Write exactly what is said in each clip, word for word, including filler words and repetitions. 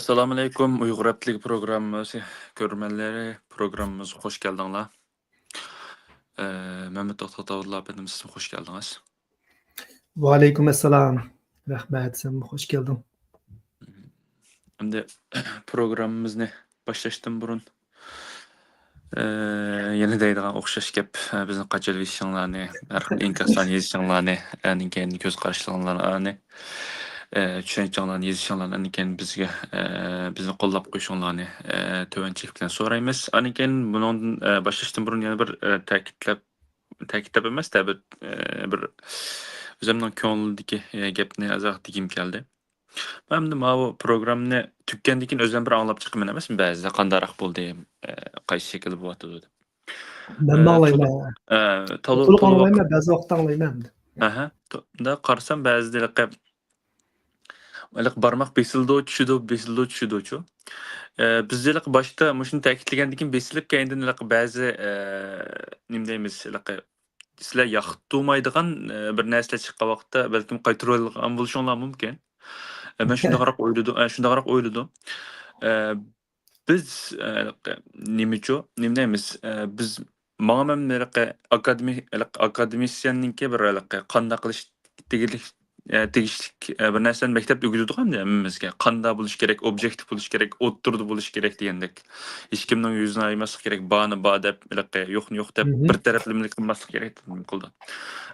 ئەسسالامۇئەلەيكۇم، ئۇيغۇر ھەپتىلىك پروگراممىسى كۆرۈرمەنلىرى، پروگراممىمىزغا خوش كەلدىڭلار. ئە، مەمەت توختى ئاتاۋۇللا ئەپەندىم، سىزمۇ خوش كەلدىڭىز. ۋەئەلەيكۇم ئەسسالام. رەھمەت، سەنمۇ خوش كەلدىڭ. ئەمدى پروگراممىمىزنى باشلاشتىن بۇرۇن، ئە، يەنە دەيدىغان ئوخشاش گەپ، ئە، بىزنى قاچىلىۋېتىشىڭلارنى، ھەر خىل ئىنكاسلارنى يېزىشىڭلارنى، ئاندىن كېيىن كۆز قاراشلىرىڭلارنى، ئە، چۈشەنچەڭلارنى يېزىشىڭلارنى، ئاندىن كېيىن بىزگە، ئە، بىزنى قوللاپ قويۇشۇڭلارنى، ئە، تۆۋەنچىلىك بىلەن سورايمىز. ئاندىن كېيىن بۇنىڭدىن، ئە، باشلاشتىن بۇرۇن يەنە بىر، ئە، تەكىتلەپ، تەكىتلەپ ئەمەس، بىر، ئە، بىر ئۆزۈمنىڭ كۆڭلۈمدىكى، ئە، گەپنى ئازراق دېگۈم كەلدى. مەن ئەمدى ماۋۇ پروگراممىنى تۈگىگەندىن كېيىن ئۆزۈم بىر ئاڭلاپ چىقىمەن ئەمەسمۇ، بەزىدە قانداقراق بولدى، ئە، قايسى شەكىلدە بولۇۋاتىدۇ دەپ. مەنمۇ ئە، ئاڭلايمەن. تولا-، ئە، تولا-، تولۇق تولا ئاڭلايمەن، ۋاقىت. بەزى ۋاقىتتا ئاڭلايمەن ئەمدى. ئەھە. تو-، مۇنداق قارىسام، بەزىدە ھېلىقى، ھېلىقى بارماق بېسىلىدۇ، چۈشىدۇ، بېسىلىدۇ، چۈشىدۇچۇ. ئە، بىز ھېلىقى باشتا مۇشۇنى تەكىتلىگەندىن كېيىن بېسىلىپ، كەينىدىن ھېلىقى بەزى، ئە، نېمە دەيمىز، ھېلىقى سىلەر ياقتۇرمايدىغان، ئە، بىر نەرسىلەر چىققان ۋاقىتتا بەلكىم قايتۇرۇۋالغان بولۇشۇڭلار مۇمكىن. ئە، مەن شۇنداقراق ئويلىدىم، ئە، شۇنداقراق ئويلىدىم. ئە، بىز، ئە، نېمىچۇ، نېمە دەيمىز، ئە، بىز، ماڭا مەن ھېلىقى ئاكادېمىك، ھېلىقى ئاكادېمىسىيەننىڭكى بىر ھېلىقى قانداق قىلىش تېگىشلىك، ئە، تېگىشلىك، ئە، بىر نەرسىنى مەكتەپتە ئۆگىتىدىغان ھەممىمىزگە. قانداق بولۇش كېرەك، ئوبيېكتىپ بولۇش كېرەك، ئوتتۇرىدا بولۇش كېرەك دېگەندەك. ھېچكىمنىڭ يۈزىنى ئايىماسلىق كېرەك، بارنى بار دەپ، ھېلىقى يوقنى يوق دەپ، مھم. بىر تەرەپلىمىلىك قىلماسلىق كېرەك دېدىم قىلدى.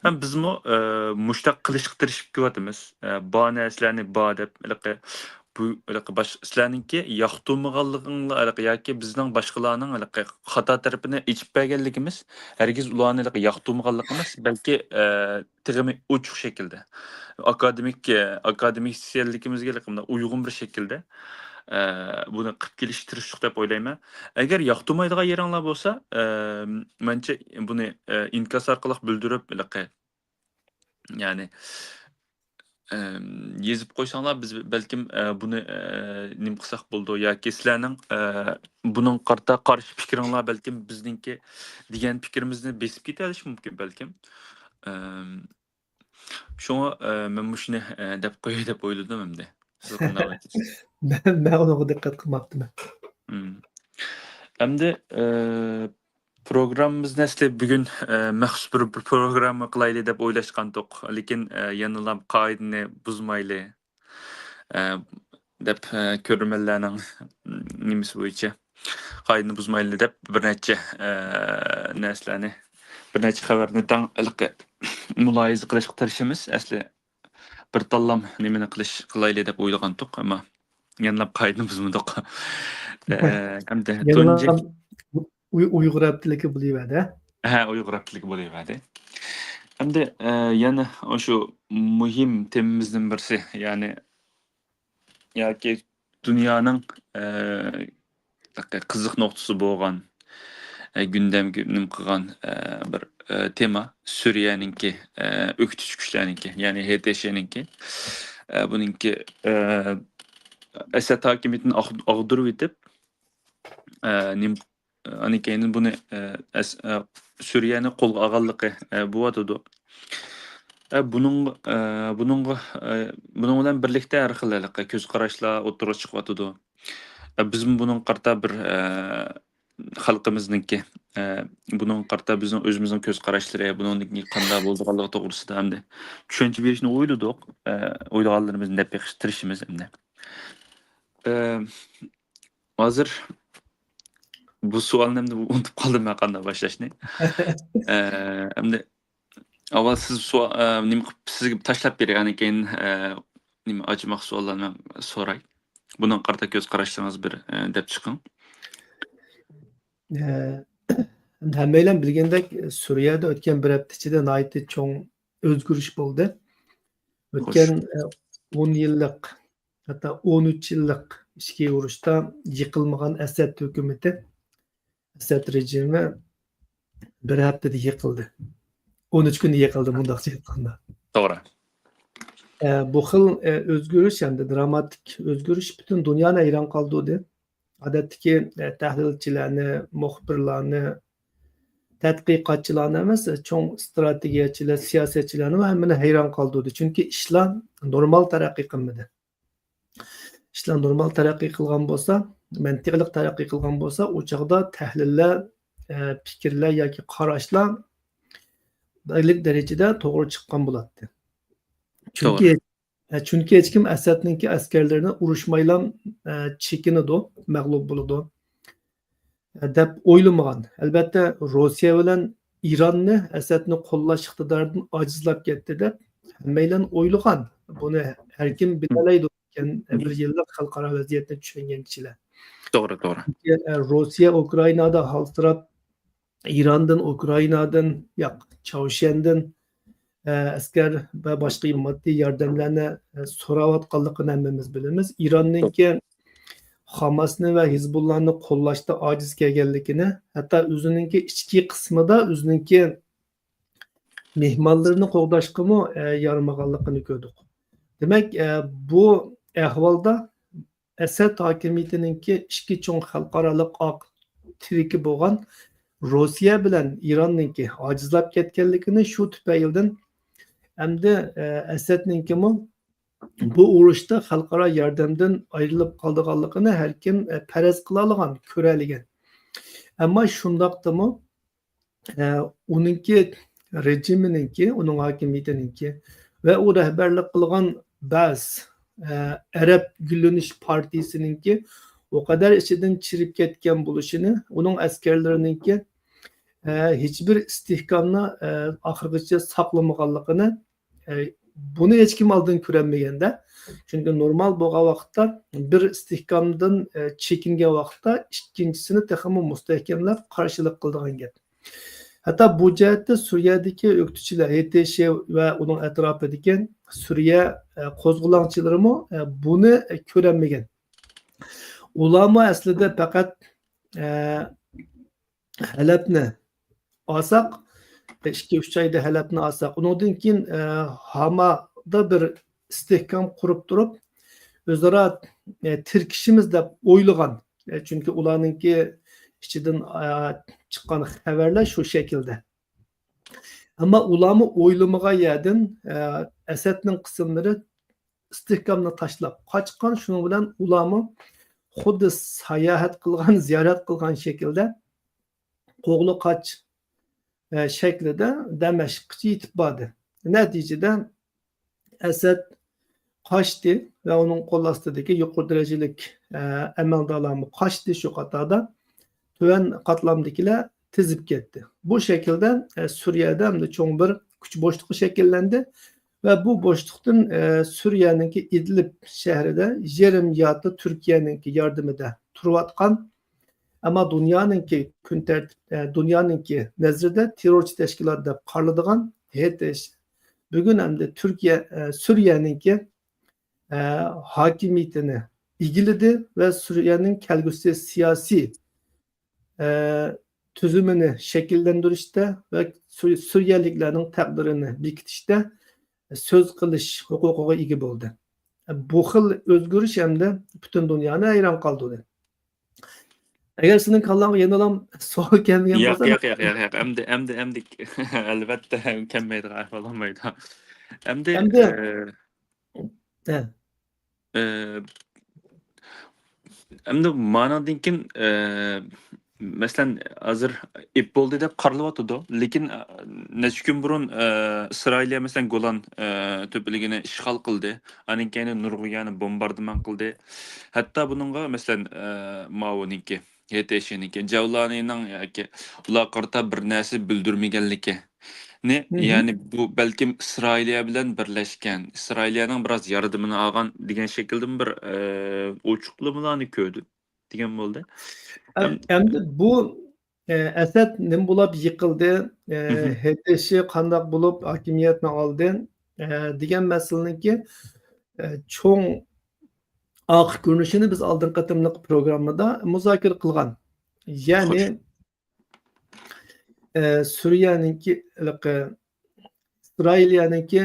ھەم بىزمۇ، ئە، مۇشۇنداق قىلىشقا تىرىشىپ كېلىۋاتىمىز. ئە، بار نەرسىلەرنى بار دەپ، ھېلىقى بۇ، ھېلىقى باش-، سىلەرنىڭكى ياقتۇرمىغانلىقىڭلار، ھېلىقى ياكى بىزنىڭ باشقىلارنىڭ ھېلىقى خاتا تەرىپىنى ئېچىپ بەرگەنلىكىمىز، ھەرگىز ئۇلارنى ھېلىقى ياقتۇرمىغانلىقى ئەمەس، بەلكى، ئە، تېخىمۇ ئوچۇق شەكىلدە، ئاكادېمىك، ئە، ئاكادېمىكسىيەنلىكىمىزگە ھېلىقى مۇنداق ئۇيغۇن بىر شەكىلدە، ئە، بۇنى قىلىپ كېلىشكە تىرىشتۇق دەپ ئويلايمەن. ئەگەر ياقتۇرمايدىغان يېرىڭلار بولسا، ئە، مەنچە بۇنى، ئە، ئىنكاس ئارقىلىق بىلدۈرۈپ، ھېلىقى يەنى، ئەم، يېزىپ قويساڭلار، بىز بەلكىم، ئە، بۇنى، ئە، نېمە قىلساق بولىدۇ ياكى سىلەرنىڭ، ئە، بۇنىڭغا قارىتا قارشى پىكرىڭلار بەلكىم بىزنىڭكى دېگەن پىكرىمىزنى بېسىپ كېتەلىشى مۇمكىن بەلكىم. ئەم، شۇڭا، ئە، مەن مۇشۇنى، ئە، دەپ قوياي دەپ ئويلىدىم ئەمدى. سىز قانداق ئويلايسىز؟ مەن، مەن ئۇنىڭغا دىققەت قىلماپتىمەن. مم. ئەمدى، ئە، پروگراممىمىزنى ئەسلى بۈگۈن، ئە، مەخسۇس بىر، بىر پروگرامما قىلايلى دەپ ئويلاشقانتۇق. لېكىن، ئە، يەنىلا قائىدىنى بۇزمايلى، ئە، دەپ، ئە، كۆرۈرمەنلەرنىڭ نېمىسى بويىچە قائىدىنى بۇزمايلى دەپ بىر نەچچە، ئە، نەرسىلەرنى، بىر نەچچە خەۋەرنى دەڭ ھېلىقى مۇلاھىزە قىلىشقا تىرىشىمىز. ئەسلى بىر تاللام نېمىنى قىلىش، قىلايلى دەپ ئويلىغانتۇق، ئەمما يەنىلا قائىدىنى بۇزمىدۇق. ئە، ئەمدى يەنىلا تۇنجى ئۇي-، ئۇيغۇر ھەپتىلىكى بولۇۋەردى. ھە، ئۇيغۇر ھەپتىلىكى بولۇۋەردى. ئەمدى، ئە، يەنە شۇ مۇھىم تېمىمىزدىن بىرسى، يەنى ياكى دۇنيانىڭ، ئە، قىزىق نۇقتىسى بولغان، ئە، گۈندەمگە نېمە قىلغان، ئە، بىر، ئە، تېما سۈرىيەنىڭكى، ئە، ئۆكتىچى كۈچلەرنىڭكى، يەنى ھې تې شې نىڭكى، ئە، بۇنىڭكى، ئە، ئەسەد ھاكىمىيىتىنى ئاغ-، ئاغدۇرۇۋېتىپ، ئە، نېمە ئاندىن كېيىن بۇنى، ئە، ئەس-، ئە، سۈرىيەنى قولغا ئالغانلىقى، ئە، بولۇۋاتىدۇ. ئە، بۇنىڭ، ئە، بۇنىڭغا، ئە، بۇنىڭ بىلەن بىرلىكتە ھەر خىل ھېلىقى كۆز قاراشلار ئوتتۇرىغا چىقىۋاتىدۇ. ئە، بىزمۇ بۇنىڭغا قارىتا بىر، ئە، خەلقىمىزنىڭكى، ئە، بۇنىڭغا قارىتا بىزنىڭ ئۆزىمىزنىڭ كۆز قاراشلىرى، بۇنىڭدىن كېيىن قانداق بولىدىغانلىقى توغرىسىدا ئەمدى چۈشەنچە بېرىشنى ئويلىدۇق. ئە، ئويلىغانلىرىمىزنى دەپ بېقىشقا تىرىشىمىز ئەمدى. ئە، ھازىر بۇ سوئالنى ئەمدى ئۇنتۇپ قالدىم مەن قانداق باشلاشنى. ئە، ئەمدى ئاۋۋال سىز سوئا-، ئە، نېمە قىلىپ سىزگە تاشلاپ بېرەي، ئاندىن كېيىن، ئە، نېمە ئاچماق سوئاللارنى سوراي. بۇنىڭغا قارىتا كۆز قاراشلىرىڭىز بىر، ئە، دەپ چىقىڭ. ئە، ھەممەيلەن بىلگەندەك، سۈرىيەدە ئۆتكەن بىر ھەپتە ئىچىدە ناھايىتى چوڭ ئۆزگىرىش بولدى. خوش. ئۆتكەن، ئە، ئون يىللىق، ھەتتا ئون ئۈچ يىللىق ئىچكى ئۇرۇشتا يىقىلمىغان ئەسەد ھۆكۈمىتى، ئەسەد رېجىمى بىر ھەپتىدە يىقىلدى. ئون ئۈچ كۈندە يىقىلدى، مۇنداقچە ئېيتقاندا. توغرا. ئە، بۇ خىل، ئە، ئۆزگىرىش، ھەمدە دراماتىك ئۆزگىرىش پۈتۈن دۇنيانى ھەيران قالدۇردى. ئادەتتىكى، ئە، تەھلىلچىلەرنى، مۇخبىرلارنى، تەتقىقاتچىلارنى ئەمەس، چوڭ ئىستراتېگىيەچىلەر، سىياسەتچىلەرنىمۇ ھەممىنى ھەيران قالدۇردى. چۈنكى ئىشلار نورمال تەرەققىي قىلمىدى. ئىشلار نورمال تەرەققىي قىلغان بولسا، مەنتىقلىق تەرەققىي قىلغان بولسا، ئۇ چاغدا تەھلىللەر، ئە، پىكىرلەر ياكى قاراشلار بەلگىلىك دەرىجىدە توغرا چىققان بولاتتى. چۈنكى، توغرا. ئە، چۈنكى ھېچكىم ئەسەدنىڭكى ئەسكەرلىرىنى ئۇرۇشمايلا، ئە، چېكىنىدۇ، مەغلۇپ بولىدۇ، ئە، دەپ ئويلىمىغان. ئەلبەتتە، روسىيە بىلەن ئىراننى ئەسەدنى قوللاش ئىقتىدارىدىن ئاجىزلاپ كەتتى دەپ ھەممەيلەن ئويلىغان. بۇنى ھەركىم بىلەلەيدۇ. ئىكەن، بىر يىللىق خەلقئارا ۋەزىيەتنى چۈشەنگەن كىشىلەر. توغرا، توغرا. چۈنكى، ئە، روسىيە ئۇكرائىنادا ھالسىراپ، ئىراندىن، ئۇكرائىنادىن، ياق، چاۋشيەندىن، ئە، ئەسكەر ۋە باشقا ماددىي ياردەملەرنى، ئە، سوراۋاتقانلىقىنى ھەممىمىز بىلىمىز. ئىراننىڭكى خاماسنى ۋە ھىزبۇللانى قوللاشتا ئاجىز كەلگەنلىكىنى، ھەتتا ئۆزىنىڭكى ئىچكى قىسمىدا ئۆزىنىڭكى مېھمانلىرىنى قوغداشقىمۇ، ئە، يارىمىغانلىقىنى كۆردۇق. دېمەك، ئە، بۇ ئەھۋالدا ئەسەد ھاكىمىيىتىنىڭكى ئىككى چوڭ خەلقئارالىق ئاق تىرىكى بولغان روسىيە بىلەن ئىراننىڭكى ئاجىزلاپ كەتكەنلىكىنى، شۇ تۈپەيلىدىن ئەمدى، ئە، ئەسەدنىڭكىمۇ بۇ ئۇرۇشتا خەلقئارا ياردەمدىن ئايرىلىپ قالىدىغانلىقىنى ھەر كىم، ئە، پەرەز قىلالىغان، كۆرەلىگەن. ئەمما شۇنداقتىمۇ، ئە، ئۇنىڭكى رېجىمىنىڭكى، ئۇنىڭ ھاكىمىيىتىنىڭكى ۋە ئۇ رەھبەرلىك قىلغان بەز، ئە، ئەرەب گۈللىنىش پارتىيىسىنىڭكى ئۇ قەدەر ئىچىدىن چىرىپ كەتكەن بولۇشىنى، ئۇنىڭ ئەسكەرلىرىنىڭكى، ئە، ھېچبىر ئىستىھكامنى، ئە، ئاخىرغىچە ساقلىمىغانلىقىنى، ئە، بۇنى ھېچكىم ئالدىن كۆرەلمىگەندە، چۈنكى نورمال بولغان ۋاقىتتا بىر ئىستىھكامدىن، ئە، چېكىنگەن ۋاقىتتا ئىككىنچىسىنى تېخىمۇ مۇستەھكەملەپ قارشىلىق قىلىدىغان گەپ. ھەتتا بۇ جەھەتتە سۈرىيەدىكى ئۆكتىچىلەر، ھېتېشى ۋە ئۇنىڭ ئەتراپىدىكى سۈرىيە، ئە، قوزغىلاڭچىلىرىمۇ، ئە، بۇنى كۆرەلمىگەن. ئۇلارمۇ ئەسلىدە پەقەت، ئە، ھەلەبنى ئالساق، ئىككى، ئۈچ ئايدا ھەلەبنى ئالساق، ئۇنىڭدىن كېيىن، ئە، ھامادا بىر ئىستىھكام قۇرۇپ تۇرۇپ، ئۆزئارا، ئە، تىركىشىمىز دەپ ئويلىغان. ئە، چۈنكى ئۇلارنىڭكى ئىچىدىن، ئە، چىققان خەۋەرلەر شۇ شەكىلدە. ئەمما ئۇلارمۇ ئويلىمىغان يەردىن، ئە، ئەسەدنىڭ قىسىملىرى ئىستىھكامنى تاشلاپ قاچقان، شۇنىڭ بىلەن ئۇلارمۇ خۇددى ساياھەت قىلغان، زىيارەت قىلغان شەكىلدە قوغلا قاچ، ئە، شەكلىدە دەمەشققىچە يېتىپ باردى. نەتىجىدە ئەسەد قاچتى ۋە ئۇنىڭ قول ئاستىدىكى يۇقىرى دەرىجىلىك، ئە، ئەمەلدارلارمۇ قاچتى، شۇ قاتاردا تۆۋەن قاتلامدىكىلەر تىزىپ كەتتى. بۇ شەكىلدە، ئە، سۈرىيەدە ئەمدى چوڭ بىر كۈچ بوشلۇقى شەكىللەندى ۋە بۇ بوشلۇقتىن، ئە، سۈرىيەنىڭكى ئىدلىب شەھىرىدە يېرىم يارتى تۈركىيەنىڭكى ياردىمىدە تۇرۇۋاتقان، ئەمما دۇنيانىڭكى كۈن تەرتىپ، ئە، دۇنيانىڭكى نەزىرىدە تېررورچى تەشكىلات دەپ قارىلىدىغان ھېيتش بۈگۈن ئەمدى تۈركىيە، ئە، سۈرىيەنىڭكى، ئە، ھاكىمىيىتىنى ئىگىلىدى ۋە سۈرىيەنىڭ كەلگۈسى سىياسىي، ئە، تۈزۈمىنى شەكىللەندۈرۈشتە ۋە سۈ-، سۈرىيەلىكلەرنىڭ تەقدىرىنى بېكىتىشتە سۆز قىلىش ھوقۇقىغا ئىگە بولدى. بۇ خىل ئۆزگىرىش ئەمدى پۈتۈن دۇنيانى ھەيران قالدۇردى. ئەگەر سېنىڭ كاللاڭغا يەنىلا سوئال كەلمىگەن ياق، بولسا، ياق، ياق، ياق، ياق. ئەمدى، ئەمدى، ئەمدى، ئەلۋەتتە، كەلمەيدىغان ئەھۋال بولمايدۇ. ئەمدى، ئەمدى، ئە، ھە. ئە، ئەمدى مانىڭدىن كېيىن، ئە، مەسىلەن، ھازىر ئېپ بولدى دەپ قارىلىۋاتىدۇ. لېكىن، ئە، نەچچە كۈن بۇرۇن، ئە، ئىسرائىلىيە، مەسىلەن، گولان، ئە، تۆپىلىكىنى ئىشغال قىلدى. ئاندىن كېيىن نورۋېگىيەنى بومباردىمان قىلدى. ھەتتا بۇنىڭغا، مەسىلەن، ئە، ماۋۇنىڭكى، ھېيتشىنىڭكى، جەۋلانىنىڭ ياكى ئۇلارغا قارىتا بىر نەرسە بىلدۈرمىگەنلىكىنى، مھم. يەنى بۇ بەلكىم ئىسرائىلىيە بىلەن بىرلەشكەن، ئىسرائىلىيەنىڭ بىراز ياردىمىنى ئالغان دېگەن شەكىلدىمۇ بىر، ئە، ئوچۇقلىمىلارنى كۆردۈم دېگەن بولدى. ئەم-، ئەم-، ئەمدى بۇ، ئە، ئەسەد نېمە بولاپ يىقىلدى، ئە، مھم. ھېيتشى قانداق بولۇپ ھاكىمىيەتنى ئالدى، ئە، دېگەن مەسىلىنىڭكى، ئە، چوڭ ئارقا كۆرۈنۈشىنى بىز ئالدىنقى قېتىملىق پروگراممىدا مۇزاكىرە قىلغان. يەنى، خوش. ئە، سۈرىيەنىڭكى، ھېلىقى، ئىسرائىلىيەنىڭكى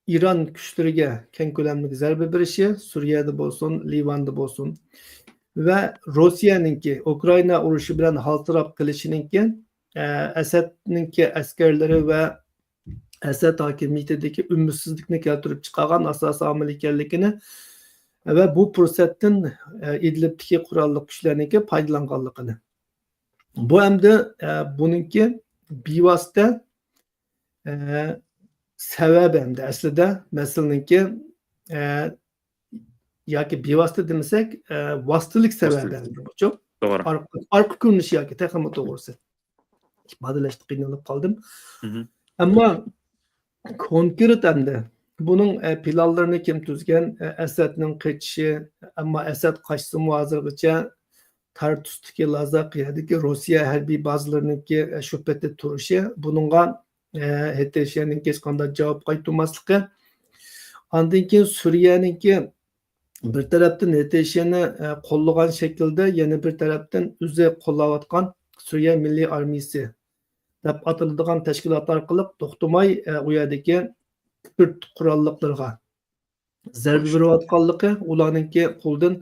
ئىران كۈچلىرىگە كەڭ كۆلەملىك زەربە بېرىشى، سۈرىيەدە بولسۇن، لىۋاندا بولسۇن، ۋە روسىيەنىڭكى ئۇكرائىنا ئۇرۇشى بىلەن ھالسىراپ قېلىشىنىڭكى، ئە، ئەسەدنىڭكى ئەسكەرلىرى ۋە ئەسەد ھاكىمىيىتىدىكى ئۈمىدسىزلىكنى كەلتۈرۈپ چىقارغان ئاساسىي ئامىل ئىكەنلىكىنى، ۋە بۇ پۇرسەتتىن، ئە، ئىدلىبتىكى قوراللىق كۈچلەرنىڭكى پايدىلانغانلىقىنى. بۇ ئەمدى، ئە، بۇنىڭكى بىۋاسىتە، ئە، سەۋەبى ئەمدى ئەسلىدە مەسىلىنىڭكى، ئە، ياكى بىۋاسىتە دېمىسەك، ئە، ۋاسىتىلىك سەۋەبى ۋاسىتىلىك. ئەمدى بۇچۇ. توغرا. ئارقا، ئارقا كۆرۈنۈشى ياكى تېخىمۇ توغرىسى. ئىپادىلەشتە قىينىلىپ قالدىم. مھم. ئەمما كونكرېت ئەمدى بۇنىڭ، ئە، پىلانلىرىنى كىم تۈزگەن، ئە، ئەسەدنىڭ قېچىشى، ئەمما ئەسەد قاچسىمۇ ھازىرغىچە تارتۇستىكى لازا قەيەردىكى روسىيە ھەربىي بازىلىرىنىڭكى، ئە، شۇ پېتى تۇرۇشى، بۇنىڭغا، ئە، ھېتېشيەنىڭكى ھېچقانداق جاۋاب قايتۇرماسلىقى. ئاندىن كېيىن سۈرىيەنىڭكى بىر تەرەپتىن ھېتېشيەنى، ئە، قوللىغان شەكىلدە، يەنە بىر تەرەپتىن ئۆزى قوللاۋاتقان سۈرىيە مىللىي ئارمىيىسى دەپ ئاتىلىدىغان تەشكىلات ئارقىلىق توختىماي، ئە، ئۇ يەردىكى كۈرد قوراللىقلىرىغا زەربە بېرىۋاتقانلىقى، ئۇلارنىڭكى قولىدىن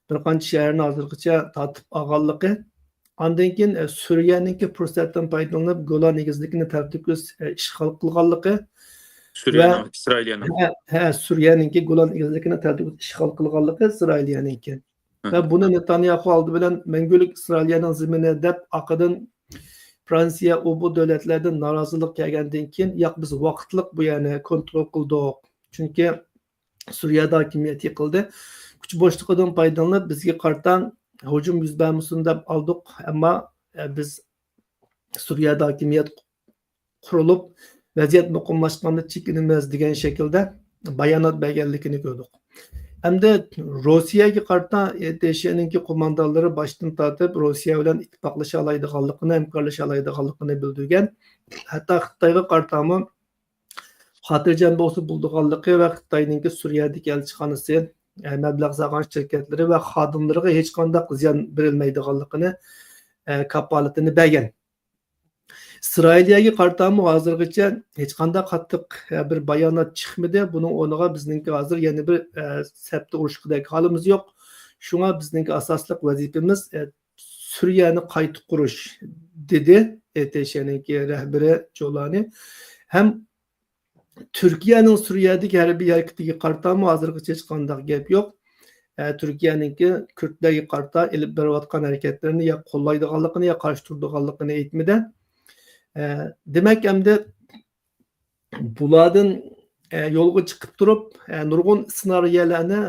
بىر قانچە شەھەرنى ھازىرغىچە تارتىپ ئالغانلىقى، ئاندىن كېيىن، ئە، سۈرىيەنىڭكى پۇرسەتتىن پايدىلىنىپ، گولان ئېگىزلىكىنى تەۋرىتىپ، ئە، ئىشغال قىلغانلىقى سۈرىيەنىڭ، ۋە ئىسرائىلىيەنىڭ. ھە، ھە، سۈرىيەنىڭكى گولان ئېگىزلىكىنى تەۋرىتىپ ئىشغال قىلغانلىقى ئىسرائىلىيەنىڭكى. ھە. ۋە بۇنى نېتانياخۇ ئالدى بىلەن مەڭگۈلۈك ئىسرائىلىيەنىڭ زېمىنى دەپ، ئارقىدىن فرانسىيە، ئۇ بۇ دۆلەتلەردىن نارازىلىق كەلگەندىن كېيىن، ياق، بىز ۋاقىتلىق بۇ يەرنى كونترول قىلدۇق. چۈنكى سۈرىيەدە ھاكىمىيەت يىقىلدى. كۈچ بوشلۇقىدىن پايدىلىنىپ، بىزگە قارىتا ھۇجۇم يۈز بەرمىسۇن دەپ ئالدۇق، ئەمما، ئە، بىز سۈرىيەدە ھاكىمىيەت قۇرۇلۇپ، ۋەزىيەت مۇقىملاشقاندا چېكىنىمىز دېگەن شەكىلدە بايانات بەرگەنلىكىنى كۆردۇق. ئەمدى روسىيەگە قارىتا ئېتېشيەنىڭكى قوماندانلىرى باشتىن تارتىپ روسىيە بىلەن ئىتتىپاقلىشالايدىغانلىقىنى، ھەمكارلىشالايدىغانلىقىنى بىلدۈرگەن. ھەتتا خىتايغا قارىتامۇ خاتىرجەم بولسا بولىدىغانلىقى ۋە خىتاينىڭكى سۈرىيەدىكى ئەلچىخانىسى، ئە، مەبلەغ سالغان شىركەتلىرى ۋە خادىملىرىغا ھېچقانداق زىيان بېرىلمەيدىغانلىقىنى، ئە، كاپالىتىنى بەرگەن. ئىسرائىلىيەگە قارىتامۇ ھازىرغىچە ھېچقانداق قاتتىق، ئە، بىر بايانات چىقمىدى. بۇنىڭ ئورنىغا بىزنىڭكى ھازىر يەنە بىر، ئە، سەپتە ئۇرۇشقۇدەك ھالىمىز يوق. شۇڭا بىزنىڭكى ئاساسلىق ۋەزىپىمىز، ئە، سۈرىيەنى قايتا قۇرۇش، دېدى ئېتېشيەنىڭكى رەھبىرى جولانى. ھەم تۈركىيەنىڭ سۈرىيەدىكى ھەربىي ھەرىكىتىگە قارىتامۇ ھازىرغىچە ھېچقانداق گەپ يوق. ئە، تۈركىيەنىڭكى كۈردلەرگە قارىتا ئېلىپ بېرىۋاتقان ھەرىكەتلىرىنى يا قوللايدىغانلىقىنى، يا قارشى تۇرىدىغانلىقىنى ئېيتمىدى. ئە، دېمەك، ئەمدى بۇلاردىن، ئە، يولغا چىقىپ تۇرۇپ، ئە، نۇرغۇن سېنارىيەلەرنى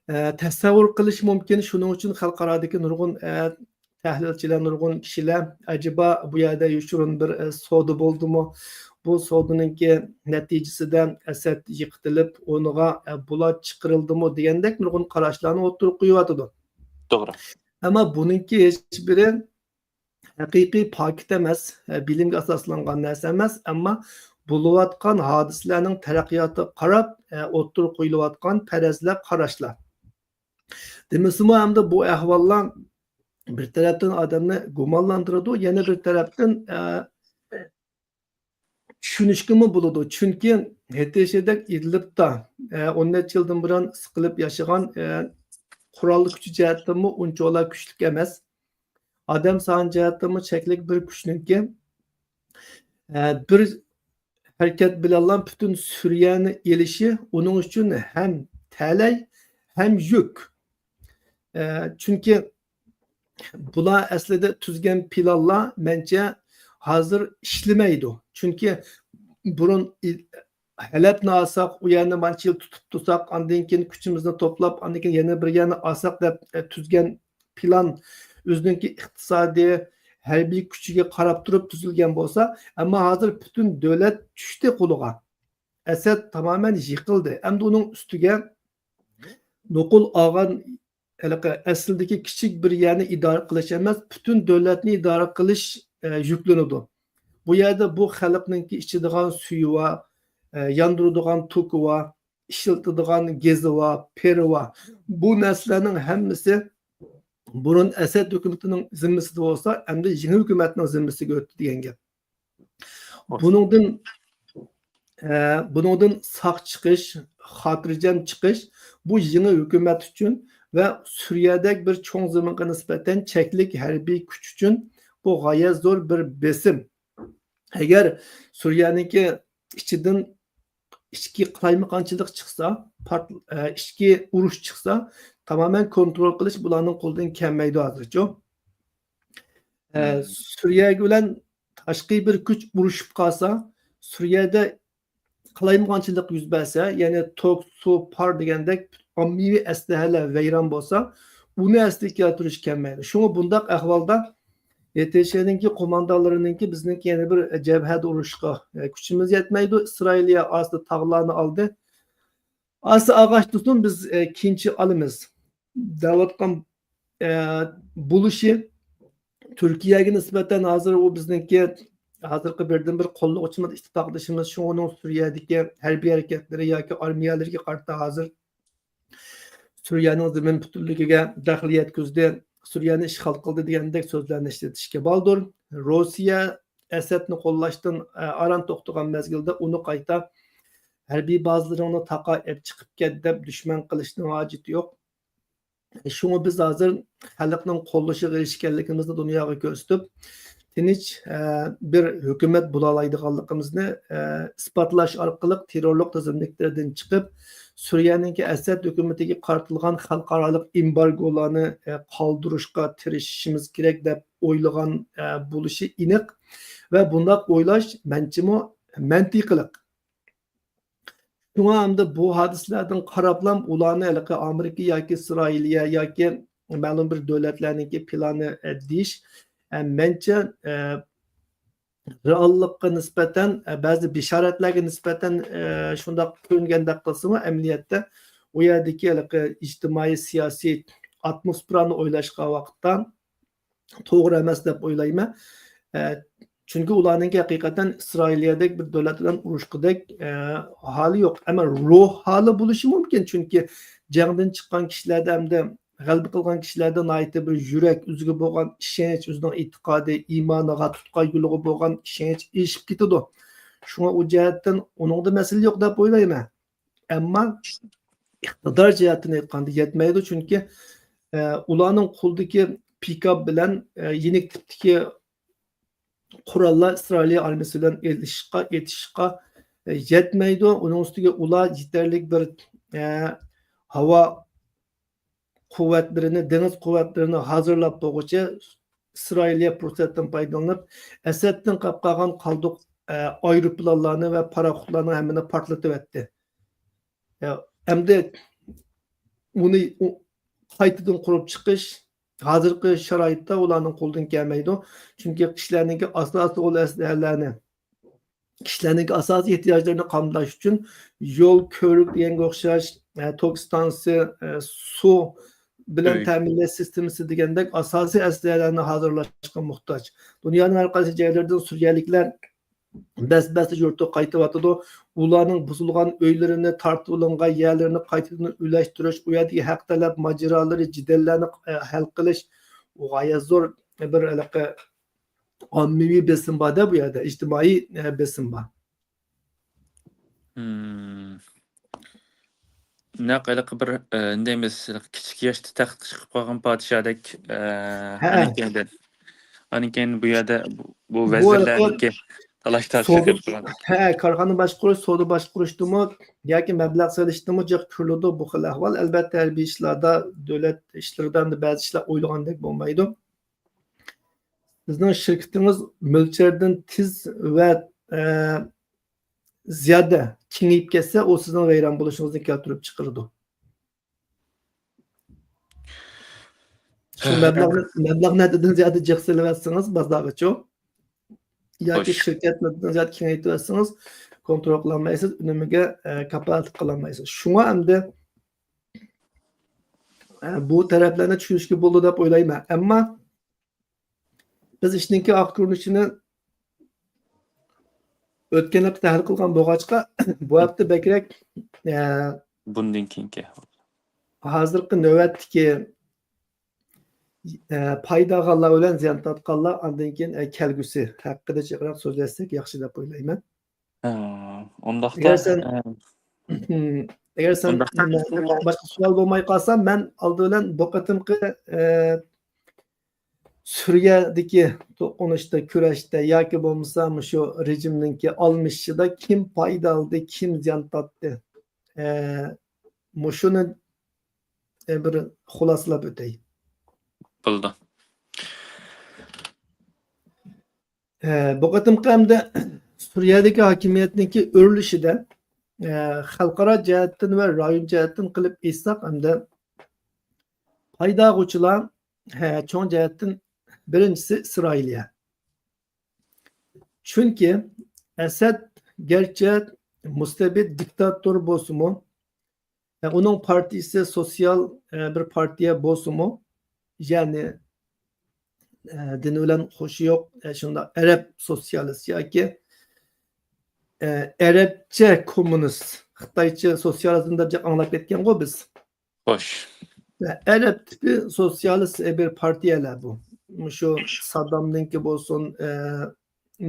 ئە، تەسەۋۋۇر قىلىش مۇمكىن. شۇنىڭ ئۈچۈن خەلقئارادىكى نۇرغۇن، ئە، تەھلىلچىلەر، نۇرغۇن كىشىلەر، ئەجەبا بۇ يەردە يوشۇرۇن بىر، ئە، سودا بولدىمۇ؟ بۇ سودىنىڭكى نەتىجىسىدە ئەسەد يىقىتىلىپ، ئورنىغا، ئە، بۇلار چىقىرىلدىمۇ دېگەندەك نۇرغۇن قاراشلارنى ئوتتۇرىغا قويۇۋاتىدۇ. توغرا. ئەمما بۇنىڭكى ھېچبىرى ھەقىقىي پاكىت ئەمەس، بىلىمگە ئاساسلانغان نەرسە ئەمەس، ئەمما بولۇۋاتقان ھادىسىلەرنىڭ تەرەققىياتىغا قاراپ، ئوتتۇرىغا قويۇلۇۋاتقان پەرەزلەر، قاراشلار. دېمىسىمۇ، ئەمدى بۇ ئەھۋاللار بىر تەرەپتىن ئادەمنى گۇمانلاندۇرىدۇ، يەنە بىر تەرەپتىن، چۈشىنىشكىمۇ بولىدۇ. چۈنكى ھېتېشىدەك ئىدلىبتا، ئە، ئون نەچچە يىلدىن بۇرۇن سىقىلىپ ياشىغان، ئە، قورال كۈچى جەھەتتىنمۇ ئۇنچىۋالا كۈچلۈك ئەمەس. ئادەم سانى جەھەتتىنمۇ چەكلىك بىر كۈچنىڭكى، ئە، بىر ھەرىكەت بىلەنلا پۈتۈن سۈرىيەنى ئېلىشى ئۇنىڭ ئۈچۈن ھەم تەلەي، ھەم يۈك. ئە، چۈنكى بۇلار ئەسلىدە تۈزگەن پىلانلار مەنچە ھازىر ئىشلىمەيدۇ. چۈنكى بۇرۇن ئى-، ھەلەبنى ئالساق، ئۇ يەرنى مانچە يىل تۇتۇپ تۇرساق، ئاندىن كېيىن كۈچىمىزنى توپلاپ، ئاندىن كېيىن يەنە بىر يەرنى ئالساق دەپ، ئە، تۈزگەن پىلان ئۆزىنىڭكى ئىقتىسادىي، ھەربىي كۈچىگە قاراپ تۇرۇپ تۈزۈلگەن بولسا، ئەمما ھازىر پۈتۈن دۆلەت چۈشتى قولىغا. ئەسەد تامامەن يىقىلدى. ئەمدى ئۇنىڭ ئۈستىگە نوقۇل ئالغان ھېلىقى ئەسلىدىكى كىچىك بىر يەرنى ئىدارە قىلىش ئەمەس، پۈتۈن دۆلەتنى ئىدارە قىلىش، ئە، يۈكلىنىدۇ. بۇ يەردە بۇ خەلقنىڭكى ئىچىدىغان سۈيى بار، ئە، ياندۇرىدىغان توكى بار، ئىشلىتىدىغان گېزى بار، پېرى بار. بۇ نەرسىلەرنىڭ ھەممىسى بۇرۇن ئەسەد ھۆكۈمىتىنىڭ زىممىسىدە بولسا، ئەمدى يېڭى ھۆكۈمەتنىڭ زىممىسىگە ئۆتتى دېگەن گەپ. بۇنىڭدىن، ئە، بۇنىڭدىن ساق چىقىش، خاتىرجەم چىقىش بۇ يېڭى ھۆكۈمەت ئۈچۈن ۋە سۈرىيەدەك بىر چوڭ زېمىنغا نىسبەتەن چەكلىك ھەربىي كۈچ ئۈچۈن بۇ غايەت زور بىر بېسىم. ئەگەر سۈرىيەنىڭكى ئىچىدىن ئىچكى قالايمىقانچىلىق چىقسا، پارت-، ئە، ئىچكى ئۇرۇش چىقسا، تامامەن كونترول قىلىش بۇلارنىڭ قولىدىن كەلمەيدۇ ھازىرچۇ. ئە، مم. سۈرىيە بىلەن تاشقى بىر كۈچ ئۇرۇشۇپ قالسا، سۈرىيەدە قالايمىقانچىلىق يۈز بەرسە، يەنى توك، سۇ، پار دېگەندەك ئاممىۋى ئەسلىھەلەر ۋەيران بولسا، ئۇنى ئەسلىگە كەلتۈرۈش كەلمەيدۇ. شۇڭا بۇنداق ئەھۋالدا يەتىشەنىڭكى قوماندانلىرىنىڭكى بىزنىڭكى يەنە بىر جەبھەدە ئۇرۇشقا، ئە، كۈچىمىز يەتمەيدۇ. ئىسرائىلىيە ئاستا تاغلارنى ئالدى. ئاستا ئاغاچ تۇتۇن، بىز، ئە، كېيىنچە ئالىمىز دەۋاتقان، ئە، بولۇشى تۈركىيەگە نىسبەتەن ھازىر ئۇ بىزنىڭكى ھازىرقى بىردىنبىر قوللىغۇچىمىز، ئىتتىپاقدىشىمىز، شۇڭا ئۇنىڭ سۈرىيەدىكى ھەربىي ھەرىكەتلىرى ياكى ئارمىيەلىرىگە قارىتا ھازىر سۈرىيەنىڭ زېمىن پۈتۈنلۈكىگە دەخلى يەتكۈزدى، سۈرىيەنى ئىشغال قىلدى دېگەندەك سۆزلەرنى ئىشلىتىشكە بالدۇر. روسىيە ئەسەدنى قوللاشتىن، ئە، ئاران توختىغان مەزگىلدە ئۇنى قايتا ھەربىي بازىلىرىڭنى تاقا ئېپ چىقىپ كەت دەپ دۈشمەن قىلىشنىڭ ھاجىتى يوق. شۇڭا بىز ھازىر خەلقنىڭ قوللىشىغا ئېرىشكەنلىكىمىزنى دۇنياغا كۆرسىتىپ، تىنچ، ئە، بىر ھۆكۈمەت بولالايدىغانلىقىمىزنى، ئە، ئىسپاتلاش ئارقىلىق تېررورلۇق تىزىملىكلىرىدىن چىقىپ، سۈرىيەنىڭكى ئەسەد ھۆكۈمىتىگە قارىتىلغان خەلقئارالىق ئېمبارگولارنى، ئە، قالدۇرۇشقا تىرىشىشىمىز كېرەك دەپ ئويلىغان، ئە، بولۇشى ئېنىق ۋە بۇنداق ئويلاش مەنچىمۇ مەنتىقىلىق. شۇڭا ئەمدى بۇ ھادىسىلەردىن قاراپلا ئۇلارنى ھېلىقى ئامېرىكا ياكى ئىسرائىلىيە ياكى مەلۇم بىر دۆلەتلەرنىڭكى پىلانى، ئە، دېيىش، ئە، مەنچە، ئە، رېئاللىققا نىسبەتەن، ئە، بەزى بېشارەتلەرگە نىسبەتەن، ئە، شۇنداق كۆرۈنگەندەك قىلسىمۇ، ئەمەلىيەتتە ئۇ يەردىكى ھېلىقى ئىجتىمائىي، سىياسىي ئاتموسفېرانى ئويلاشقان ۋاقىتتا، توغرا ئەمەس دەپ ئويلايمەن. ئە، چۈنكى ئۇلارنىڭكى ھەقىقەتەن ئىسرائىلىيەدەك بىر دۆلەت بىلەن ئۇرۇشقۇدەك، ئە، ھالى يوق. ئەمما روھ ھالى بولۇشى مۇمكىن، چۈنكى جەڭدىن چىققان كىشىلەردە ھەمدە غەلىبە قىلغان كىشىلەردە ناھايىتى بىر يۈرەك، ئۆزىگە بولغان ئىشەنچ، ئۆزىنىڭ ئېتىقادى، ئىمانىغا، تۇتقان يولىغا بولغان ئىشەنچ ئېشىپ كېتىدۇ. شۇڭا ئۇ جەھەتتىن ئۇنىڭدا مەسىلە يوق دەپ ئويلايمەن. ئەمما ئىقتىدار جەھەتتىن ئېيتقاندا يەتمەيدۇ، چۈنكى، ئە، ئۇلارنىڭ قولىدىكى پىكاپ بىلەن، ئە، يېنىك تىپتىكى قوراللار ئىسرائىلىيە ئارمىيەسى بىلەن ئېلىشىشقا، ئېتىشىشقا، ئە، يەتمەيدۇ. ئۇنىڭ ئۈستىگە ئۇلار يېتەرلىك بىر، ئە، ھاۋا قۇۋۋەتلىرىنى، دېڭىز قۇۋۋەتلىرىنى ھازىرلاپ بولغۇچە ئىسرائىلىيە پۇرسەتتىن پايدىلىنىپ، ئەسەدتىن قاپقالغان قالدۇق، ئە، ئايروپىلانلارنى ۋە پاراخوتلارنىڭ ھەممىنى پارتلىتىۋەتتى. يا، ئەمدى ئۇنى ئۇ-، قايتىدىن قۇرۇپ چىقىش ھازىرقى شارائىتتا ئۇلارنىڭ قولىدىن كەلمەيدۇ. چۈنكى كىشىلەرنىڭكى ئاساسىي ئۇل ئەسلىھەلەرنى، كىشىلەرنىڭكى ئاساسىي ئېھتىياجلىرىنى قامداش ئۈچۈن يول، كۆۋرۈك دېگەنگە ئوخشاش، ئە، توك ئىستانسىسى، ئە، سۇ بىلەن ئۆي. تەمىنلەش سىستېمىسى دېگەندەك ئاساسىي ئەسلىھەلەرنى ھازىرلاشقا موھتاج. دۇنيانىڭ ھەر قايسى جايلىرىدىن سۈرىيەلىكلەر بەس-بەستە يۇرتىغا قايتىۋاتىدۇ. ئۇلارنىڭ بۇزۇلغان ئۆيلىرىنى، تارتىۋېلىنغان يەرلىرىنى قايتىدىن ئۈلەشتۈرۈش، ئۇ يەردىكى ھەق تەلەپ ماجىرالىرى، جېدەللەرنى، ئە، ھەل قىلىش غايەت زور بىر ھېلىقى ئاممىۋى بېسىم بار-دە بۇ يەردە، ئىجتىمائىي، ئە، بېسىم بار. مم. نەق ھېلىقى بىر، ئە، نېمە دەيمىز، كىچىك ياشتا تەختكە چىقىپ قالغان پادىشاھدەك، ئە، ھە. ئاندىن كېيىن، ئاندىن كېيىن بۇ يەردە بۇ، بۇ بۇ ۋەزىرلەرنىڭكى ھېلىقى تالاش-تارتىشى سودا، كۆپ بولغان. ھە، كارخانا باشقۇرۇش، سودا باشقۇرۇشتىمۇ ياكى مەبلەغ سېلىشتىمۇ جىق كۆرۈلىدۇ بۇ خىل ئەھۋال. ئەلبەتتە، ھەربىي ئىشلاردا، دۆلەت ئىشلىرىدا ئەمدى بەزى ئىشلار ئويلىغاندەك بولمايدۇ. سىزنىڭ شىركىتىڭىز مۆلچەردىن تېز ۋە، ئە، زىيادە كېڭىيىپ كەتسە، ئۇ سىزنىڭ ۋەيران بولۇشىڭىزنى كەلتۈرۈپ چىقىرىدۇ. شۇ ھە، مەبلەغنى، مەبلەغنى ھەددىدىن زىيادە جىق سېلىۋەتسىڭىز بازارغىچۇ، ياكى خوش. شىركەتنى ھەددىدىن زىيادە كېڭەيتىۋەتسىڭىز، كونترول قىلالمايسىز، ئۈنۈمىگە، ئە، كاپالەتلىك قىلالمايسىز. شۇڭا ئەمدى، ئە، بۇ تەرەپلەرنى چۈشىنىشكە بولىدۇ دەپ ئويلايمەن. ئەمما بىز ئىشنىڭكى ئاخىر كۆرۈنۈشىنى ئۆتكەن ھەپتە تەھلىل قىلغان بولغاچقا، بۇ ھەپتە بەكرەك، ئە، بۇندىن كېيىنكى. ھازىرقى نۆۋەتتىكى، ئە، پايدا ئالغانلار بىلەن زىيان تارتقانلار، ئاندىن كېيىن، ئە، كەلگۈسى ھەققىدە جىقراق سۆزلەشسەك ياخشى دەپ ئويلايمەن. ھە، ئۇنداقتا، ئەگەر سەن، ئە، ئەگەر سەن، ئۇنداقتا مەن، باشقا سوئال بولماي قالسا، مەن ئالدى بىلەن بۇ قېتىمقى، ئە، سۈرىيەدىكى توقۇنۇشتا، كۈرەشتە ياكى بولمىسا مۇشۇ رېجىمنىڭكى ئالمىشىشىدا كىم پايدا ئالدى، كىم زىيان تارتتى؟ ئە، مۇشۇنى، ئە، بىر خۇلاسىلاپ ئۆتەي. بولدى. ئە، بۇ قېتىمقى ئەمدى سۈرىيەدىكى ھاكىمىيەتنىڭكى ئۆرۈلۈشىدە، ئە، خەلقئارا جەھەتتىن ۋە رايون جەھەتتىن قىلىپ ئېيتساق، ئەمدى پايدا ئالغۇچىلار، ھە، چوڭ جەھەتتىن بىرىنچىسى ئىسرائىلىيە. چۈنكى ئەسەد گەرچە مۇستەبىت دىكتاتور بولسىمۇ، ھە، ئۇنىڭ پارتىيىسى سوتسىيال، ئە، بىر پارتىيە بولسىمۇ، يەنى، ئە، دىن بىلەن خوشى يوق، ئە، شۇنداق ئەرەب سوتسىيالىست ياكى، ئە، ئەرەبچە كوممۇنىست، خىتايچە سوتسىيالىزم دەپ جىق ئاڭلاپ كەتكەنغۇ بىز. خوش. ئەرەب تىپى سوتسىيالىست بىر پارتىيەلەر بۇ. مۇشۇ سادامنىڭكى بولسۇن، ئە،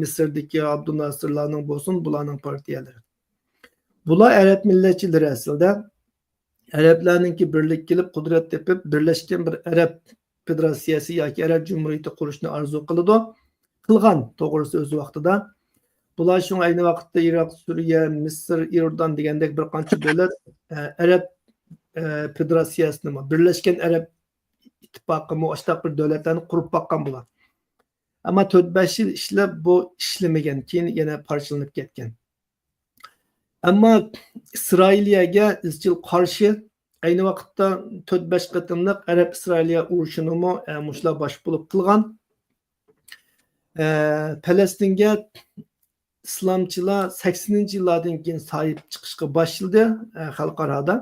مىسىردىكى ئابدۇناسىرلارنىڭ بولسۇن، بۇلارنىڭ پارتىيەلىرى. بۇلار ئەرەب مىللەتچىلىرى ئەسلىدە. ئەرەبلەرنىڭكى بىرلىككە كېلىپ، قۇدرەت تېپىپ، بىرلەشكەن بىر ئەرەب فېدېراتسىيەسى ياكى ئەرەب جۇمھۇرىيىتى قۇرۇشنى ئارزۇ قىلىدۇ. قىلغان، توغرىسى، ئۆز ۋاقتىدا. بۇلار شۇڭا ئەينى ۋاقىتتا ئىراق، سۈرىيە، مىسىر، ئىردان دېگەندەك بىر قانچە دۆلەت، ئە، ئەرەب، ئە، فېدېراتسىيەسىنىمۇ، بىرلەشكەن ئەرەب ئىتتىپاقىمۇ، ئاشۇنداق بىر دۆلەتلەرنى قۇرۇپ باققان بۇلار. ئەمما تۆت بەش يىل ئىشلەپ، بۇ ئىشلىمىگەن، كېيىن يەنە پارچىلىنىپ كەتكەن. ئەمما ئىسرائىلىيەگە ئىزچىل قارشى، ئەينى ۋاقىتتا تۆت بەش قېتىملىق ئەرەب ئىسرائىلىيە ئۇرۇشىنىمۇ، ئە، مۇشۇلار باش بولۇپ قىلغان. ئە، پەلەستىنگە ئىسلامچىلار سەكسىنىنچى يىللاردىن كېيىن ساھىب چىقىشقا باشلىدى، ئە، خەلقئارادا.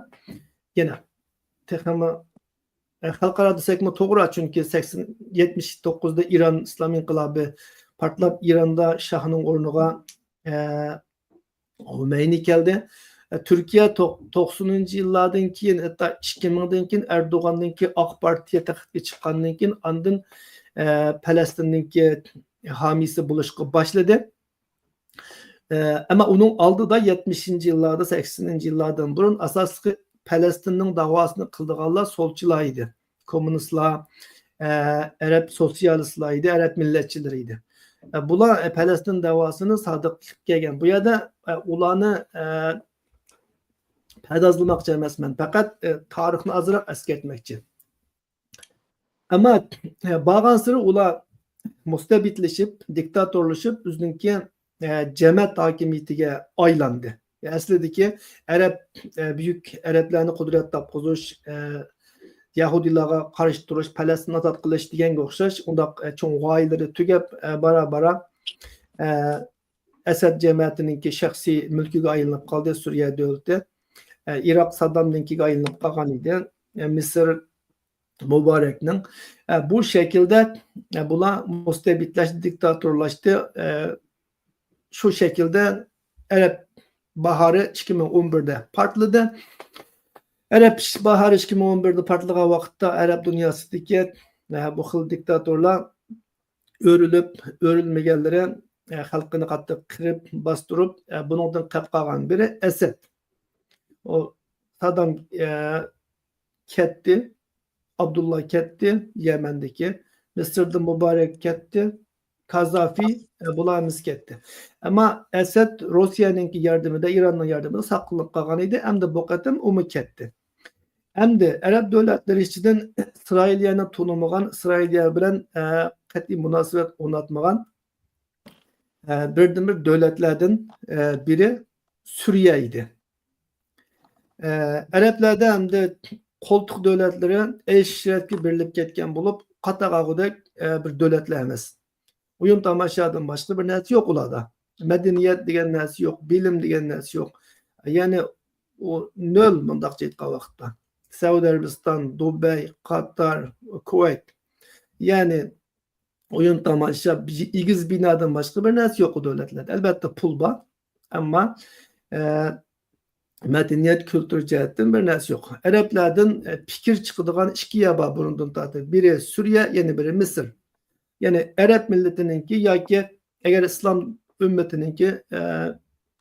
يەنە تېخىمۇ، ئە، خەلقئارا دېسەكمۇ توغرا، چۈنكى سەكسەن، يەتمىش توققۇزدا ئىران ئىسلام ئىنقىلابى پارتلاپ، ئىراندا شاھنىڭ ئورنىغا، ئە، خومەينى كەلدى. ئە، تۈركىيە توق-، توقسىنىنچى يىللاردىن كېيىن، ھەتتا ئىككى مىڭدىن كېيىن ئەردوغاندىن كېيىن ئاق پارتىيە تەختكە چىققاندىن كېيىن، ئاندىن، ئە، پەلەستىننىڭكى ھامىيسى بولۇشقا باشلىدى. ئە، ئەمما ئۇنىڭ ئالدىدا يەتمىشىنچى يىللاردا، سەكسىنىنچى يىللاردىن بۇرۇن ئاساسلىقى پەلەستىننىڭ داۋاسىنى قىلىدىغانلار سولچىلار ئىدى. كوممۇنىستلار، ئە، ئەرەب سوتسىيالىستلار ئىدى، ئەرەب مىللەتچىلىرى ئىدى. ئە، بۇلار، ئە، پەلەستىن داۋاسىنى سادىق قىلىپ كەلگەن. بۇ يەردە، ئە، ئۇلارنى، ئە، پەردازلىماقچى ئەمەسمەن، پەقەت، ئە، تارىخنى ئازراق ئەسكەرتمەكچى. ئەمما، ئە، بارغانسېرى ئۇلار مۇستەبىتلىشىپ، دىكتاتورلىشىپ، ئۆزىنىڭكى، ئە، جەمەت ھاكىمىيىتىگە ئايلاندى. ئەسلىدىكى ئەرەب، ئە، بۈيۈك ئەرەبلەرنى قۇدرەت تاپقۇزۇش، ئە، يەھۇدىيلارغا قارشى تۇرۇش، پەلەستىن ئازاد قىلىش دېگەنگە ئوخشاش، ئۇنداق، ئە، چوڭ غايىلىرى تۈگەپ، ئە، بارا-بارا، ئە، ئەسەد جەمەتىنىڭكى شەخسىي مۈلكىگە ئايلىنىپ قالدى سۈرىيە دۆلىتى. ئە، ئىراق سادامنىڭكىگە ئايلىنىپ قالغان ئىدى. ئە، مىسىر مۇبارەكنىڭ. ئە، بۇ شەكىلدە، ئە، بۇلار مۇستەبىتلەشتى، دىكتاتورلاشتى. ئە، شۇ شەكىلدە ئەرەب باھارى ئىككى مىڭ ئون بىردە پارتلىدى. ئەرەب باھارى ئىككى مىڭ ئون بىردە پارتلىغان ۋاقىتتا ئەرەب دۇنياسىدىكى، ئە، بۇ خىل دىكتاتورلار ئۆرۈلۈپ، ئۆرۈلمىگەنلىرى، ئە، خەلقىنى قاتتىق قىرىپ، باستۇرۇپ، ئە، بۇنىڭدىن قېلىپ قالغان بىرى ئەسەد. ئۇ سادام، ئە، كەتتى، ئابدۇللا كەتتى، يەمەندىكى، مىسىردا مۇبارەك كەتتى، كازافى، ئە، بۇلار ھەممىسى كەتتى. ئەمما ئەسەد روسىيەنىڭكى ياردىمىدە، ئىراننىڭ ياردىمىدە ساقلىنىپ قالغان ئىدى، ئەمدى بۇ قېتىم ئۇمۇ كەتتى. ئەمدى ئەرەب دۆلەتلىرى ئىچىدىن ئىسرائىلىيەنى تونۇمىغان، ئىسرائىلىيە بىلەن، ئە، قەتئىي مۇناسىۋەت ئورناتمىغان، ئە، بىردىنبىر دۆلەتلەردىن، ئە، بىرى سۈرىيە ئىدى. ئە، ئەرەبلەردە ئەمدى قولتۇق دۆلەتلىرى ئەيش-ئىشرەتكە بېرىلىپ كەتكەن بولۇپ، قاتاق ئالغۇدەك، ئە، بىر دۆلەتلەر ئەمەس. ئويۇن تاماشادىن باشقا بىر نەرسە يوق ئۇلاردا. مەدەنىيەت دېگەن نەرسە يوق، بىلىم دېگەن نەرسە يوق. يەنى ئۇ نۆل، مۇنداقچە ئېيتقان ۋاقىتتا. سەئۇدى ئەرەبىستان، دۇبەي، قاتار، كۇۋەيت. يەنى ئويۇن تاماشا، ئېگىز بىنادىن باشقا بىر نەرسە يوق ئۇ دۆلەتلەردە. ئەلبەتتە پۇل بار، ئەمما، ئە، مەدەنىيەت، كۈلتۈر جەھەتتىن بىر نەرسە يوق. ئەرەبلەردىن، ئە، پىكىر چىقىدىغان ئىككى يەر بار بۇرۇندىن تارتىپ. بىرى سۈرىيە، يەنە بىرى مىسىر. يەنى ئەرەب مىللىتىنىڭكى ياكى ئەگەر ئىسلام ئۈممىتىنىڭكى، ئە،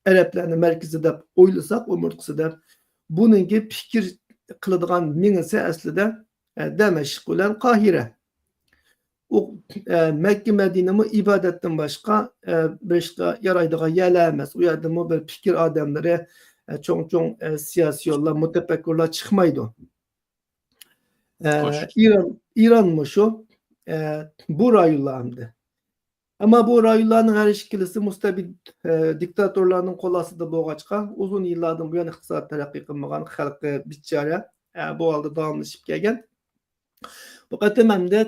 ئەرەبلەرنى مەركىزى دەپ ئويلىساق، ئومۇرتقىسى دەپ، بۇنىڭكى پىكىر قىلىدىغان مېڭىسى ئەسلىدە، ئە، دەمەشق بىلەن قاھىرە. ئۇ، ئە، مەككە مەدىنىمۇ ئىبادەتتىن باشقا، ئە، بىر ئىشقا يارايدىغان يەرلەر ئەمەس. ئۇ يەردىمۇ بىر پىكىر ئادەملىرى، ئە، چوڭ-چوڭ، ئە، سىياسىيونلار، مۇتەپەككۇرلار چىقمايدۇ. ئە، خوش. ئىران، ئىرانمۇ شۇ، ئە، بۇ رايونلار ئەمدى. ئەمما بۇ رايونلارنىڭ ھەر ئىككىلىسى مۇستەبىت، ئە، دىكتاتورلارنىڭ قول ئاستىدا بولغاچقا، ئۇزۇن يىللاردىن بۇيان ئىقتىساد تەرەققىي قىلمىغان، خەلقى بىچارە، ئە، بۇ ھالدا داۋاملىشىپ كەلگەن. بۇ قېتىم ئەمدى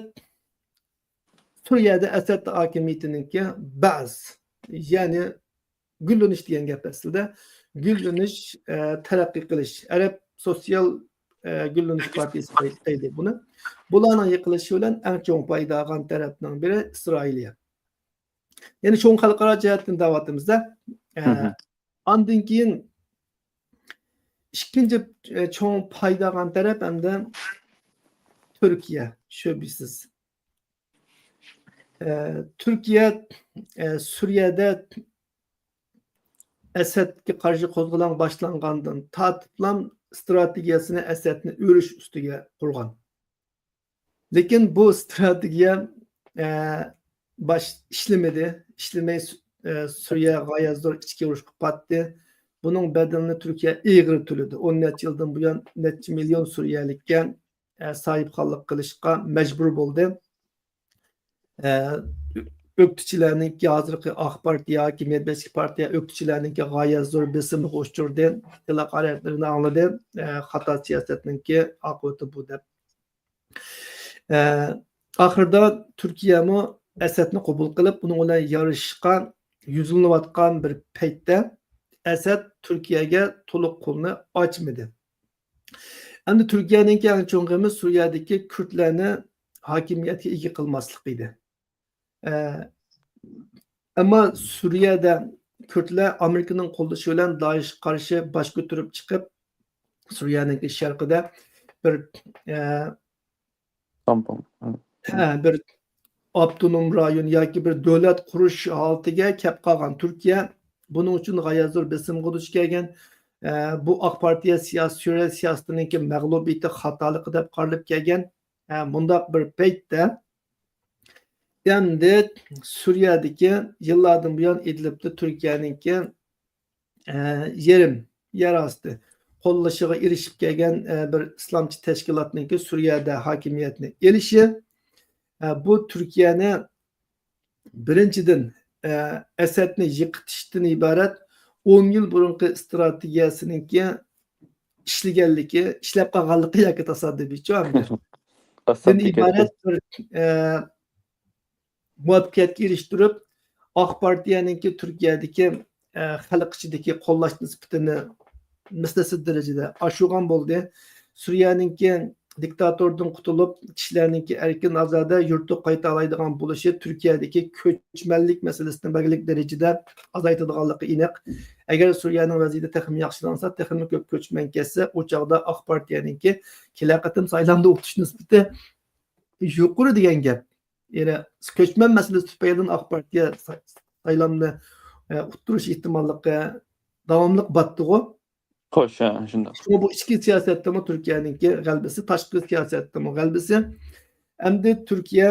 سۈرىيەدە ئەسەد ھاكىمىيىتىنىڭكى بەئس، يەنى گۈللىنىش دېگەن گەپ ئەسلىدە. گۈللىنىش، ئە، تەرەققىي قىلىش. ئەرەب سوتسىيال، ئە، گۈللىنىش پارتىيىسى دەيدۇ بۇنى. بۇلارنىڭ يىقىلىشى بىلەن ئەڭ چوڭ پايدا ئالغان تەرەپنىڭ بىرى ئىسرائىلىيە. يەنى چوڭ خەلقئارا جەھەتتىن دەۋاتىمىز-دە. ئە، مھم. ئاندىن كېيىن ئىككىنچى، ئە، چوڭ پايدا ئالغان تەرەپ ئەمدى تۈركىيە، شۈبھىسىز. ئە، تۈركىيە، ئە، سۈرىيەدە ئەسەدكە قارشى قوزغىلاڭ باشلانغاندىن تارتىپلا ئىستراتېگىيەسىنى ئەسەدنى ئۆرۈش ئۈستىگە قۇرغان. لېكىن بۇ ئىستراتېگىيە، ئە، باش ئىشلىمىدى. ئىشلىمەي سۈ-، ئە، سۈرىيە غايەت زور ئىچكى ئۇرۇشقا پاتتى. بۇنىڭ بەدىلىنى تۈركىيە ئېغىر تۆلىدى. ئون نەچچە يىلدىن بۇيان نەچچە مىليون سۈرىيەلىككە، ئە، ساھىبخانلىق قىلىشقا مەجبۇر بولدى. ئە، ئۆكتىچىلەرنىڭكى، ھازىرقى ئاق پارتىيە ھاكىمىيەت بېشىدىكى پارتىيە ئۆكتىچىلەرنىڭكى غايەت زور بېسىمىغا ئۇچرىدى. خەلق ھارارەتلىرىنى ئاڭلىدى. ئە، خاتا سىياسەتنىڭكى ئاقىۋىتى بۇ دەپ. ئە، ئاخىرىدا تۈركىيەمۇ ئەسەدنى قوبۇل قىلىپ، ئۇنىڭ بىلەن يارىشىشقا يۈزلىنىۋاتقان بىر پەيتتە، ئەسەد تۈركىيەگە تولۇق قولىنى ئاچمىدى. ئەمدى تۈركىيەنىڭكى ئەڭ چوڭ غېمى سۈرىيەدىكى كۈردلەرنى ھاكىمىيەتكە ئىگە قىلماسلىق ئىدى. ئە، ئەمما سۈرىيەدە كۈردلەر ئامېرىكىنىڭ قوللىشى بىلەن دائىشقا قارشى باش كۆتۈرۈپ چىقىپ، سۈرىيەنىڭكى شەرقىدە بىر، ئە، تامپون. ھە، بىر ئاپتونوم رايون ياكى بىر دۆلەت قۇرۇش ھالىتىگە كەپ قالغان تۈركىيە بۇنىڭ ئۈچۈن غايەت زور بېسىمغا دۇچ كەلگەن. ئە، بۇ ئاق پارتىيە سىياسىي، سۈرىيە سىياسىتىنىڭكى مەغلۇبىيىتى، خاتالىقى دەپ قارىلىپ كەلگەن. ئە، مۇنداق بىر پەيتتە ئەمدى سۈرىيەدىكى يىللاردىن بۇيان ئىدلىبتە تۈركىيەنىڭكى، ئە، يېرىم يەر ئاستى قوللىشىغا ئېرىشىپ كەلگەن، ئە، بىر ئىسلامچى تەشكىلاتنىڭكى سۈرىيەدە ھاكىمىيەتنى ئېلىشى، ئە، بۇ تۈركىيەنى بىرىنچىدىن، ئە، ئەسەدنى يىقىتىشتىن ئىبارەت ئون يىل بۇرۇنقى ئىستراتېگىيەسىنىڭكى ئىشلىگەنلىكى، ئىشلەپ قالغانلىقى ياكى تاسادىپىيچۇ ئەمدى. دىن ئىبارەت بىر، ئە، مۇۋەپپەقىيەتكە ئېرىشتۈرۈپ، ئاق پارتىيەنىڭكى تۈركىيەدىكى، ئە، خەلق ئىچىدىكى قوللاش نىسبىتىنى مىسلىسىز دەرىجىدە ئاشۇرغان بولدى. سۈرىيەنىڭكى دىكتاتوردىن قۇتۇلۇپ، كىشىلەرنىڭكى ئەركىن ئازادە يۇرتىغا قايتالايدىغان بولۇشى تۈركىيەدىكى كۆچمەنلىك مەسىلىسىنى بەلگىلىك دەرىجىدە ئازايتىدىغانلىقى ئېنىق. ئەگەر سۈرىيەنىڭ ۋەزىيىتى تېخىمۇ ياخشىلانسا، تېخىمۇ كۆپ كۆچمەن كەتسە، ئۇ چاغدا ئاق پارتىيەنىڭكى كېلەر قېتىم سايلامدا ئۇتۇش نىسبىتى يۇقىرى دېگەن گەپ. يەنە كۆچمەن مەسىلىسى تۈپەيلىدىن ئاق پارتىيە سا-، سايلامنى، ئە، ئۇتتۇرۇش ئېھتىماللىقى داۋاملىق باتتىغۇ. خوش، ھە، شۇنداق. شۇڭا بۇ ئىچكى سىياسەتتىمۇ تۈركىيەنىڭكى غەلىبىسى، تاشقى سىياسەتتىمۇ غەلىبىسى. ئەمدى تۈركىيە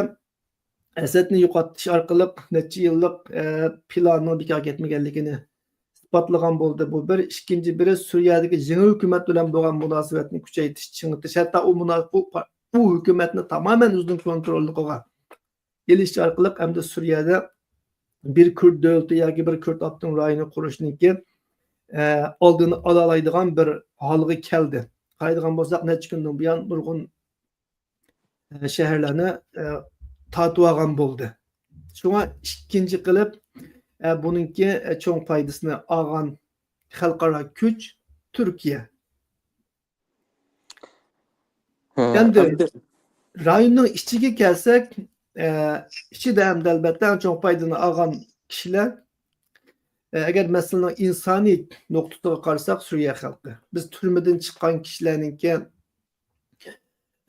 ئەسەدنى يوقاتىش ئارقىلىق نەچچە يىللىق، ئە، پىلانىنىڭ بىكارغا كەتمىگەنلىكىنى ئىسپاتلىغان بولدى. بۇ بىر. ئىككىنچى بىرى، سۈرىيەدىكى يېڭى ھۆكۈمەت بىلەن بولغان مۇناسىۋەتنى كۈچەيتىش، چىڭىتىش، ھەتتا ئۇ مۇنا-، ئۇ پا-، ئۇ ھۆكۈمەتنى تامامەن ئۆزىنىڭ كونتروللۇقىغا ئېلىش ئارقىلىق ئەمدى سۈرىيەدە بىر كۈرد دۆلىتى ياكى بىر كۈرد ئاپتونوم رايونى قۇرۇشنىڭكى، ئە، ئالدىنى ئالالايدىغان بىر ھالغا كەلدى. قارايدىغان بولساق، نەچچە كۈندىن بۇيان نۇرغۇن، ئە، شەھەرلەرنى، ئە، تارتىۋالغان بولدى. شۇڭا ئىككىنچى قىلىپ، ئە، بۇنىڭكى، ئە، چوڭ پايدىسىنى ئالغان خەلقئارا كۈچ تۈركىيە. ھە، ئەمدى ئەمدى رايوننىڭ ئىچىگە كەلسەك، ئە، ئىچىدە ئەمدى ئەلبەتتە ئەڭ چوڭ پايدىنى ئالغان كىشىلەر، ئە، ئەگەر مەسىلىنىڭ ئىنسانىي نۇقتىسىغا قارىساق، سۈرىيە خەلقى. بىز تۈرمىدىن چىققان كىشىلەرنىڭكى،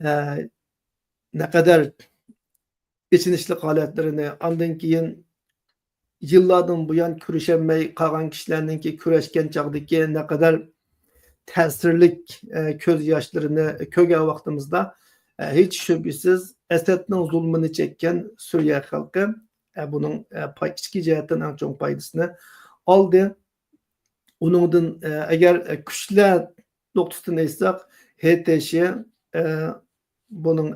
ئە، نەقەدەر ئېچىنىشلىق ھالەتلىرىنى، ئاندىن كېيىن يىللاردىن بۇيان كۆرۈشەلمەي قالغان كىشىلەرنىڭكى كۆرۈشكەن چاغدىكى نەقەدەر تەسىرلىك، ئە، كۆز ياشلىرىنى كۆرگەن ۋاقتىمىزدا، ئە، ھېچ شۈبھىسىز، ئەسەدنىڭ زۇلمىنى چەككەن سۈرىيە خەلقى، ئە، بۇنىڭ، ئە، پاي-، ئىچكى جەھەتتىن ئەڭ چوڭ پايدىسىنى ئالدى. ئۇنىڭدىن، ئە، ئەگەر، ئە، كۈچلەر نۇقتىسىدىن ئېيتساق، ھې تې شې، ئە، بۇنىڭ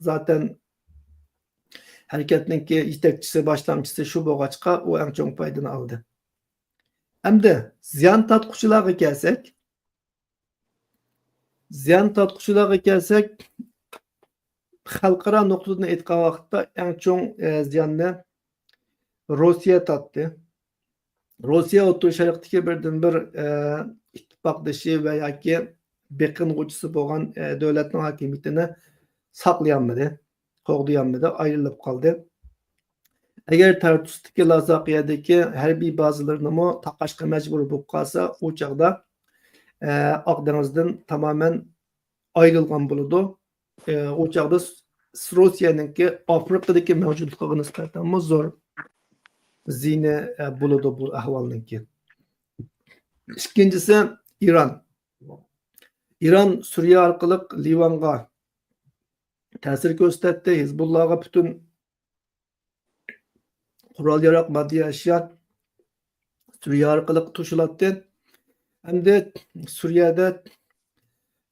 زاتەن ھەرىكەتنىڭكى يېتەكچىسى، باشلامچىسى شۇ بولغاچقا، ئۇ ئەڭ چوڭ پايدىنى ئالدى. ئەمدى زىيان تارتقۇچىلارغا كەلسەك، زىيان تارتقۇچىلارغا كەلسەك، خەلقئارا نۇقتىدىن ئېيتقان ۋاقىتتا ئەڭ چوڭ، ئە، زىياننى روسىيە تارتتى. روسىيە ئوتتۇرا شەرقتىكى بىردىنبىر، ئە، ئىتتىپاقدىشى ۋە ياكى بېقىنغۇچىسى بولغان، ئە، دۆلەتنىڭ ھاكىمىيىتىنى ساقلىيالمىدى، قوغدىيالمىدى، ئايرىلىپ قالدى. ئەگەر تارتۇستىكى لازاقىيەدىكى ھەربىي بازىلىرىنىمۇ تاقاشقا مەجبۇر بولۇپ قالسا، ئۇ چاغدا، ئە، ئاق دېڭىزدىن تامامەن ئايرىلغان بولىدۇ. ئە، ئۇ چاغدا س-، روسىيەنىڭكى ئافرىقىدىكى مەۋجۇتلۇقىغا نىسبەتەنمۇ زور زىيىنى، ئە، بولىدۇ بۇ ئەھۋالنىڭكى. ئىككىنچىسى، ئىران. ئىران سۈرىيە ئارقىلىق لىۋانغا تەسىر كۆرسىتەتتى، ھىزبۇللاغا پۈتۈن قورال-ياراغ، ماددىي ئەشيا سۈرىيە ئارقىلىق توشۇلاتتى. ئەمدى سۈرىيەدە،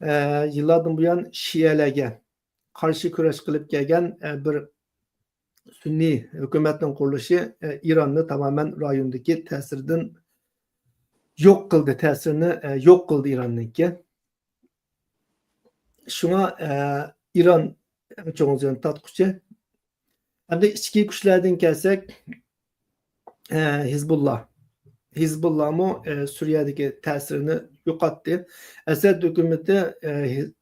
ئە، يىللاردىن بۇيان شىئەلەرگە قارشى كۈرەش قىلىپ كەلگەن، ئە، بىر سۈنئىي ھۆكۈمەتنىڭ قۇرۇلۇشى، ئە، ئىراننى تامامەن رايوندىكى تەسىرىدىن يوق قىلدى، تەسىرىنى، ئە، يوق قىلدى ئىراننىڭكى. شۇڭا، ئە، ئىران ئەڭ چوڭ زىيان تارتقۇچى. ئەمدى ئىچكى كۈچلەردىن كەلسەك، ئە، ھىزبۇللا. ھىزبۇللامۇ، ئە، سۈرىيەدىكى تەسىرىنى يوقاتتى. ئەسەد ھۆكۈمىتى، ئە، ھىز-،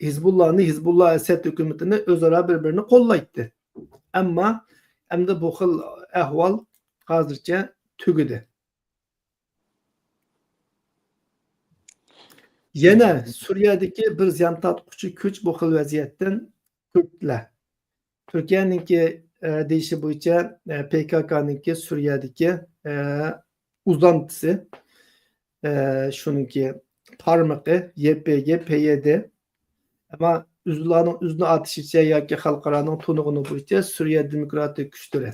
ھىزبۇللانى، ھىزبۇللا ئەسەد ھۆكۈمىتىنى ئۆزئارا بىر-بىرىنى قوللايتتى. ئەمما ئەمدى بۇ خىل ئەھۋال ھازىرچە تۈگىدى. يەنە سۈرىيەدىكى بىر زىيان تارتقۇچى كۈچ بۇ خىل ۋەزىيەتتىن كۈردلەر. تۈركىيەنىڭكى، ئە، دېيىشى بويىچە، ئە، پې كا كانىڭكى سۈرىيەدىكى، ئە، ئۇزانتىسى، ئە، شۇنىڭكى تارمىقى، يې پې گې، پې يې دې. ئەمما ئۆزلەرنىڭ ئۆزىنى ئاتىشىچە ياكى خەلقئارانىڭ تونۇغىنى بويىچە سۈرىيە دېموكراتىك كۈچلىرى.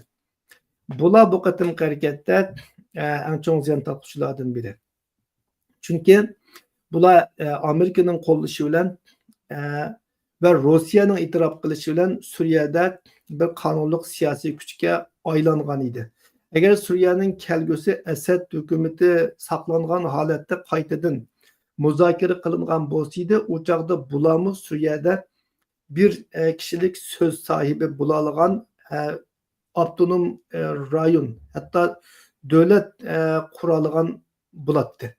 بۇلار بۇ قېتىمقى ھەرىكەتتە، ئە، ئەڭ چوڭ زىيان تارتقۇچىلاردىن بىرى. چۈنكى بۇلار، ئە، ئامېرىكىنىڭ قوللىشى بىلەن، ئە، ۋە روسىيەنىڭ ئېتىراپ قىلىشى بىلەن سۈرىيەدە بىر قانۇنلۇق سىياسىي كۈچكە ئايلانغان ئىدى. ئەگەر سۈرىيەنىڭ كەلگۈسى ئەسەد ھۆكۈمىتى ساقلانغان ھالەتتە قايتىدىن مۇزاكىرە قىلىنغان بولسىدى، ئۇ چاغدا بۇلارمۇ سۈرىيەدە بىر، ئە، كىشىلىك سۆز ساھىبى بولالىغان، ئە، ئاپتونوم، ئە، رايون، ھەتتا دۆلەت، ئە، قۇرالىغان بولاتتى.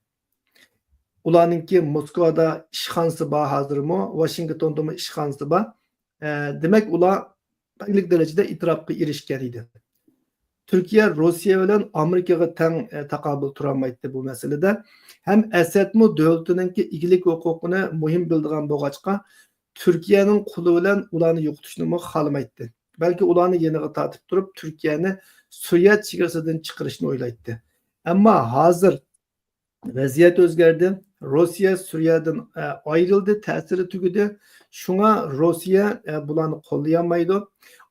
ئۇلارنىڭكى موسكۋادا ئىشخانىسى بار ھازىرمۇ، ۋاشىنگتوندىمۇ ئىشخانىسى بار. ئە، دېمەك، ئۇلار بەكلىك دەرىجىدە ئېتىراپقا ئېرىشكەن ئىدى. تۈركىيە روسىيە بىلەن ئامېرىكىغا تەڭ، ئە، تاقابىل تۇرالمايتتى بۇ مەسىلىدە. ھەم ئەسەدمۇ دۆلىتىنىڭكى ئىگىلىك ھوقۇقىنى مۇھىم بىلىدىغان بولغاچقا، تۈركىيەنىڭ قولى بىلەن ئۇلارنى يوقىتىشنىمۇ خالىمايتتى. بەلكى ئۇلارنى يېنىغا تارتىپ تۇرۇپ، تۈركىيەنى سۈرىيە چېگرىسىدىن چىقىرىشنى ئويلايتتى. ئەمما ھازىر ۋەزىيەت ئۆزگەردى. روسىيە سۈرىيەدىن، ئە، ئايرىلدى، تەسىرى تۈگىدى. شۇڭا روسىيە، ئە، بۇلارنى قوللىيالمايدۇ.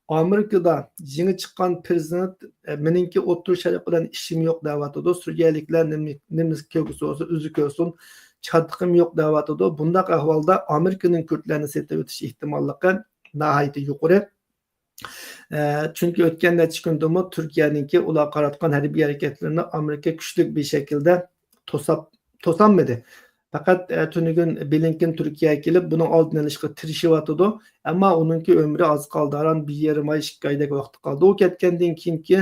ئامېرىكىدا يېڭى چىققان پىرېزىدېنت، ئە، مېنىڭكى ئوتتۇرا شەرق بىلەن ئىشىم يوق دەۋاتىدۇ. سۈرىيەلىكلەر نېمە، نېمە كۆرگۈسى بولسا ئۆزى كۆرسۇن، چاتىقىم يوق دەۋاتىدۇ. بۇنداق ئەھۋالدا ئامېرىكىنىڭ كۈردلەرنى سېتىۋېتىش ئېھتىماللىقى ناھايىتى يۇقىرى. ئە، چۈنكى ئۆتكەن نەچچە كۈندىمۇ تۈركىيەنىڭكى ئۇلار قاراتقان ھەربىي ھەرىكەتلىرىنى ئامېرىكا كۈچلۈك بىر شەكىلدە توساپ، توسالمىدى. پەقەت، ئە، تۈنۈگۈن بلىنكېن تۈركىيەگە كېلىپ، بۇنىڭ ئالدىنى ئېلىشقا تىرىشىۋاتىدۇ. ئەمما ئۇنىڭكى ئۆمرى ئاز قالدى، ئاران بىر يېرىم ئاي، ئىككى ئايدەك ۋاقتى قالدى. ئۇ كەتكەندىن كېيىنكى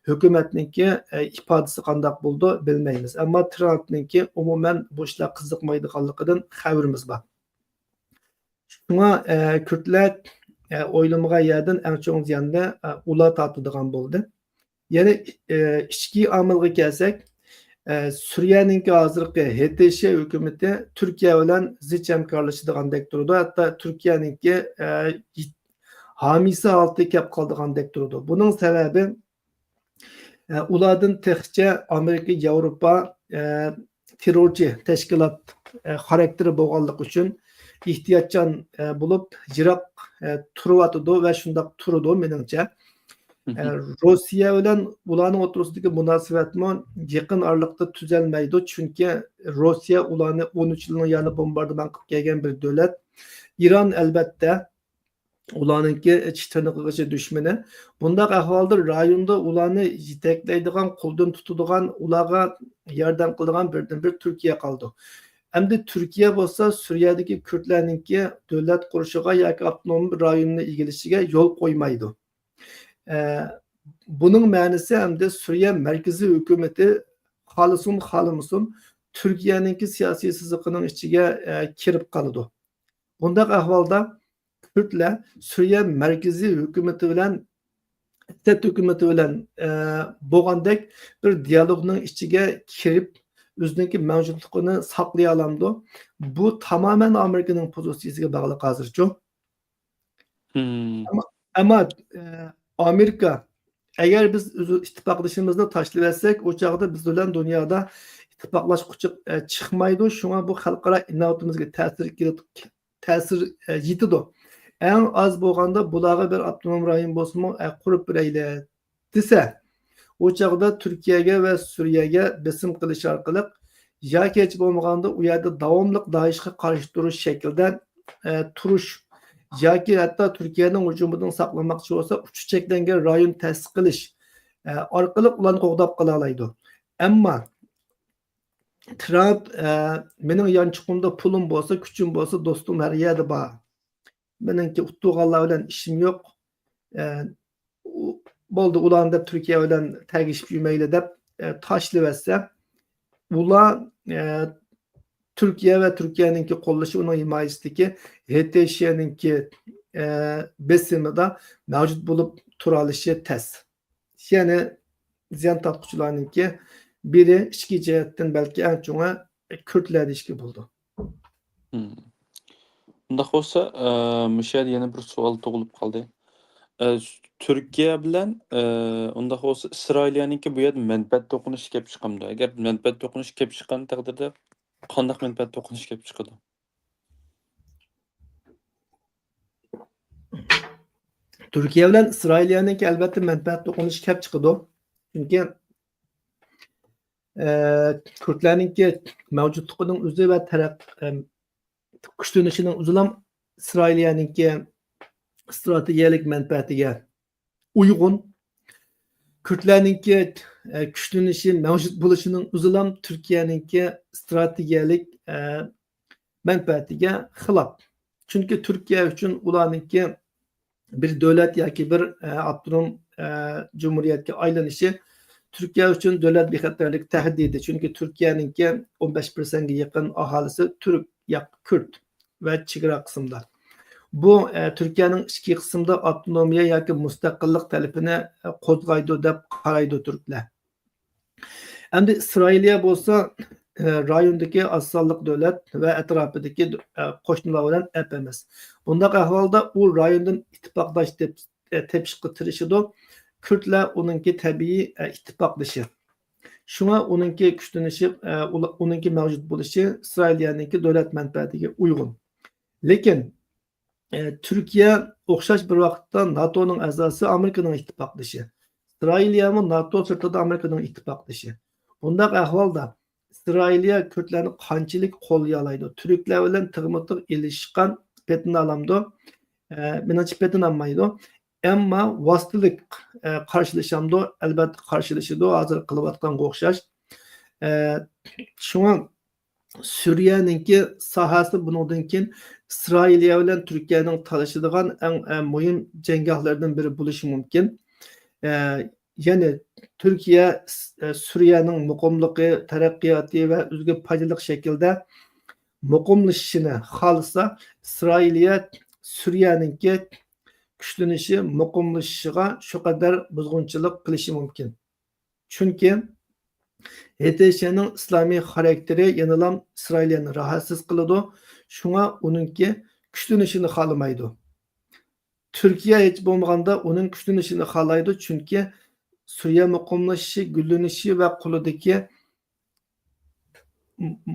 ھۆكۈمەتنىڭكى، ئە، ئىپادىسى قانداق بولىدۇ، بىلمەيمىز. ئەمما ترامپنىڭكى ئومۇمەن بۇ ئىشلار قىزىقمايدىغانلىقىدىن خەۋىرىمىز بار. شۇڭا، ئە، كۈردلەر، ئە، ئويلىمىغان يەردىن ئەڭ چوڭ زىياننى، ئە، ئۇلار تارتىدىغان بولدى. يەنى، ئە، ئىچكى ئامىلغا كەلسەك، ئە، سۈرىيەنىڭكى ھازىرقى ھې تې شې ھۆكۈمىتى تۈركىيە بىلەن زىچ ھەمكارلىشىدىغاندەك تۇرىدۇ. ھەتتا تۈركىيەنىڭكى، ئە، ھامىيسى ھالىتىگە كەپ قالىدىغاندەك تۇرىدۇ. بۇنىڭ سەۋەبى، ئە، ئۇلاردىن تېخىچە ئامېرىكا، ياۋروپا، ئە، تېررورچى تەشكىلات، ئە، خاراكتېرى بولغانلىقى ئۈچۈن ئېھتىياتچان، ئە، بولۇپ، يىراق، ئە، تۇرۇۋاتىدۇ ۋە شۇنداق تۇرىدۇ، مېنىڭچە. ئە، روسىيە بىلەن ئۇلارنىڭ ئوتتۇرىسىدىكى مۇناسىۋەتمۇ يېقىن ئارىلىقتا تۈزەلمەيدۇ، چۈنكى روسىيە ئۇلارنى ئون ئۈچ يىلنىڭ يانى بومباردىمان قىلىپ كەلگەن بىر دۆلەت. ئىران، ئەلبەتتە، ئۇلارنىڭكى چىش تىرنىقىغىچە دۈشمىنى. بۇنداق ئەھۋالدا رايوندا ئۇلارنى يېتەكلەيدىغان، قولدىن تۇتىدىغان، ئۇلارغا ياردەم قىلىدىغان بىردىنبىر تۈركىيە قالىدۇ. ئەمدى تۈركىيە بولسا سۈرىيەدىكى كۈردلەرنىڭكى دۆلەت قۇرۇشىغا ياكى ئاپتونوم رايوننى ئىگىلىشىگە يول قويمايدۇ. ئە، بۇنىڭ مەنىسى ئەمدى سۈرىيە مەركىزىي ھۆكۈمىتى خالىسۇن، خالىمىسۇن، تۈركىيەنىڭكى سىياسىي سىزىقىنىڭ ئىچىگە، ئە، كىرىپ قالىدۇ. بۇنداق ئەھۋالدا كۈردلەر سۈرىيە مەركىزىي ھۆكۈمىتى بىلەن، ئەسەد ھۆكۈمىتى بىلەن، ئە، بولغاندەك بىر دىيالوگنىڭ ئىچىگە كىرىپ، ئۆزىنىڭكى مەۋجۇتلۇقىنى ساقلىيالامدۇ؟ بۇ تامامەن ئامېرىكىنىڭ پوزىتسىيىسىگە باغلىق ھازىرچۇ. ئەمما، ئەمما، ئە، ئامېرىكا، ئەگەر بىز ئۆز ئىتتىپاقدىشىمىزنى تاشلىۋەتسەك، ئۇ چاغدا بىز بىلەن دۇنيادا ئىتتىپاقلاشقۇچى، ئە، چىقمايدۇ. شۇڭا بۇ خەلقئارا ئىناۋىتىمىزگە تەسىر كېلىدۇ، تەسىر، ئە، يېتىدۇ. ئەڭ ئاز بولغاندا بۇلارغا بىر ئاپتونوم رايون بولسىمۇ، ئە، قۇرۇپ بېرەيلى دېسە، ئۇ چاغدا تۈركىيەگە ۋە سۈرىيەگە بېسىم قىلىش ئارقىلىق ياكى ھېچ بولمىغاندا ئۇ يەردە داۋاملىق دائىشقا قارشى تۇرۇش شەكلىدە، ئە، تۇرۇش ياكى ھەتتا تۈركىيەنىڭ ھۇجۇمىدىن ساقلانماقچى بولسا، ئۇچۇش چەكلەنگەن رايون تەسىس قىلىش، ئە، ئارقىلىق ئۇلارنى قوغداپ قالالايدۇ. ئەمما ترامپ، ئە، مېنىڭ يانچۇقۇمدا پۇلۇم بولسا، كۈچۈم بولسا، دوستۇم ھەر يەردە بار. مېنىڭكى ئۇتتۇرغانلار بىلەن ئىشىم يوق. ئە، ئۇ، بولدى، ئۇلارنى دەپ تۈركىيە بىلەن تەگىشىپ يۈرمەيلى دەپ، ئە، تاشلىۋەتسە، ئۇلار، ئە، تۈركىيە ۋە تۈركىيەنىڭكى قوللىشى، ئۇنىڭ ھىمايىسىدىكى ھېتېشيەنىڭكى، ئە، بېسىمىدا مەۋجۇت بولۇپ تۇرالىشى تەس. يەنى زىيان تارتقۇچىلارنىڭكى بىرى ئىچكى جەھەتتىن بەلكى ئەڭ چوڭى كۈردلەر دېيىشكە بولىدۇ. مم. ئۇنداق بولسا، ئە، مۇشۇ يەردە يەنە بىر سوئال تۇغۇلۇپ قالدى. ئە، تۈركىيە بىلەن، ئە، ئۇنداق بولسا ئىسرائىلىيەنىڭكى بۇ يەردە مەنپەئەت توقۇنۇشى كەپ چىقامدۇ؟ ئەگەر مەنپەئەت توقۇنۇشى كەپ چىققان تەقدىردە قانداق مەنپەئەت توقۇنۇشى كەپ چىقىدۇ؟ تۈركىيە بىلەن ئىسرائىلىيەنىڭكى ئەلۋەتتە مەنپەئەت توقۇنۇشى كەپ چىقىدۇ. چۈنكى، ئە، كۈردلەرنىڭكى مەۋجۇتلۇقىنىڭ ئۆزى ۋە تەرەق-، ئەم، كۈچلىنىشىنىڭ ئۆزىلا ئىسرائىلىيەنىڭكى ئىستراتېگىيەلىك مەنپەئەتىگە ئۇيغۇن. كۈردلەرنىڭكى، ئە، كۈچلىنىشى، مەۋجۇت بولۇشىنىڭ ئۆزىلا تۈركىيەنىڭكى ئىستراتېگىيەلىك، ئە، مەنپەئەتىگە خىلاپ. چۈنكى تۈركىيە ئۈچۈن ئۇلارنىڭكى بىر دۆلەت ياكى بىر، ئە، ئاپتونوم، ئە، جۇمھۇرىيەتكە ئايلىنىشى تۈركىيە ئۈچۈن دۆلەت بىخەتەرلىك تەھدىتى. چۈنكى تۈركىيەنىڭكى ئون بەش پىرسەنتكە يېقىن ئاھالىسى تۈرك ياكى كۈرد ۋە چېگرا قىسىمدا. بۇ، ئە، تۈركىيەنىڭ ئىچكى قىسمىدا ئاپتونومىيە ياكى مۇستەقىللىق تەلىپىنى، ئە، قوزغايدۇ دەپ قارايدۇ تۈركلەر. ئەمدى ئىسرائىلىيە بولسا، ئە، رايوندىكى ئاز سانلىق دۆلەت ۋە ئەتراپىدىكى، ئە، قوشنىلار بىلەن ئەپ ئەمەس. بۇنداق ئەھۋالدا ئۇ رايوندىن ئىتتىپاقداش تېپ-، ئە، تېپىشقا تىرىشىدۇ. كۈردلەر ئۇنىڭكى تەبىئىي، ئە، ئىتتىپاقدىشى. شۇڭا ئۇنىڭكى كۈچلىنىشى، ئە، ئۇلا-، ئۇنىڭكى مەۋجۇت بولۇشى ئىسرائىلىيەنىڭكى دۆلەت مەنپەئەتىگە ئۇيغۇن. لېكىن، ئە، تۈركىيە ئوخشاش بىر ۋاقىتتا ناتونىڭ ئەزاسى، ئامېرىكىنىڭ ئىتتىپاقدىشى. ئىسرائىلىيەمۇ ناتو سىرتىدا ئامېرىكىنىڭ ئىتتىپاقدىشى. بۇنداق ئەھۋالدا ئىسرائىلىيە كۈردلەرنى قانچىلىك قوللىيالايدۇ؟ تۈركلەر بىلەن تىغمۇ تىغ ئېلىشقان پېتىنالامدۇ؟ ئە، مېنىڭچە پېتىنالمايدۇ. ئەمما ۋاسىتىلىك، ئە، قارشىلىشامدۇ؟ ئەلۋەتتە قارشىلىشىدۇ، ھازىر قىلىۋاتقانغا ئوخشاش. ئە، شۇڭا سۈرىيەنىڭكى ساھەسى بۇنىڭدىن كېيىن ئىسرائىلىيە بىلەن تۈركىيەنىڭ تالىشىدىغان ئەڭ، ئە، مۇھىم جەڭگاھلىرىدىن بىرى بولۇشى مۇمكىن. ئە، يەنى تۈركىيە، ئە، سۈرىيەنىڭ مۇقىملىقى، تەرەققىياتى ۋە ئۆزىگە پايدىلىق شەكىلدە مۇقىملىشىشىنى خالىسا، ئىسرائىلىيە سۈرىيەنىڭكى كۈچلىنىشى، مۇقىملىشىشىغا شۇ قەدەر بۇزغۇنچىلىق قىلىشى مۇمكىن. چۈنكى ھېتېشيەنىڭ ئىسلامىي خاراكتېرى يەنىلا ئىسرائىلىيەنى راھەتسىز قىلىدۇ، شۇڭا ئۇنىڭكى كۈچلىنىشىنى خالىمايدۇ. تۈركىيە ھېچ بولمىغاندا ئۇنىڭ كۈچلىنىشىنى خالايدۇ، چۈنكى سۈرىيە مۇقىملىشىشى، گۈللىنىشى ۋە قولىدىكى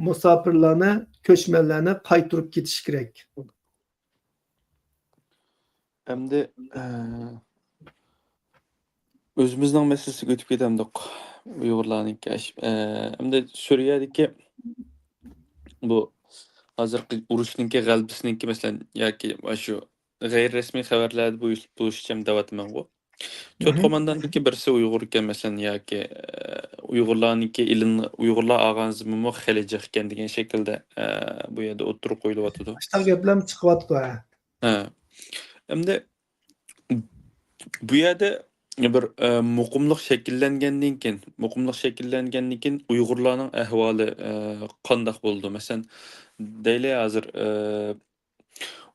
مۇساپىرلارنى، كۆچمەنلەرنى قايتۇرۇپ كېتىشى كېرەك. ئەمدى، ئە، ئۆزىمىزنىڭ مەسىلىسىگە ئۆتۈپ كېتەمدۇق. ئۇيغۇرلارنىڭكى ئەش-، ئە، ئەمدى سۈرىيەدىكى بۇ ھازىرقى ئۇرۇشنىڭكى غەلىبىسىنىڭكى، مەسىلەن، ياكى شۇ غەيرىي رەسمىي خەۋەرلەردە بولۇشىچە دەۋاتىمەنغۇ. تۆت قومانداندىكى بىرسى ئۇيغۇر ئىكەن، مەسىلەن، ياكى، ئە، ئۇيغۇرلارنىڭكى ئېلىن-، ئۇيغۇرلار ئالغان زېمىنمۇ خېلى جىق ئىكەن دېگەن شەكىلدە، ئە، بۇ يەردە ئوتتۇرىغا قويۇلۇۋاتىدۇ. ئاشۇنداق گەپلەرمۇ چىقىۋاتىدۇ، ھە. ھە. ئەمدى بۇ يەردە بىر، ئە، مۇقىملىق شەكىللەنگەندىن كېيىن، مۇقىملىق شەكىللەنگەندىن كېيىن ئۇيغۇرلارنىڭ ئەھۋالى، ئە، قانداق بولىدۇ؟ مەسىلەن، دەيلى ھازىر، ئە،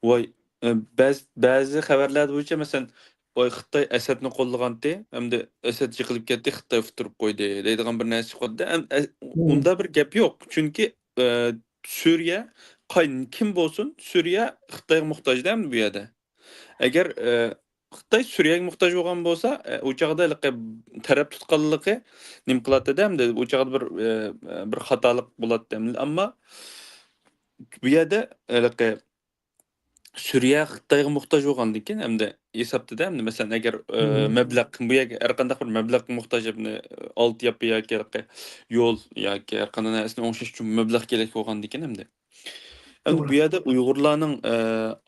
ۋاي، ئە، بەز-، بەزى خەۋەرلەر بويىچە، مەسىلەن، ۋاي، خىتاي ئەسەدنى قوللىغانتى، ئەمدى ئەسەد يىقىلىپ كەتتى، خىتاي ئۇتتۇرۇپ قويدى دەيدىغان بىر نەرسە چىقىۋاتىدۇ. ئەم-، ئە-، ئۇندا بىر گەپ يوق. چۈنكى، ئە، سۈرىيە، قاي-، كىم بولسۇن، سۈرىيە خىتايغا موھتاج-دە ئەمدى بۇ يەردە. ئەگەر، ئە، خىتاي سۈرىيەگە موھتاج بولغان بولسا، ئە، ئۇ چاغدا ھېلىقى تەرەپ تۇتقانلىقى نېمە قىلاتتى-دە، ئەمدى ئۇ چاغدا بىر، ئە، بىر خاتالىق بولاتتى. ئەمدى ئەمما بۇ يەردە ھېلىقى سۈرىيە خىتايغا موھتاج بولغاندىن كېيىن، ئەمدى ھېسابتا-دە، ئەمدى مەسىلەن، ئەگەر، ئە، مەبلەغ، بۇ يەرگە ھەر قانداق بىر مەبلەغقە موھتاج، ئەمدى ئالتە ياپا ياكى ھېلىقى يول ياكى ھەر قانداق نەرسىنى ئوڭشاش ئۈچۈن مەبلەغ كېرەك بولغاندىن كېيىن، ئەمدى ئەمدى بۇ يەردە ئۇيغۇرلارنىڭ، ئە،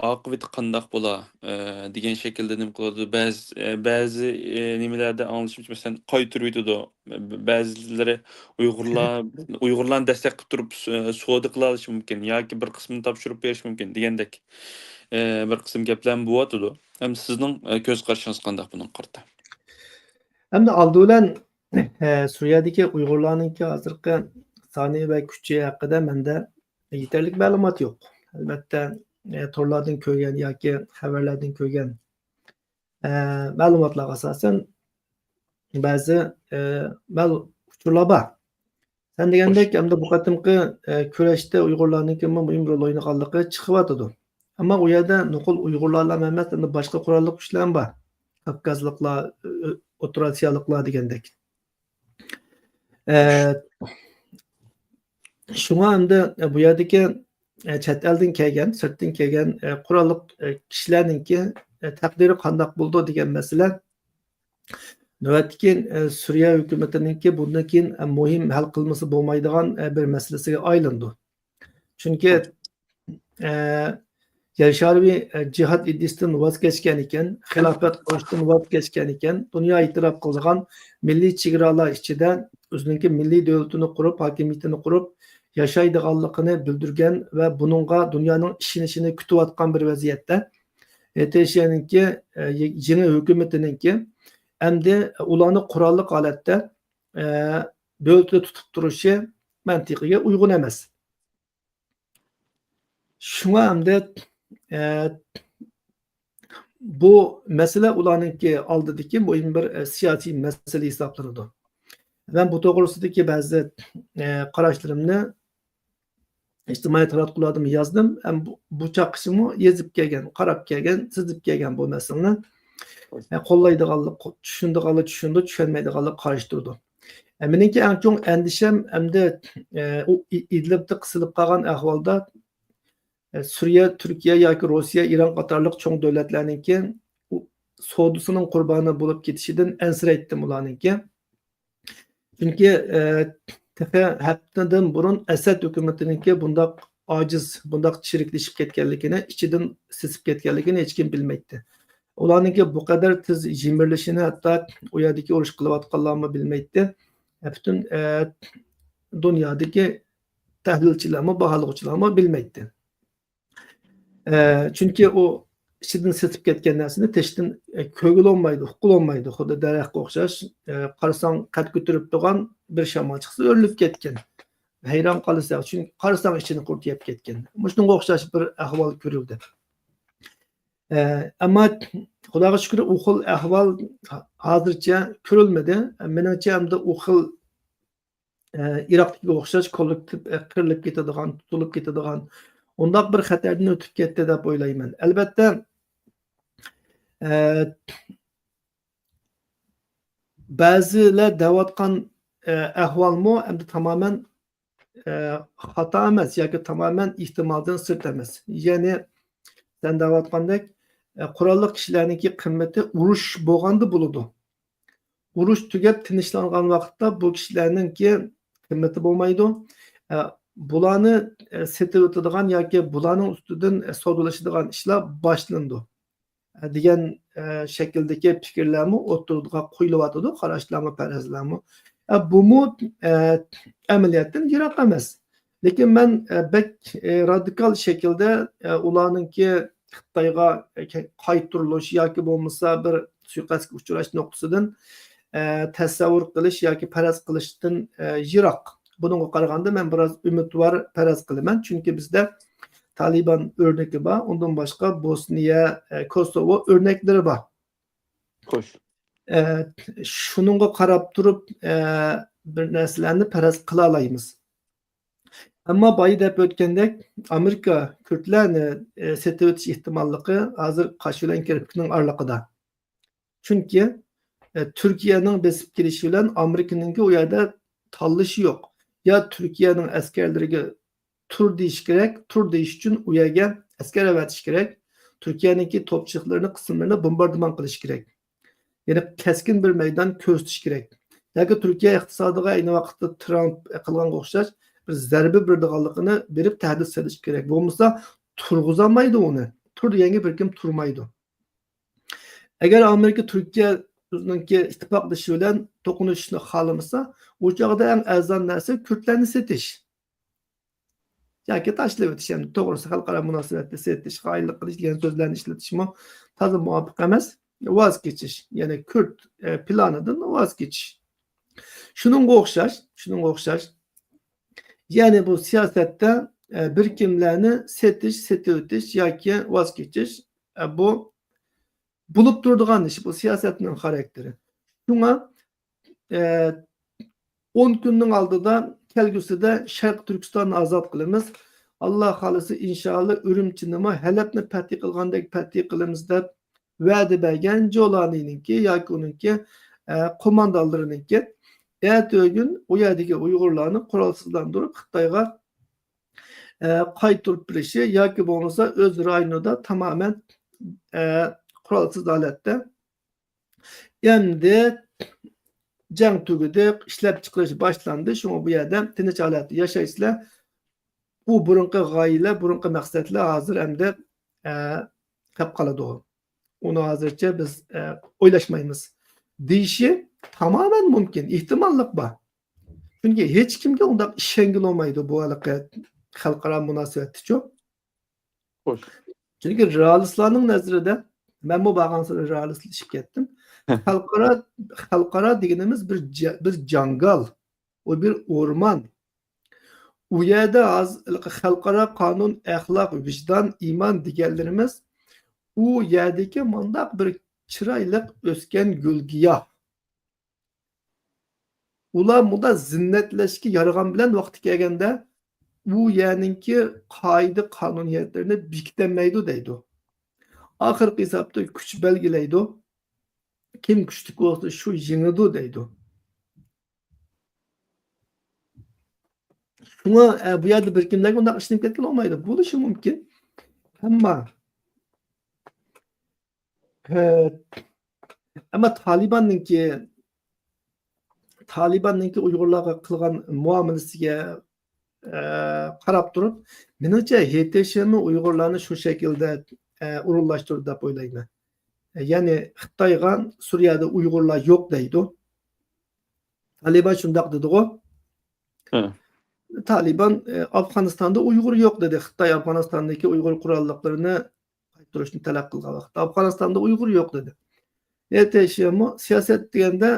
ئاقىۋىتى قانداق بولا، ئە، دېگەن شەكىلدە نېمە قىلىدۇ. بەزى، ئە، بەزى، ئە، نېمىلەردە ئاڭلىشىمچە، مەسىلەن، قايتۇرۇۋېتىدۇ. بەزىلىرى ئۇيغۇرلار، ئۇيغۇرلارنى دەستەك قىلىپ تۇرۇپ، س-، سودا قىلالىشى مۇمكىن ياكى بىر قىسمىنى تاپشۇرۇپ بېرىشى مۇمكىن دېگەندەك، ئە، بىر قىسىم گەپلەرمۇ بولۇۋاتىدۇ. ئەمدى سىزنىڭ، ئە، كۆز قارىشىڭىز قانداق بۇنىڭغا قارىتا؟ ئەمدى ئالدى بىلەن، ئە، سۈرىيەدىكى ئۇيغۇرلارنىڭكى ھازىرقى سانى ۋە كۈچى ھەققىدە مەندە يېتەرلىك مەلۇمات يوق. ئەلۋەتتە، ئە، تورلاردىن كۆرگەن ياكى خەۋەرلەردىن كۆرگەن، ئە، مەلۇماتلارغا ئاساسەن بەزى، ئە، مەل-، ئۇچۇرلار بار. سەن دېگەندەك، ئەمدى بۇ قېتىمقى، ئە، كۈرەشتە ئۇيغۇرلارنىڭكىمۇ مۇھىم رول ئوينىغانلىقى چىقىۋاتىدۇ. ئەمما ئۇ يەردە نوقۇل ئۇيغۇرلارلا ئەمەس، ئەمدى باشقا قوراللىق كۈچلەرمۇ بار. كاۋكازلىقلار، ئۆ-، ئوتتۇرا ئاسىيالىقلار دېگەندەك. ئە، شۇڭا ئەمدى بۇ يەردىكى، ئە، چەت ئەلدىن كەلگەن، سىرتتىن كەلگەن، ئە، قوراللىق، ئە، كىشىلەرنىڭكى، ئە، تەقدىرى قانداق بولىدۇ دېگەن مەسىلە نۆۋەتتىكى، ئە، سۈرىيە ھۆكۈمىتىنىڭكى بۇندىن كېيىن، ئە، مۇھىم ھەل قىلمىسا بولمايدىغان، ئە، بىر مەسىلىسىگە ئايلىنىدۇ. چۈنكى، ئە، يەشارىۋى، ئە، جىھاد ئىدىيىسىدىن ۋاز كەچكەن ئىكەن، خىلاپەت قۇرۇشتىن ۋاز كەچكەن ئىكەن، دۇنيا ئېتىراپ قىلىدىغان مىللىي چېگرالار ئىچىدە ئۆزىنىڭكى مىللىي دۆلىتىنى قۇرۇپ، ھاكىمىيىتىنى قۇرۇپ، ياشايدىغانلىقىنى بىلدۈرگەن ۋە بۇنىڭغا دۇنيانىڭ ئىشىنىشىنى كۈتۈۋاتقان بىر ۋەزىيەتتە، ئېتېشيەنىڭكى، ئە، يېڭى ھۆكۈمىتىنىڭكى ئەمدى ئۇلارنى قوراللىق ھالەتتە، ئە، دۆلىتىدە تۇتۇپ تۇرۇشى مەنتىقىگە ئۇيغۇن ئەمەس. شۇڭا ئەمدى، ئە، بۇ مەسىلە ئۇلارنىڭكى ئالدىدىكى مۇھىم بىر، ئە، سىياسىي مەسىلە ھېسابلىنىدۇ. مەن بۇ توغرىسىدىكى بەزى، ئە، قاراشلىرىمنى ئىجتىمائىي تاراتقۇلاردىمۇ يازدىم. ھەم بۇ، بۇ چاغقىچىمۇ يېزىپ كەلگەن، قاراپ كەلگەن، سىزىپ كەلگەن بۇ مەسىلىنى. ئە، قوللايدىغانلار قو-، چۈشىنىدىغانلار چۈشىنىدۇ، چۈشەنمەيدىغانلار قارشى تۇرىدۇ. ئە، مېنىڭكى ئەڭ چوڭ ئەندىشەم ئەمدى، ئە، ئۇ ئى-، ئىدلىبتە قىسىلىپ قالغان ئەھۋالدا، ئە، سۈرىيە، تۈركىيە ياكى روسىيە، ئىران قاتارلىق چوڭ دۆلەتلەرنىڭكى ئۇ سودىسىنىڭ قۇربانى بولۇپ كېتىشىدىن ئەنسىرەيتتىم ئۇلارنىڭكى. چۈنكى، ئە، تېخى ھەپتىدىن بۇرۇن ئەسەد ھۆكۈمىتىنىڭكى بۇنداق ئاجىز، بۇنداق چىرىكلىشىپ كەتكەنلىكىنى، ئىچىدىن سېسىپ كەتكەنلىكىنى ھېچكىم بىلمەيتتى. ئۇلارنىڭكى بۇ قەدەر تېز يىمىرىلىشىنى، ھەتتا ئۇ يەردىكى ئۇرۇش قىلىۋاتقانلارمۇ بىلمەيتتى. پۈتۈن، ئە، دۇنيادىكى تەھلىلچىلەرمۇ، باھالىغۇچىلارمۇ بىلمەيتتى. ئە، چۈنكى ئۇ ئىچىدىن سېسىپ كەتكەن نەرسىنى تېشىدىن، ئە، كۆرگىلى بولمايدۇ، ئۇققىلى بولمايدۇ. خۇددى دەرەخكە ئوخشاش، ئە، قارىساڭ قەد كۆتۈرۈپ تۇرغان، بىر شامال چىقسا ئۆرۈلۈپ كەتكەن. ھەيران قالىسەن، چۈنكى قارىساڭ ئىچىنى قۇرت يەپ كەتكەن. مۇشۇنىڭغا ئوخشاش بىر ئەھۋال كۆرۈلدى. ئە، ئەمما خۇداغا شۈكۈر، ئۇ خىل ئەھۋال ھازىرچە كۆرۈلمىدى. مېنىڭچە، ئەمدى ئۇ خىل ئە، ئىراقتىكىگە ئوخشاش كوللېكتىپ، ئە، قىرىلىپ كېتىدىغان، تۇتۇلۇپ كېتىدىغان، ئۇنداق بىر خەتەردىن ئۆتۈپ كەتتى دەپ ئويلايمەن. ئەلۋەتتە، ئە، بەزىلەر دەۋاتقان، ئە، ئەھۋالمۇ ئەمدى تامامەن ئە، خاتا ئەمەس ياكى تامامەن ئېھتىمالدىن سىرت ئەمەس. يەنى سەن دەۋاتقاندەك، ئە، قوراللىق كىشىلەرنىڭكى قىممىتى ئۇرۇش بولغاندا بولىدۇ. ئۇرۇش تۈگەپ تىنچلانغان ۋاقىتتا بۇ كىشىلەرنىڭكى قىممىتى بولمايدۇ. ئە، بۇلارنى، ئە، سېتىۋېتىدىغان ياكى بۇلارنىڭ ئۈستىدىن، ئە، سودىلىشىدىغان ئىشلار باشلىنىدۇ، ئە، دېگەن، ئە، شەكىلدىكى پىكىرلەرمۇ ئوتتۇرىغا قويۇلۇۋاتىدۇ، قاراشلارمۇ، پەرەزلەرمۇ. ئە، بۇمۇ، ئە، ئەمەلىيەتتىن يىراق ئەمەس. لېكىن مەن، ئە، بەك، ئە، رادىكال شەكىلدە، ئە، ئۇلارنىڭكى خىتايغا، ئە، قايتۇرۇلۇش ياكى بولمىسا بىر سۇيىقەستكە ئۇچراش نۇقتىسىدىن، ئە، تەسەۋۋۇر قىلىش ياكى پەرەز قىلىشتىن، ئە، يىراق. بۇنىڭغا قارىغاندا مەن بىراز ئۈمىدۋار پەرەز قىلىمەن، چۈنكى بىزدە تالىبان ئۆرنىكى بار، ئۇندىن باشقا بوسنىيە، ئە، كوسوۋو ئۆرنەكلىرى بار. خوش. ئە، شۇنىڭغا قاراپ تۇرۇپ، ئە، بىر نەرسىلەرنى پەرەز قىلالايمىز. ئەمما بايا دەپ ئۆتكەندەك، ئامېرىكا كۈردلەرنى، ئە، سېتىۋېتىش ئېھتىماللىقى ھازىر قاش بىلەن كىرپىكنىڭ ئارىلىقىدا. چۈنكى، ئە، تۈركىيەنىڭ بېسىپ كېلىشى بىلەن ئامېرىكىنىڭكى ئۇ يەردە تاللىشى يوق. يا تۈركىيەنىڭ ئەسكەرلىرىگە تۇر دېيىش كېرەك، تۇر دېيىش ئۈچۈن ئۇ يەرگە ئەسكەر ئەۋەتىش كېرەك، تۈركىيەنىڭكى توپچىلىقلىرىنى، قىسىملىرىنى بومباردىمان قىلىش كېرەك. يەنى كەسكىن بىر مەيدان كۆرسىتىش كېرەك. ياكى تۈركىيە ئىقتىسادىغا ئەينى ۋاقىتتا ترامپ قىلغانغا ئوخشاش بىر زەربە بېرىدىغانلىقىنى بېرىپ تەھدىت سېلىش كېرەك. بولمىسا تۇرغۇزالمايدۇ ئۇنى. تۇر دېگەنگە بىر كىم تۇرمايدۇ. ئەگەر ئامېرىكا تۈركىيە ئۆزىنىڭكى ئىتتىپاقدىشى بىلەن توقۇنۇشۇشنى خالىمىسا، ئۇ چاغدا ئەڭ ئەرزان نەرسە كۈردلەرنى سېتىش. ياكى تاشلىۋېتىش، يەنى توغرىسى خەلقئارا مۇناسىۋەتتە سېتىش، خائىنلىق قىلىش دېگەن سۆزلەرنى ئىشلىتىشمۇ تازا مۇۋاپىق ئەمەس. ۋاز كېچىش، يەنى كۈرد، ئە، پىلانىدىن ۋاز كېچىش. شۇنىڭغا ئوخشاش، شۇنىڭغا ئوخشاش. يەنى بۇ سىياسەتتە، ئە، بىر كىملەرنى سېتىش، سېتىۋېتىش ياكى ۋاز كېچىش، ئە، بۇ بولۇپ تۇرىدىغان ئىش، بۇ سىياسەتنىڭ خاراكتېرى. شۇڭا، ئە، ئون كۈننىڭ ئالدىدا، كەلگۈسىدە شەرقىي تۈركىستاننى ئازاد قىلىمىز. ئاللا خالىسا، ئىنشائاللا، ئۈرۈمچىنىمۇ، ھەلەبنى پەتھى قىلغاندەك پەتھى قىلىمىز دەپ ۋەدە بەرگەن جولانىنىڭكى ياكى ئۇنىڭكى، ئە، قوماندانلىرىنىڭكى ئەتىگۈن ئۇ يەردىكى ئۇيغۇرلارنى قورالسىزلاندۇرۇپ خىتايغا، ئە، قايتۇرۇپ بېرىشى ياكى بولمىسا ئۆز رايونىدا تامامەن، ئە، قورالسىز ھالەتتە ئەمدى جەڭ تۈگىدى، ئىشلەپچىقىرىش باشلاندى، شۇڭا بۇ يەردە تىنچ ھالەتتە ياشايسىلەر. بۇ بۇرۇنقى غايىلەر، بۇرۇنقى مەقسەتلەر ھازىر ئەمدى، ئە، قېلىپ قالىدۇ. ئۇنى ھازىرچە بىز، ئە، ئويلاشمايمىز دېيىشى تامامەن مۇمكىن، ئېھتىماللىق بار. چۈنكى ھېچكىمگە ئۇنداق ئىشەنگىلى بولمايدۇ بۇ ھېلىقى خەلقئارا مۇناسىۋەتتىچۇ. خوش. چۈنكى رېئالىستلارنىڭ نەزىرىدە، مەنمۇ بارغانسېرى رېئالىستلىشىپ كەتتىم. خەلقئارا، خەلقئارا دېگىنىمىز بىر جا-، بىر جاڭگال، ئۇ بىر ئورمان. ئۇ يەردە ھازىر خەلقئارا قانۇن، ئەخلاق، ۋىجدان، ئىمان دېگەنلىرىمىز ئۇ يەردىكى مۇنداق بىر چىرايلىق ئۆسكەن گۈل-گىياھ. ئۇلار مۇنداق زىننەتلەشكە يارىغان بىلەن ۋاقتى كەلگەندە، ئۇ يەرنىڭكى قائىدە قانۇنىيەتلىرىنى بېكىتەلمەيدۇ دەيدۇ. ئاخىرقى ھېسابتا كۈچ بەلگىلەيدۇ. كىم كۈچلۈك بولسا، شۇ يېڭىدۇ دەيدۇ. شۇڭا، ئە، بۇ يەردە بىر كىملەرگە ئۇنداق ئىشىنىپ كەتكىلى بولمايدۇ. بولۇشى مۇمكىن. ئەمما، ئە، ئەمما تالىباننىڭكى، تالىباننىڭكى ئۇيغۇرلارغا قىلغان مۇئامىلىسىگە، ئە، قاراپ تۇرۇپ، مېنىڭچە، ھېيتېشىمۇ ئۇيغۇرلارنى شۇ شەكىلدە، ئە، ئورۇنلاشتۇرىدۇ دەپ ئويلايمەن. يەنى خىتايغا سۈرىيەدە ئۇيغۇرلار يوق دەيدۇ. تالىبان شۇنداق دېدىغۇ. ھە. تالىبان، ئە، ئافغانىستاندا ئۇيغۇر يوق دېدى. خىتاي ئافغانىستاندىكى ئۇيغۇر قوراللىقلىرىنى قايتۇرۇشنى تەلەپ قىلغان ۋاقىتتا ئافغانىستاندا ئۇيغۇر يوق دېدى. ھېيتېشىمۇ سىياسەت دېگەندە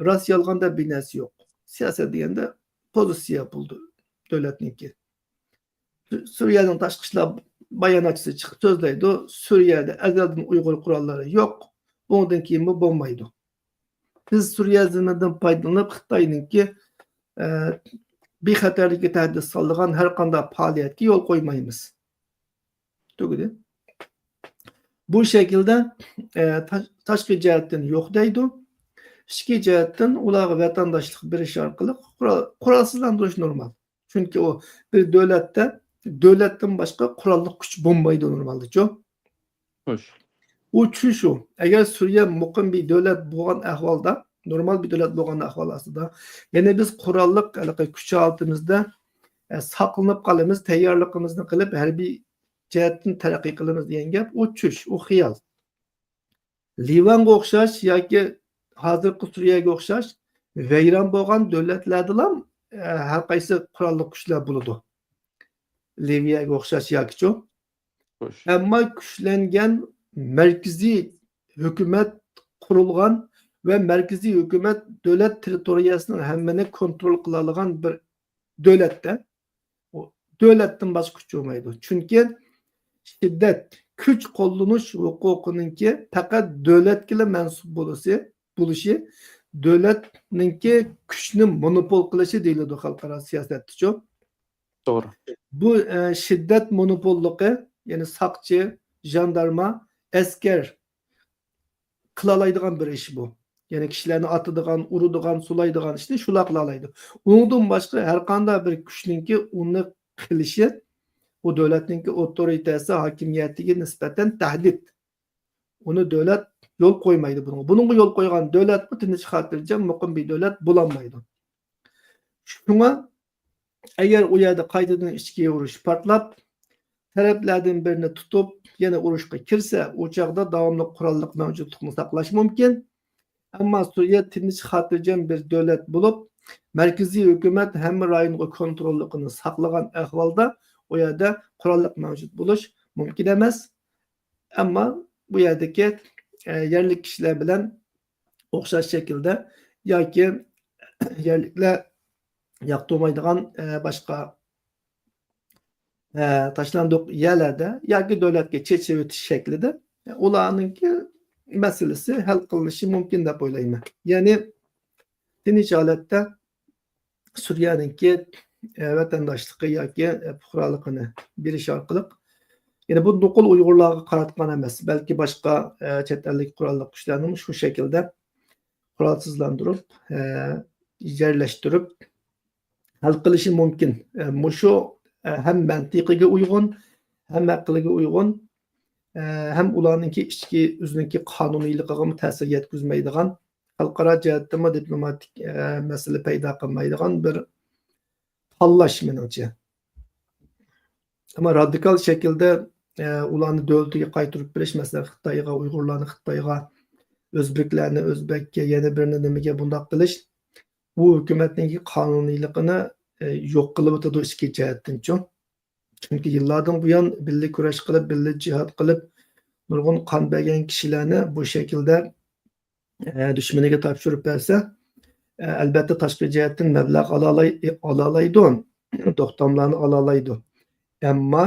راست يالغان دەپ بىر نەرسە يوق. سىياسەت دېگەندە پوزىتسىيە بولىدۇ دۆلەتنىڭكى. سۈرىيەنىڭ تاشقى ئىشلار باياناتچىسى چىقىپ سۆزلەيدۇ، سۈرىيەدە ئەزەلدىن ئۇيغۇر قوراللىرى يوق، بۇنىڭدىن كېيىنمۇ بولمايدۇ. بىز سۈرىيە زېمىنىدىن پايدىلىنىپ، خىتاينىڭكى، ئە، بىخەتەرلىككە تەھدىت سالىدىغان ھەر قانداق پائالىيەتكە يول قويمايمىز. تۈگىدى. بۇ شەكىلدە، ئە، تا-، تاشقى جەھەتتىن يوق دەيدۇ. ئىچكى جەھەتتىن ئۇلارغا ۋەتەنداشلىق بېرىش ئارقىلىق قورال-، قورالسىزلاندۇرۇش نورمال. چۈنكى ئۇ بىر دۆلەتتە دۆلەتتىن باشقا قوراللىق كۈچ بولمايدۇ نورمالدىچۇ. خوش. ئۇ چۈش ئۇ. ئەگەر سۈرىيە مۇقىم بىر دۆلەت بولغان ئەھۋالدا، نورمال بىر دۆلەت بولغان ئەھۋال ئاستىدا، يەنى بىز قوراللىق ھېلىقى كۈچ ھالىتىمىزدە، ئە، ساقلىنىپ قالىمىز، تەييارلىقىمىزنى قىلىپ، ھەربىي جەھەتتىن تەرەققىي قىلىمىز دېگەن گەپ، ئۇ چۈش، ئۇ خىيال. لىۋانغا ئوخشاش ياكى ھازىرقى سۈرىيەگە ئوخشاش ۋەيران بولغان دۆلەتلەردىلا، ئە، ھەر قايسى قوراللىق كۈچلەر بولىدۇ. لىۋىيەگە ئوخشاش ياكىچۇ؟ خوش. ئەمما كۈچلەنگەن مەركىزىي ھۆكۈمەت قۇرۇلغان ۋە مەركىزىي ھۆكۈمەت دۆلەت تېررىتورىيەسىنىڭ ھەممىنى كونترول قىلالىغان بىر دۆلەتتە، ئۇ دۆلەتتىن باشقا كۈچ بولمايدۇ. چۈنكى شىددەت، كۈچ قوللىنىش ھوقۇقىنىڭكى پەقەت دۆلەتكىلا مەنسۇپ بولۇشى، بولۇشى، دۆلەتنىڭكى كۈچنى مونوپول قىلىشى دېيىلىدۇ خەلقئارا سىياسەتتىچۇ. توغرا. بۇ، ئە، شىددەت مونوپوللۇقى، يەنى ساقچى، ژاندارما، ئەسكەر قىلالايدىغان بىر ئىش بۇ. يەنى كىشىلەرنى ئاتىدىغان، ئۇرىدىغان، سولايدىغان ئىشنى شۇلار قىلالايدۇ. ئۇنىڭدىن باشقا ھەر قانداق بىر كۈچنىڭكى ئۇنى قىلىشى، ئۇ دۆلەتنىڭكى ئوتورىتېسى، ھاكىمىيەتىگە نىسبەتەن تەھدىت. ئۇنى دۆلەت يول قويمايدۇ بۇنىڭغا. بۇنىڭغا يول قويغان دۆلەتمۇ تىنچ، خاتىرجەم، مۇقىم بىر دۆلەت بولالمايدۇ. شۇڭا ئەگەر ئۇ يەردە قايتىدىن ئىچكى ئۇرۇش پارتلاپ، تەرەپلەردىن بىرىنى تۇتۇپ، يەنە ئۇرۇشقا كىرسە، ئۇ چاغدا داۋاملىق قوراللىق مەۋجۇتلۇقنى ساقلاش مۇمكىن. ئەمما سۈرىيە تىنچ، خاتىرجەم بىر دۆلەت بولۇپ، مەركىزىي ھۆكۈمەت ھەممە رايونغا كونتروللۇقىنى ساقلىغان ئەھۋالدا، ئۇ يەردە قوراللىق مەۋجۇت بولۇش مۇمكىن ئەمەس. ئەمما بۇ يەردىكى، ئە، يەرلىك كىشىلەر بىلەن ئوخشاش شەكىلدە ياكى يەرلىكلەر ياقتۇرمايدىغان، ئە، باشقا، ئە، تاشلاندۇق يەرلەردە ياكى دۆلەتكە چېچىۋېتىش شەكلىدە، ئە، ئۇلارنىڭكى مەسىلىسى ھەل قىلىنىشى مۇمكىن دەپ ئويلايمەن. يەنى تىنچ ھالەتتە سۈرىيەنىڭكى، ئە، ۋەتەنداشلىقى ياكى، ئە، پۇقرالىقىنى بېرىش ئارقىلىق، يەنى بۇ نوقۇل ئۇيغۇرلارغا قاراتقان ئەمەس، بەلكى باشقا، ئە، چەت ئەلدىكى قوراللىق كۈچلەرنىمۇ شۇ شەكىلدە قورالسىزلاندۇرۇپ، ئە، يەرلەشتۈرۈپ ھەل قىلىشى مۇمكىن. ئە، مۇشۇ، ئە، ھەم مەنتىقىگە ئۇيغۇن، ھەم ئەقىلگە ئۇيغۇن، ئە، ھەم ئۇلارنىڭكى ئىچكى ئۆزىنىڭكى قانۇنىيلىقىغىمۇ تەسىر يەتكۈزمەيدىغان، خەلقئارا جەھەتتىمۇ دىپلوماتىك، ئە، مەسىلە پەيدا قىلمايدىغان بىر تاللاش مېنىڭچە. ئەمما رادىكال شەكىلدە، ئە، ئۇلارنى دۆلىتىگە قايتۇرۇپ بېرىش، مەسىلەن، خىتايغا، ئۇيغۇرلارنى خىتايغا، ئۆزبېكلەرنى ئۆزبەككە، يەنە بىرنى نېمىگە بۇنداق قىلىش، بۇ ھۆكۈمەتنىڭكى قانۇنىيلىقىنى، ئە، يوق قىلىۋېتىدۇ ئىچكى جەھەتتىنچۇ. چۈنكى يىللاردىن بۇيان بىللە كۈرەش قىلىپ، بىللە جىھاد قىلىپ، نۇرغۇن قان بەرگەن كىشىلەرنى بۇ شەكىلدە، ئە، دۈشمىنىگە تاپشۇرۇپ بەرسە، ئە، ئەلبەتتە تاشقى جەھەتتىن مەبلەغ ئالالاي-، ئالالايدۇ، توختاملارنى ئالالايدۇ. ئەمما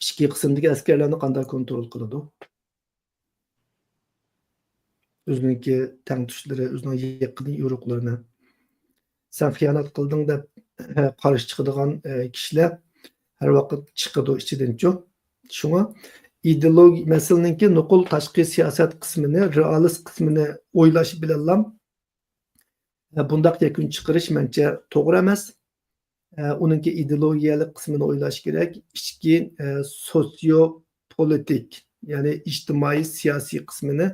ئىچكى قىسىمدىكى ئەسكەرلەرنى قانداق كونترول قىلىدۇ؟ ئۆزىنىڭكى تەڭتۇشلىرى، ئۆزىنىڭ يېقىن يورۇقلىرىنى سەن خىيانەت قىلدىڭ دەپ قارشى چىقىدىغان، ئە، كىشىلەر ھەر ۋاقىت چىقىدۇ ئىچىدىنچۇ. شۇڭا ئىدېئولوگىيە مەسىلىنىڭكى نوقۇل تاشقى سىياسەت قىسمىنى، رېئالىست قىسمىنى ئويلاش بىلەنلا، ئە، بۇنداق يەكۈن چىقىرىش مەنچە توغرا ئەمەس. ئە، ئۇنىڭكى ئىدېئولوگىيەلىك قىسمىنى ئويلاش كېرەك. ئىچكى، ئە، سوسىيو پولىتىك، يەنى ئىجتىمائىي سىياسىي قىسمىنى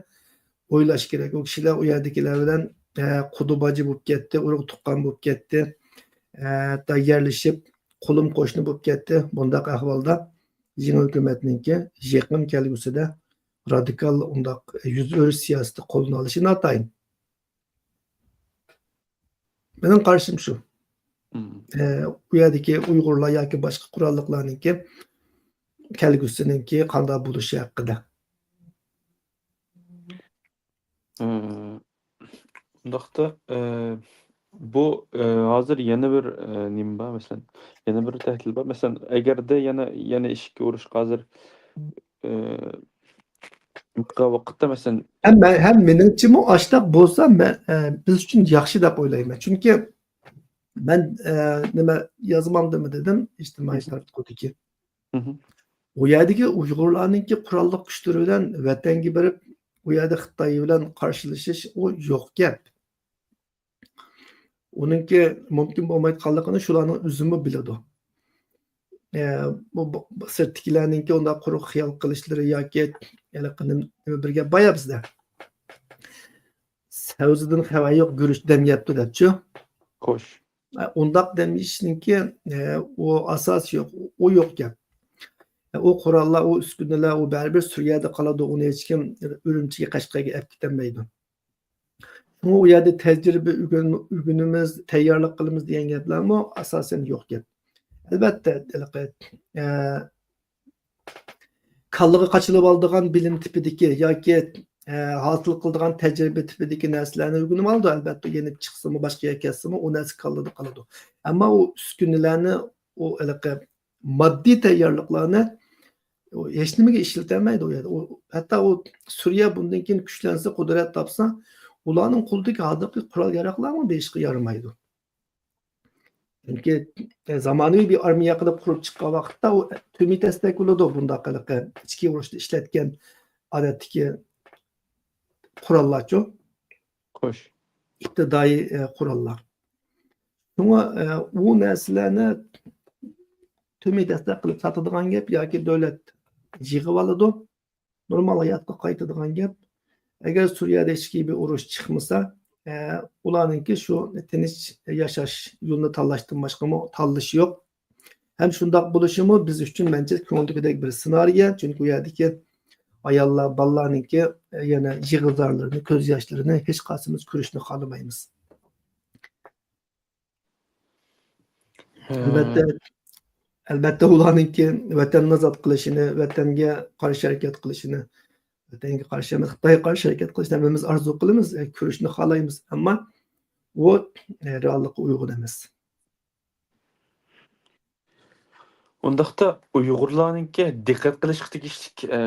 ئويلاش كېرەك. ئۇ كىشىلەر ئۇ يەردىكىلەر بىلەن، ئە، قۇدا باجا بولۇپ كەتتى، ئۇرۇق تۇغقان بولۇپ كەتتى، ئە، ھەتتا يەرلىشىپ، قولۇم قوشنا بولۇپ كەتتى. بۇنداق ئەھۋالدا يېڭى ھۆكۈمەتنىڭكى يېقىن كەلگۈسىدە رادىكال ئۇنداق يۈز ئۆرۈش سىياسىتى قوللىنالىشى ناتايىن. مېنىڭ قارىشىم شۇ. مم. ئە، ئۇ يەردىكى ئۇيغۇرلار ياكى باشقا قوراللىقلارنىڭكى كەلگۈسىنىڭكى قانداق بولۇشى ھەققىدە. مم. ئۇنداقتا، ئە، بۇ، ئە، ھازىر يەنە بىر، ئە، نېمە بار، مەسىلەن، يەنە بىر تەھدىت بار. مەسىلەن، ئەگەردە يەنە، يەنە ئىچكى ئۇرۇشقا ھازىر، ئە، ۋاقىتتا، مەسىلەن، ھەم مەن، ھەم مېنىڭچىمۇ ئاشتاق بولسا، مەن، ئە، بىز ئۈچۈن ياخشى دەپ ئويلايمەن. چۈنكى مەن، ئە، نېمە يازمامدىمۇ دېدىم، ئىجتىمائىي تاراتقۇدىكى. مھم. ئۇ يەردىكى ئۇيغۇرلارنىڭكى قوراللىق كۈچلىرى بىلەن ۋەتەنگە بېرىپ، ئۇ يەردە خىتاي بىلەن قارشىلىشىش، ئۇ يوق گەپ. ئۇنىڭكى مۇمكىن بولمايدىغانلىقىنى شۇلارنىڭ ئۆزىمۇ بىلىدۇ. ئە، بۇ، بۇ، بۇ سىرتتىكىلەرنىڭكى ئۇنداق قۇرۇق خىيال قىلىشلىرى ياكى ھېلىقى نېمە، نېمە بىر گەپ بار يا بىزدە. سەۋزىدىن خەۋەر يوق، گۈرۈچ دەم يەپتۇ دەپچۇ. خوش. ئە، ئۇنداق دەم يېيىشنىڭكى، ئە، ئۇ ئاساسى يوق، ئۇ يوق گەپ. ئە، ئۇ قوراللار، ئۇ ئۈسكۈنىلەر، ئۇ بەرىبىر سۈرىيەدە قالىدۇ، ئۇنى ھېچكىم ئۈرۈمچىگە، قەشقەرگە ئەپ كېتەلمەيدۇ. شۇڭا ئۇ يەردە تەجرىبە ئۆگەن-، ئۆگىنىمىز، تەييارلىق قىلىمىز دېگەن گەپلەرمۇ ئاساسەن يوق گەپ. ئەلۋەتتە، ھېلىقى، ئە، كاللىغا قاچىلىۋالىدىغان بىلىم تىپىدىكى ياكى، ئە، ھاسىل قىلىدىغان تەجرىبە تىپىدىكى نەرسىلەرنى ئۆگىنىۋالىدۇ. ئەلۋەتتە، يېنىپ چىقسىمۇ، باشقا يەرگە كەتسىمۇ، ئۇ نەرسە كاللىدا قالىدۇ. ئەمما ئۇ ئۈسكۈنىلەرنى، ئۇ ھېلىقى ماددىي تەييارلىقلارنى ئۇ ھېچنېمىگە ئىشلىتەلمەيدۇ ئۇ يەردە. ئۇ، ھەتتا ئۇ سۈرىيە بۇندىن كېيىن كۈچلەنسە، قۇدرەت تاپسا، ئۇلارنىڭ قولىدىكى ھازىرقى قورال ياراغلارمۇ بىر ئىشقا يارىمايدۇ. چۈنكى، ئە، زامانىۋى بىر ئارمىيە قىلىپ قۇرۇپ چىققان ۋاقىتتا ئۇ تۈمى تەستەك بولىدۇ، بۇنداق ھېلىقى ئىچكى ئۇرۇشتا ئىشلەتكەن ئادەتتىكى قوراللارچۇ. خوش. ئىپتىدائىي، ئە، قوراللار. شۇڭا، ئە، ئۇ نەرسىلەرنى تۈمى تەستەك قىلىپ ساتىدىغان گەپ ياكى دۆلەت يىغىۋالىدۇ. نورمال ھاياتقا قايتىدىغان گەپ. ئەگەر سۈرىيەدە ئىچكى بىر ئۇرۇش چىقمىسا، ئە، ئۇلارنىڭكى شۇ تىنچ ياشاش يولىنى تاللاشتىن باشقىمۇ تاللىشى يوق. ھەم شۇنداق بولۇشىمۇ بىز ئۈچۈن مەنچە كۆڭۈلدىكىدەك بىر سېنارىيە. چۈنكى ئۇ يەردىكى ئاياللار، بالىلارنىڭكى، ئە، يەنە يىغا-زارلىرىنى، كۆز ياشلىرىنى ھېچقايسىمىز كۆرۈشنى خالىمايمىز. ھە. ئەلۋەتتە، ئەلۋەتتە، ئۇلارنىڭكى ۋەتەننى ئازاد قىلىشىنى، ۋەتەنگە قارشى ھەرىكەت قىلىشىنى، ۋەتەنگە قارشى ئەمەس، خىتايغا قارشى ھەرىكەت قىلىشىنى ھەممىمىز ئارزۇ قىلىمىز، ئە، كۆرۈشنى خالايمىز. ئەمما ئۇ، ئە، رېئاللىققا ئۇيغۇن ئەمەس. ئۇنداقتا ئۇيغۇرلارنىڭكى دىققەت قىلىشقا تېگىشلىك، ئە،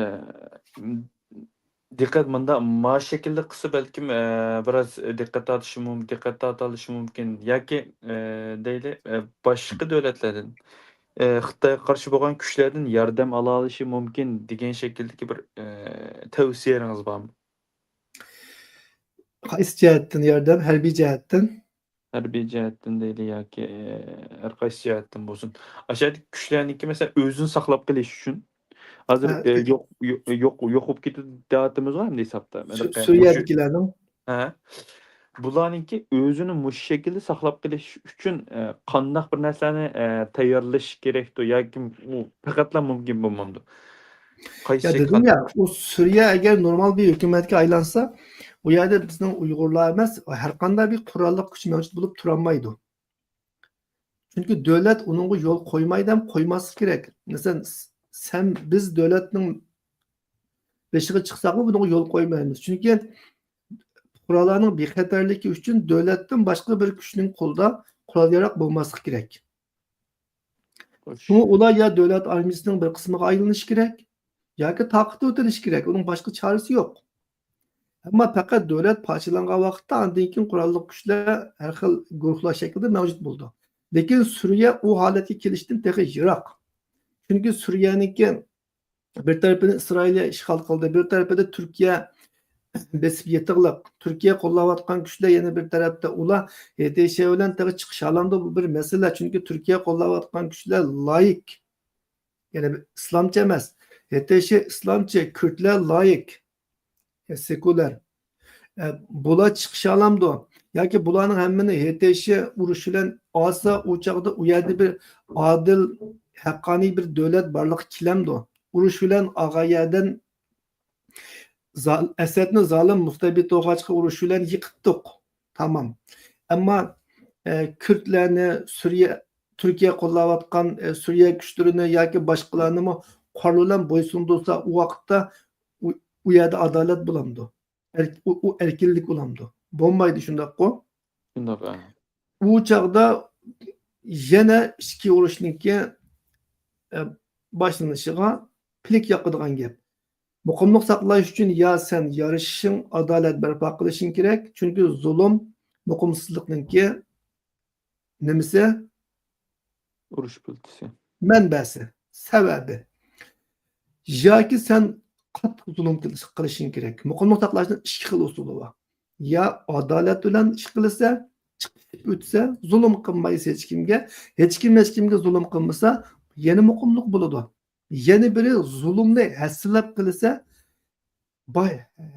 دىققەت مۇنداق، ما شەكىلدە قىلسا بەلكىم، ئە، بىراز دىققەت تارتىشى مۇم-، دىققەت تارتالىشى مۇمكىن ياكى، ئە، دەيلى، ئە، باشقا دۆلەتلەردىن، ئە، خىتايغا قارشى بولغان كۈچلەردىن ياردەم ئالالىشى مۇمكىن دېگەن شەكىلدىكى بىر، ئە، تەۋسىيەلىرىڭىز بارمۇ؟ قايسى جەھەتتىن ياردەم؟ ھەربىي جەھەتتىن؟ ھەربىي جەھەتتىن دەيلى ياكى، ئە، ھەر قايسى جەھەتتىن بولسۇن. ئاشۇ يەردىكى كۈچلەرنىڭكى، مەسىلەن، ئۆزىنى ساقلاپ قېلىش ئۈچۈن ھازىر، ھە، ئە، يوق، يوق، يوق، يوق بولۇپ كېتىدۇ دەۋاتىمىزغۇ ئەمدى ھېسابتا. سۈ-، سۈرىيەدىكىلەرنىڭ؟ ھە. بۇلارنىڭكى ئۆزىنى مۇشۇ شەكىلدە ساقلاپ قېلىش ئۈچۈن، ئە، قانداق بىر نەرسىلەرنى، ئە، تەييارلىشى كېرەكتۇ ياكى ئۇ پەقەتلا مۇمكىن بولمامدۇ؟ قايسى يا دېدىم يا، ئۇ سۈرىيە ئەگەر نورمال بىر ھۆكۈمەتكە ئايلانسا، ئۇ يەردە بىزنىڭ ئۇيغۇرلار ئەمەس، ھەرقانداق بىر قوراللىق كۈچ مەۋجۇت بولۇپ تۇرالمايدۇ. چۈنكى دۆلەت ئۇنىڭغا يول قويمايدۇ ھەم قويماسلىقى كېرەك. مەسىلەن، س-، سەن، بىز دۆلەتنىڭ بېشىغا چىقساقمۇ بۇنىڭغا يول قويمايمىز. چۈنكى پۇقرالارنىڭ بىخەتەرلىكى ئۈچۈن دۆلەتتىن باشقا بىر كۈچنىڭ قولىدا قورال-ياراغ بولماسلىقى كېرەك. شۇڭا ئۇلار يا دۆلەت ئارمىيىسىنىڭ بىر قىسمىغا ئايلىنىشى كېرەك، ياكى تارقىتىۋېتىلىشى كېرەك. ئۇنىڭ باشقا چارىسى يوق. ئەمما پەقەت دۆلەت پارچىلانغان ۋاقىتتا ئاندىن كېيىن قوراللىق كۈچلەر ھەر خىل گۇرۇھلار شەكلىدە مەۋجۇت بولىدۇ. لېكىن سۈرىيە ئۇ ھالەتكە كېلىشتىن تېخى يىراق. چۈنكى سۈرىيەنىڭكى بىر تەرىپىنى ئىسرائىلىيە ئىشغال قىلدى، بىر تەرىپىدە تۈركىيە بېسىپ يېتىقلىق. تۈركىيە قوللاۋاتقان كۈچلەر يەنە بىر تەرەپتە، ئۇلار ھېتېشە بىلەن تېخى چىقىشالامدۇ، بۇ بىر مەسىلە. چۈنكى تۈركىيە قوللاۋاتقان كۈچلەر لايىك، يەنى ئىسلامچى ئەمەس. ھېتېشە ئىسلامچى، كۈردلەر لايىك، سېكۇلار. ئە، بۇلار چىقىشالامدۇ؟ ياكى بۇلارنىڭ ھەممىنى ھېتېشە ئۇرۇش بىلەن ئالسا، ئۇ چاغدا ئۇ يەردە بىر ئادىل، ھەققانىي بىر دۆلەت بارلىققا كېلەمدۇ؟ ئۇرۇش بىلەن ئالغان يەردىن زال-، ئەسەدنى زالىم مۇستەبىت توغاچقا ئۇرۇش بىلەن يىقىتتۇق. تامام. ئەمما، ئە، كۈردلەرنى سۈرىيە، تۈركىيە قوللاۋاتقان، ئە، سۈرىيە كۈچلىرىنى ياكى باشقىلارنىمۇ قورال بىلەن بويسۇندۇرسا، ئۇ ۋاقىتتا ئۇ، ئۇ يەردە ئادالەت بولامدۇ؟ ئەر-، ئۇ، ئۇ ئەركىنلىك بولامدۇ؟ بولمايدۇ، شۇنداققۇ؟ شۇنداق، ھە. ئۇ چاغدا يەنە ئىچكى ئۇرۇشنىڭكى، ئە، باشلىنىشىغا پىلىك ياقىدىغان گەپ. مۇقىملىق ساقلاش ئۈچۈن يا سەن يارىشىشىڭ، ئادالەت بەرپا قىلىشىڭ كېرەك. چۈنكى زۇلۇم، مۇقىمسىزلىقنىڭكى نېمىسى؟ ئۇرۇش پىلتىسى. مەنبەسى، سەۋەبى. ياكى سەن قاتتىق زۇلۇم قىلىش-، قىلىشىڭ كېرەك. مۇقىملىق ساقلاشنىڭ ئىككى خىل ئۇسۇلى بار. يا ئادالەت بىلەن ئىش قىلىسەن، چىقىپ ئۆتسە، زۇلۇم قىلمايسىز ھېچكىمگە. ھېچكىم ھېچكىمگە زۇلۇم قىلمىسا، يەنە مۇقىملىق بولىدۇ. يەنە بىرى زۇلۇمنى ھەسسىلەپ قىلسا، باي،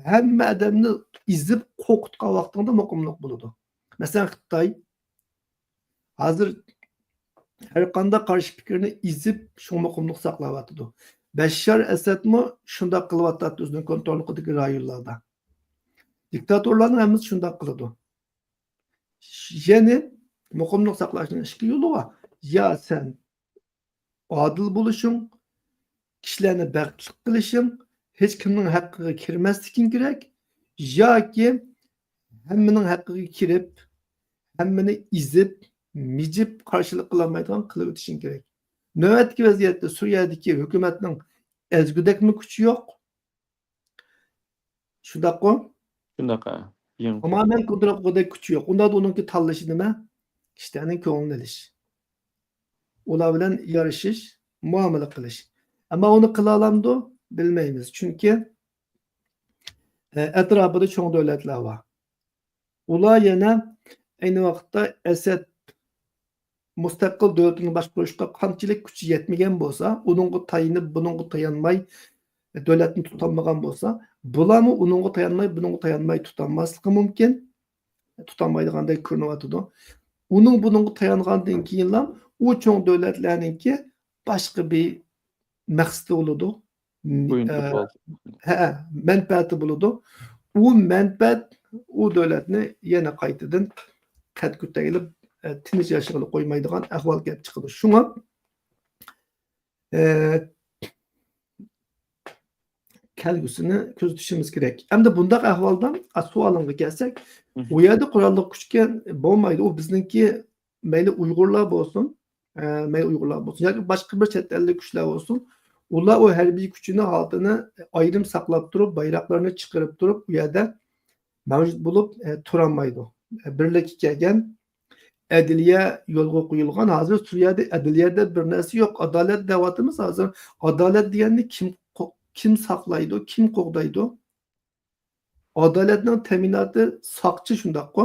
ھەممە ئادەمنى ئېزىپ قورقۇتقان ۋاقتىڭدا مۇقىملىق بولىدۇ. مەسىلەن، خىتاي ھازىر ھەر قانداق قارشى پىكىرنى ئېزىپ، شۇڭا مۇقىملىق ساقلاۋاتىدۇ. بەششار ئەسەدمۇ شۇنداق قىلىۋاتاتتى ئۆزىنىڭ كونتروللۇقىدىكى رايونلاردا. دىكتاتورلارنىڭ ھەممىسى شۇنداق قىلىدۇ. يەنى مۇقىملىق ساقلاشنىڭ ئىككى يولى بار. يا سەن ئادىل بولۇشۇڭ، كىشىلەرنى بەختلىك قىلىشىڭ، ھېچ كىمنىڭ ھەققىگە كىرمەسلىكىڭ كېرەك، ياكى ھەممىنىڭ ھەققىگە كىرىپ، ھەممىنى ئېزىپ، مىجىپ، قارشىلىق قىلالمايدىغان قىلىۋېتىشىڭ كېرەك. نۆۋەتتىكى ۋەزىيەتتە سۈرىيەدىكى ھۆكۈمەتنىڭ ئەزگۈدەكمۇ كۈچى يوق. شۇنداققۇ؟ شۇنداق، ھە. يېڭى. تامامەن كونترول قىلغۇدەك كۈچى يوق. ئۇنداقتا ئۇنىڭكى تاللىشى نېمە؟ كىشىلەرنىڭ كۆڭلىنى ئېلىش. ئۇلار بىلەن يارىشىش، مۇئامىلە قىلىش. ئەمما ئۇنى قىلالامدۇ؟ بىلمەيمىز. چۈنكى، ئە، ئەتراپىدا چوڭ دۆلەتلەر بار. ئۇلار يەنە ئەينى ۋاقىتتا ئەسەد مۇستەقىل دۆلىتىنى باشقۇرۇشقا قانچىلىك كۈچى يەتمىگەن بولسا، ئۇنىڭغا تايىنىپ، بۇنىڭغا تايانماي، دۆلەتنى تۇتالمىغان بولسا، بۇلارمۇ ئۇنىڭغا تايانماي، بۇنىڭغا تايانماي تۇتالماسلىقى مۇمكىن. تۇتالمايدىغاندەك كۆرۈنۈۋاتىدۇ. ئۇنىڭ بۇنىڭغا تايانغاندىن كېيىنلا ئۇ چوڭ دۆلەتلەرنىڭكى باشقا بىر مەقسىتى بولىدۇ. م-، ئويۇن ئە، توپى. ھە، مەنپەئەتى بولىدۇ. ئۇ مەنپەئەت ئۇ دۆلەتنى يەنە قايتىدىن قەد كۆتەرگىلى، ئە، تىنچ ياشىغىلى قويمايدىغان ئەھۋال كېلىپ چىقىدۇ. شۇڭا، ئە، كەلگۈسىنى كۆزىتىشىمىز كېرەك. ئەمدى بۇنداق ئەھۋالدا، ئا، سوئالىڭغا كەلسەك، مم. ئۇ يەردە قوراللىق كۈچكە بولمايدۇ. ئۇ بىزنىڭكى مەيلى ئۇيغۇرلار بولسۇن، ئە، مەيلى ئۇيغۇرلار بولسۇن ياكى باشقا بىر چەت ئەللىك كۈچلەر بولسۇن، ئۇلار ئۇ ھەربىي كۈچىنى ھالىتىنى ئايرىم ساقلاپ تۇرۇپ، بايراقلىرىنى چىقىرىپ تۇرۇپ، ئۇ يەردە مەۋجۇت بولۇپ، ئە، تۇرالمايدۇ. ئە، بىرلىككە كەلگەن ئەدلىيە يولغا قويۇلغان. ھازىر سۈرىيەدە ئەدلىيە دەپ بىر نەرسە يوق، ئادالەت دەۋاتىمىز ھازىر. ئادالەت دېگەننى كىم قو-، كىم ساقلايدۇ، كىم قوغدايدۇ؟ ئادالەتنىڭ تەمىناتى ساقچى، شۇنداققۇ؟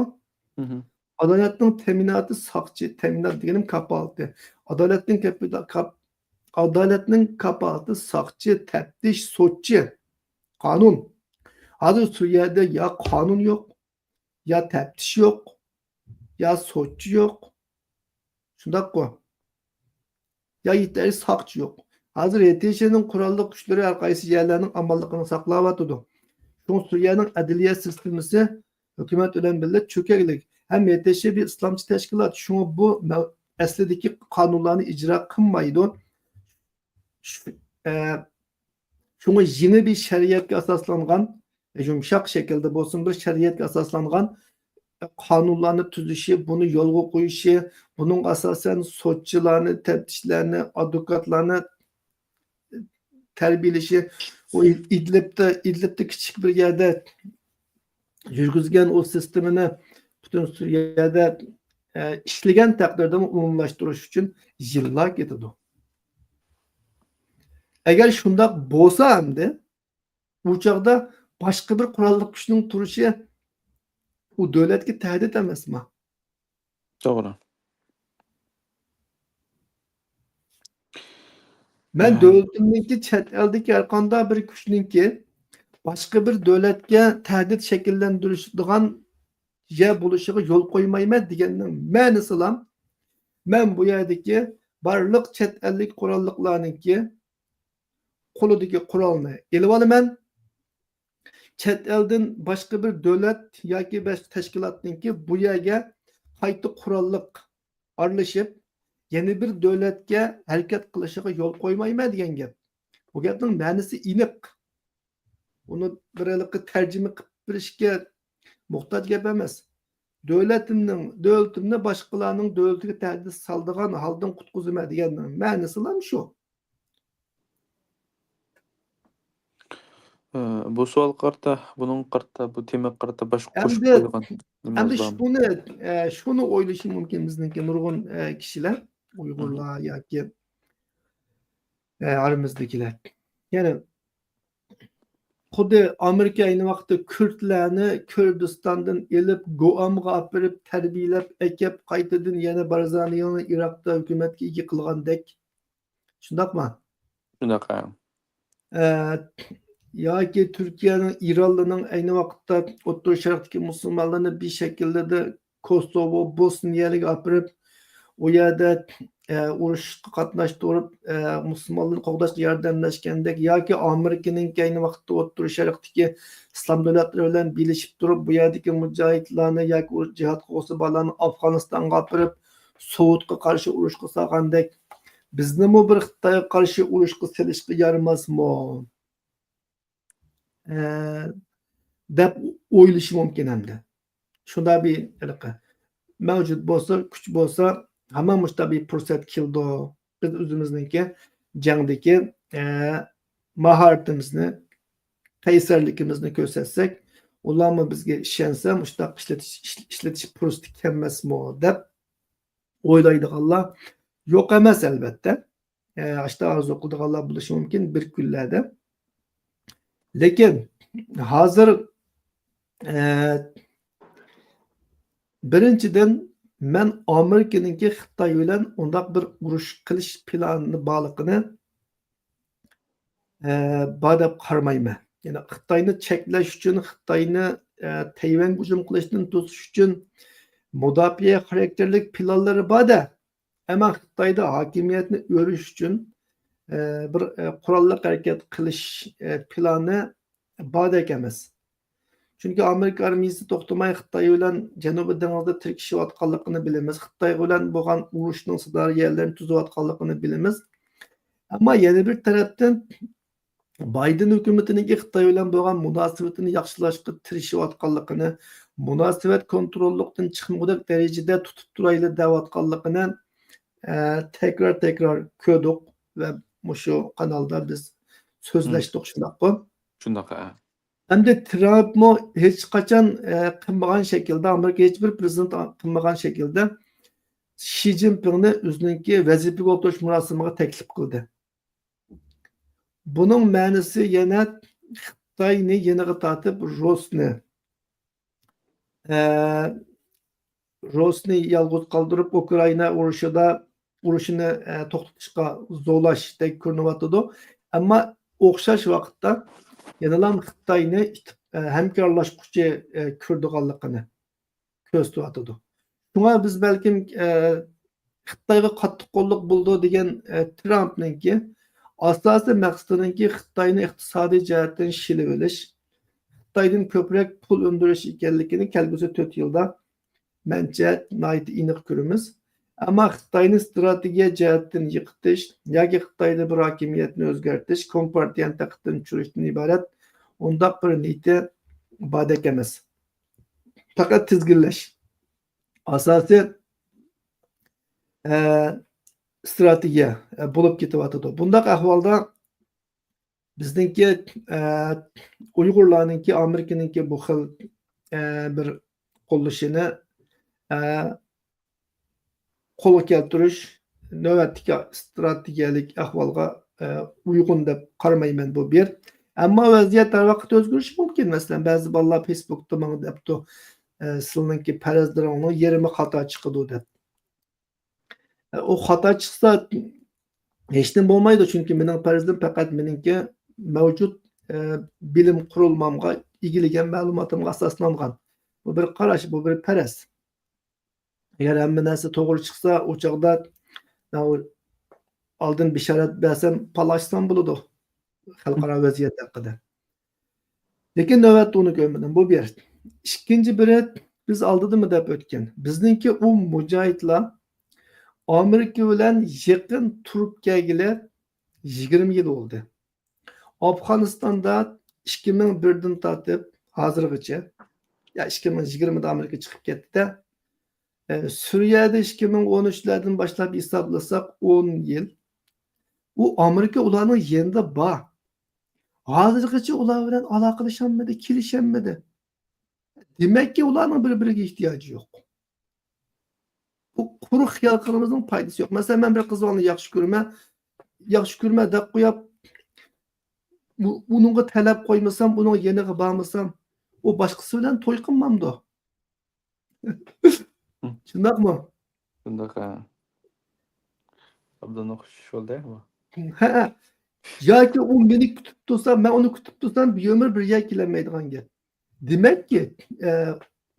مم. ئادالەتنىڭ تەمىناتى ساقچى، تەمىنات دېگىنىم كاپالىتى. ئادالەتنىڭ كاپىتا-، كاپ-، ئادالەتنىڭ كاپالىتى ساقچى، تەپتىش، سوتچى، قانۇن. ھازىر سۈرىيەدە يا قانۇن يوق، يا تەپتىش يوق، يا سوتچى يوق. شۇنداققۇ؟ يا يېتەرلىك ساقچى يوق. ھازىر ھېتىشىنىڭ قوراللىق كۈچلىرى ھەر قايسى يەرلەرنىڭ ئامانلىقىنى ساقلاۋاتىدۇ. شۇڭا سۈرىيەنىڭ ئەدلىيە سىستېمىسى ھۆكۈمەت بىلەن بىللە چۆكەكلىك. ھەم ھېتىشى بىر ئىسلامچى تەشكىلات. شۇڭا بۇ مە-، ئەسلىدىكى قانۇنلارنى ئىجرا قىلمايدۇ. شۇ-، ئە، شۇڭا يېڭى بىر شەرىئەتكە ئاساسلانغان، يۇمشاق شەكىلدە بولسۇن، بىر شەرىئەتكە ئاساسلانغان قانۇنلارنى تۈزۈشى، بۇنى يولغا قويۇشى، بۇنىڭغا ئاساسەن سوتچىلارنى، تەپتىشلەرنى، ئادۋوكاتلارنى تەربىيەلىشى، ئۇ ئىدلىبتە، ئىدلىبتە كىچىك بىر يەردە يۈرگۈزگەن ئۇ سىستېمىنى پۈتۈن سۈرىيەدە، ئە، ئىشلىگەن تەقدىردىمۇ ئومۇملاشتۇرۇش ئۈچۈن يىللار كېتىدۇ. ئەگەر شۇنداق بولسا ئەمدى، ئۇ چاغدا باشقا بىر قوراللىق كۈچنىڭ تۇرۇشى ئۇ دۆلەتكە تەھدىت ئەمەسمۇ؟ توغرا. مەن ھە. دۆلىتىمنىڭكى، چەت ئەلدىكى ھەر قانداق بىر كۈچنىڭكى باشقا بىر دۆلەتكە تەھدىت شەكىللەندۈرۈشىدىغان يەر بولۇشىغا يول قويمايمەن دېگەننىڭ مەنىسىلا، مەن بۇ يەردىكى بارلىق چەت ئەللىك قوراللىقلارنىڭكى قولىدىكى قورالنى ئېلىۋالىمەن. چەت ئەلدىن باشقا بىر دۆلەت ياكى باشقا تەشكىلاتنىڭكى بۇ يەرگە قايتا قوراللىق ئارىلىشىپ، يەنە بىر دۆلەتكە ھەرىكەت قىلىشىغا يول قويمايمەن دېگەن گەپ. بۇ گەپنىڭ مەنىسى ئېنىق. ئۇنى بىر ھېلىقى تەرجىمە قىلىپ بېرىشكە موھتاج گەپ ئەمەس. دۆلىتىمنىڭ، دۆلىتىمنى باشقىلارنىڭ دۆلىتىگە تەھدىت سالىدىغان ھالدىن قۇتقۇزىمەن دېگەننىڭ مەنىسىلا شۇ. ئە، بۇ سوئالغا قارىتا، بۇنىڭغا قارىتا، بۇ تېمىغا قارىتا باشقا قوشۇپ ئەمدى، قويغان نېمىڭىز ئەمدى بارمۇ؟ شۇنى، ئە، شۇنى ئويلىشى مۇمكىن بىزنىڭكى نۇرغۇن، ئە، كىشىلەر، ئۇيغۇرلار مم. ياكى، ئە، ئارىمىزدىكىلەر. يەنى، خۇددى ئامېرىكا ئەينى ۋاقىتتا كۈردلەرنى كۈردىستاندىن ئېلىپ، گۇئامغا ئاپىرىپ، تەربىيەلەپ ئەكەپ، قايتىدىن يەنە بارزانىنى ئىراقتا ھۆكۈمەتكە ئىگە قىلغاندەك. شۇنداقمۇ؟ شۇنداق، ھە. ئە، ياكى تۈركىيەنىڭ، ئىرانلارنىڭ ئەينى ۋاقىتتا ئوتتۇرا شەرقتىكى مۇسۇلمانلارنى بىر شەكىلدە كوسوۋو، بوسنىيەلىككە ئاپىرىپ، ئۇ يەردە، ئە، ئۇرۇشقا قاتناشتۇرۇپ، ئە، مۇسۇلمانلارنى قوغداشقا ياردەملەشكەندەك، ياكى ئامېرىكىنىڭكى ئەينى ۋاقىتتا ئوتتۇرا شەرقتىكى ئىسلام دۆلەتلىرى بىلەن بىرلىشىپ تۇرۇپ، بۇ يەردىكى مۇجاھىدلارنى ياكى ئۇ جىھاد قوغۇسى بارلارنى ئافغانىستانغا ئاپىرىپ، سوۋېتقا قارشى ئۇرۇشقا سالغاندەك، بىزنىمۇ بىر خىتايغا قارشى ئۇرۇشقا سېلىشقا يارىماسمۇ؟ ئە، دەپ ئويلىشى مۇمكىن ئەمدى. شۇنداق بىر ھېلىقى مەۋجۇت بولسا، كۈچ بولسا، ھامان مۇشۇنداق بىر پۇرسەت كېلىدۇ. بىز ئۆزىمىزنىڭكى جەڭدىكى، ئە، ماھارىتىمىزنى، قەيسەرلىكىمىزنى كۆرسەتسەك، ئۇلارمۇ بىزگە ئىشەنسە، مۇشۇنداق ئىشلىتىش، ئىش-، ئىشلىتىش پۇرسىتى كەلمەسمۇ دەپ ئويلايدىغانلار يوق ئەمەس، ئەلۋەتتە. ئە، ئاشتا ئارزۇ قىلىدىغانلار بولۇشى مۇمكىن بىر كۈنلەردە. لېكىن ھازىر، ئە، بىرىنچىدىن، مەن ئامېرىكىنىڭكى خىتاي بىلەن ئۇنداق بىر ئۇرۇش قىلىش پىلانى بارلىقىنى، ئە، بار دەپ قارىمايمەن. يەنى خىتاينى چەكلەش ئۈچۈن، خىتاينى، ئە، تەيۋەنگە ھۇجۇم قىلىشتىن توسۇش ئۈچۈن مۇداپىئە خاراكتېرلىك پىلانلىرى بار-دە. ئەمما خىتايدا ھاكىمىيەتنى ئۆرۈش ئۈچۈن، ئە، بىر، ئە، قوراللىق ھەرىكەت قىلىش، ئە، پىلانى باردەك ئەمەس. چۈنكى ئامېرىكا ئارمىيىسى توختىماي خىتاي بىلەن جەنۇبىي دېڭىزدا تىركىشىۋاتقانلىقىنى بىلىمىز. خىتاي بىلەن بولغان ئۇرۇشنىڭ سىدارە يەرلىرىنى تۈزۈۋاتقانلىقىنى بىلىمىز. ئەمما يەنە بىر تەرەپتىن بايدېن ھۆكۈمىتىنىڭكى خىتاي بىلەن بولغان مۇناسىۋىتىنى ياخشىلاشقا تىرىشىۋاتقانلىقىنى، مۇناسىۋەت كونتروللۇقتىن چىقمىغۇدەك دەرىجىدە تۇتۇپ تۇرايلى دەۋاتقانلىقىنى، ئە، تەكرار تەكرار كۆردۇق ۋە مۇشۇ قانالدا بىز سۆزلەشتۇق، شۇنداققۇ؟ شۇنداق، ھە. ئەمدى ترامپمۇ ھېچقاچان، ئە، قىلمىغان شەكىلدە، ئامېرىكا ھېچبىر پرېزىدېنت قىلمىغان شەكىلدە شى جىنپىڭنى ئۆزىنىڭكى ۋەزىپىگە ئولتۇرۇش مۇراسىمىغا تەكلىپ قىلدى. بۇنىڭ مەنىسى يەنە خىتاينى يېنىغا تارتىپ، روسنى، ئە، روسنى يالغۇز قالدۇرۇپ، ئۇكرائىنا ئۇرۇشىدا، ئۇرۇشىنى، ئە، توختىتىشقا زورلاشتەك كۆرۈنۈۋاتىدۇ. ئەمما ئوخشاش ۋاقىتتا يەنىلا خىتاينى ئىتتىپ-، ئە، ھەمكارلاشقۇچى، ئە، كۆرىدىغانلىقىنى كۆرسىتىۋاتىدۇ. شۇڭا بىز بەلكىم، ئە، خىتايغا قاتتىق قوللۇق بولىدۇ دېگەن، ئە، ترامپنىڭكى ئاساسىي مەقسىتىنىڭكى خىتاينى ئىقتىسادىي جەھەتتىن شىلىۋېلىش، خىتايدىن كۆپرەك پۇل ئۈندۈرۈش ئىكەنلىكىنى كەلگۈسى تۆت يىلدا مەنچە ناھايىتى ئېنىق كۆرىمىز. ئەمما خىتاينى ئىستراتېگىيە جەھەتتىن يىقىتىش ياكى خىتايدا بىر ھاكىمىيەتنى ئۆزگەرتىش، كومپارتىيەنى تەختتىن چۈشۈرۈشتىن ئىبارەت ئۇنداق بىر نىيىتى باردەك ئەمەس. پەقەت تىزگىنلەش. ئاساسىي، ئە، ئىستراتېگىيە، ئە، بولۇپ كېتىۋاتىدۇ. بۇنداق ئەھۋالدا بىزنىڭكى، ئە، ئۇيغۇرلارنىڭكى، ئامېرىكىنىڭكى بۇ خىل، ئە، بىر قوللىشىنى، ئە، قولغا كەلتۈرۈش نۆۋەتتىكى ئىستراتېگىيەلىك ئەھۋالغا، ئە، ئۇيغۇن دەپ قارىمايمەن، بۇ بىر. ئەمما ۋەزىيەت ھەر ۋاقىت ئۆزگىرىشى مۇمكىن. مەسىلەن، بەزى بالىلار فېيسبۇكتا ماڭا دەپتۇ، ئە، سىلىنىڭكى پەرەزلىرىڭنىڭ يېرىمى خاتا چىقىدۇ دەپ. ئە، ئۇ خاتا چىقسا، ھېچنېمە بولمايدۇ، چۈنكى مېنىڭ پەرەزلىرىم پەقەت مېنىڭكى مەۋجۇت، ئە، بىلىم قۇرۇلمامغا ئىگىلىگەن مەلۇماتىمغا ئاساسلانغان. بۇ بىر قاراش، بۇ بىر پەرەز. ئەگەر ھەممە نەرسە توغرا چىقسا، ئۇ چاغدا مەن ئۇ ئالدىن بېشارەت بەرسەم، پالاچسام بولىدۇ خەلقئارا ۋەزىيەت ھەققىدە. لېكىن نۆۋەتتە ئۇنى كۆرمىدىم. بۇ بىر. ئىككىنچى بىرى، بىز ئالدىدىمۇ دەپ ئۆتكەن. بىزنىڭكى ئۇ مۇجاھىدلار ئامېرىكا بىلەن يېقىن تۇرۇپ كەلگىلى يىگىرمە يىل بولدى. ئافغانىستاندا ئىككى مىڭ بىردىن تارتىپ ھازىرغىچە، يا، ئىككى مىڭ يىگىرمىدە ئامېرىكا چىقىپ كەتتى-دە. ئە، سۈرىيەدە ئىككى مىڭ ئون ئۈچلەردىن باشلاپ ھېسابلىساق ئون يىل. ئۇ ئامېرىكا ئۇلارنىڭ يېنىدا بار. ھازىرغىچە ئۇلار بىلەن ئالاقىلىشالمىدى، كېلىشەلمىدى. دېمەككى، ئۇلارنىڭ بىر-بىرىگە ئېھتىياجى يوق. بۇ قۇرۇق خىيال قىلغىنىمىزنىڭ پايدىسى يوق. مەسىلەن، مەن بىر قىز بالىنى ياخشى كۆرىمەن، ياخشى كۆرىمەن دەپ قويۇپ، ئۇ-، ئۇنىڭغا تەلەپ قويمىسام، ئۇنىڭ يېنىغا بارمىسام، ئۇ باشقىسى بىلەن توي قىلمامدۇ؟ شۇنداقمۇ؟ شۇنداق، ھە. ئابدۇنىڭ خۇشۇش بولدى بۇ. ھە. ياكى ئۇ مېنى كۈتۈپ تۇرسا، مەن ئۇنى كۈتۈپ تۇرسام، بىر ئۆمۈر بىر يەرگە كېلەلمەيدىغان گەپ. دېمەككى، ئە،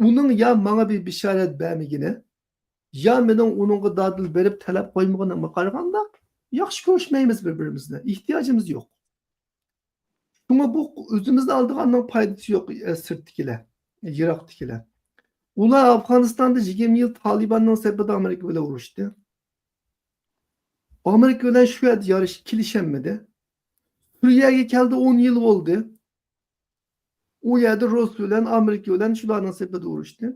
ئۇنىڭ يا ماڭا بىر بېشارەت بەرمىگىنى، يا مېنىڭ ئۇنىڭغا دادىل بېرىپ تەلەپ قويمىغىنىمغا قارىغاندا، ياخشى كۆرۈشمەيمىز بىر-بىرىمىزنى. ئېھتىياجىمىز يوق. شۇڭا بۇ ئۆزىمىزنى ئالدىغاننىڭ پايدىسى يوق، ئە، سىرتتىكىلەر، يىراقتىكىلەر. ئۇلار ئافغانىستاندا يىگىرمە يىل تالىباننىڭ سېپىدە ئامېرىكا بىلەن ئۇرۇشتى. ئامېرىكا بىلەن شۇ يەردە يارىشىپ كېلىشەلمىدى. سۈرىيەگە كەلدى، ئون يىل بولدى. ئۇ يەردە رۇس بىلەن، ئامېرىكا بىلەن شۇلارنىڭ سېپىدە ئۇرۇشتى.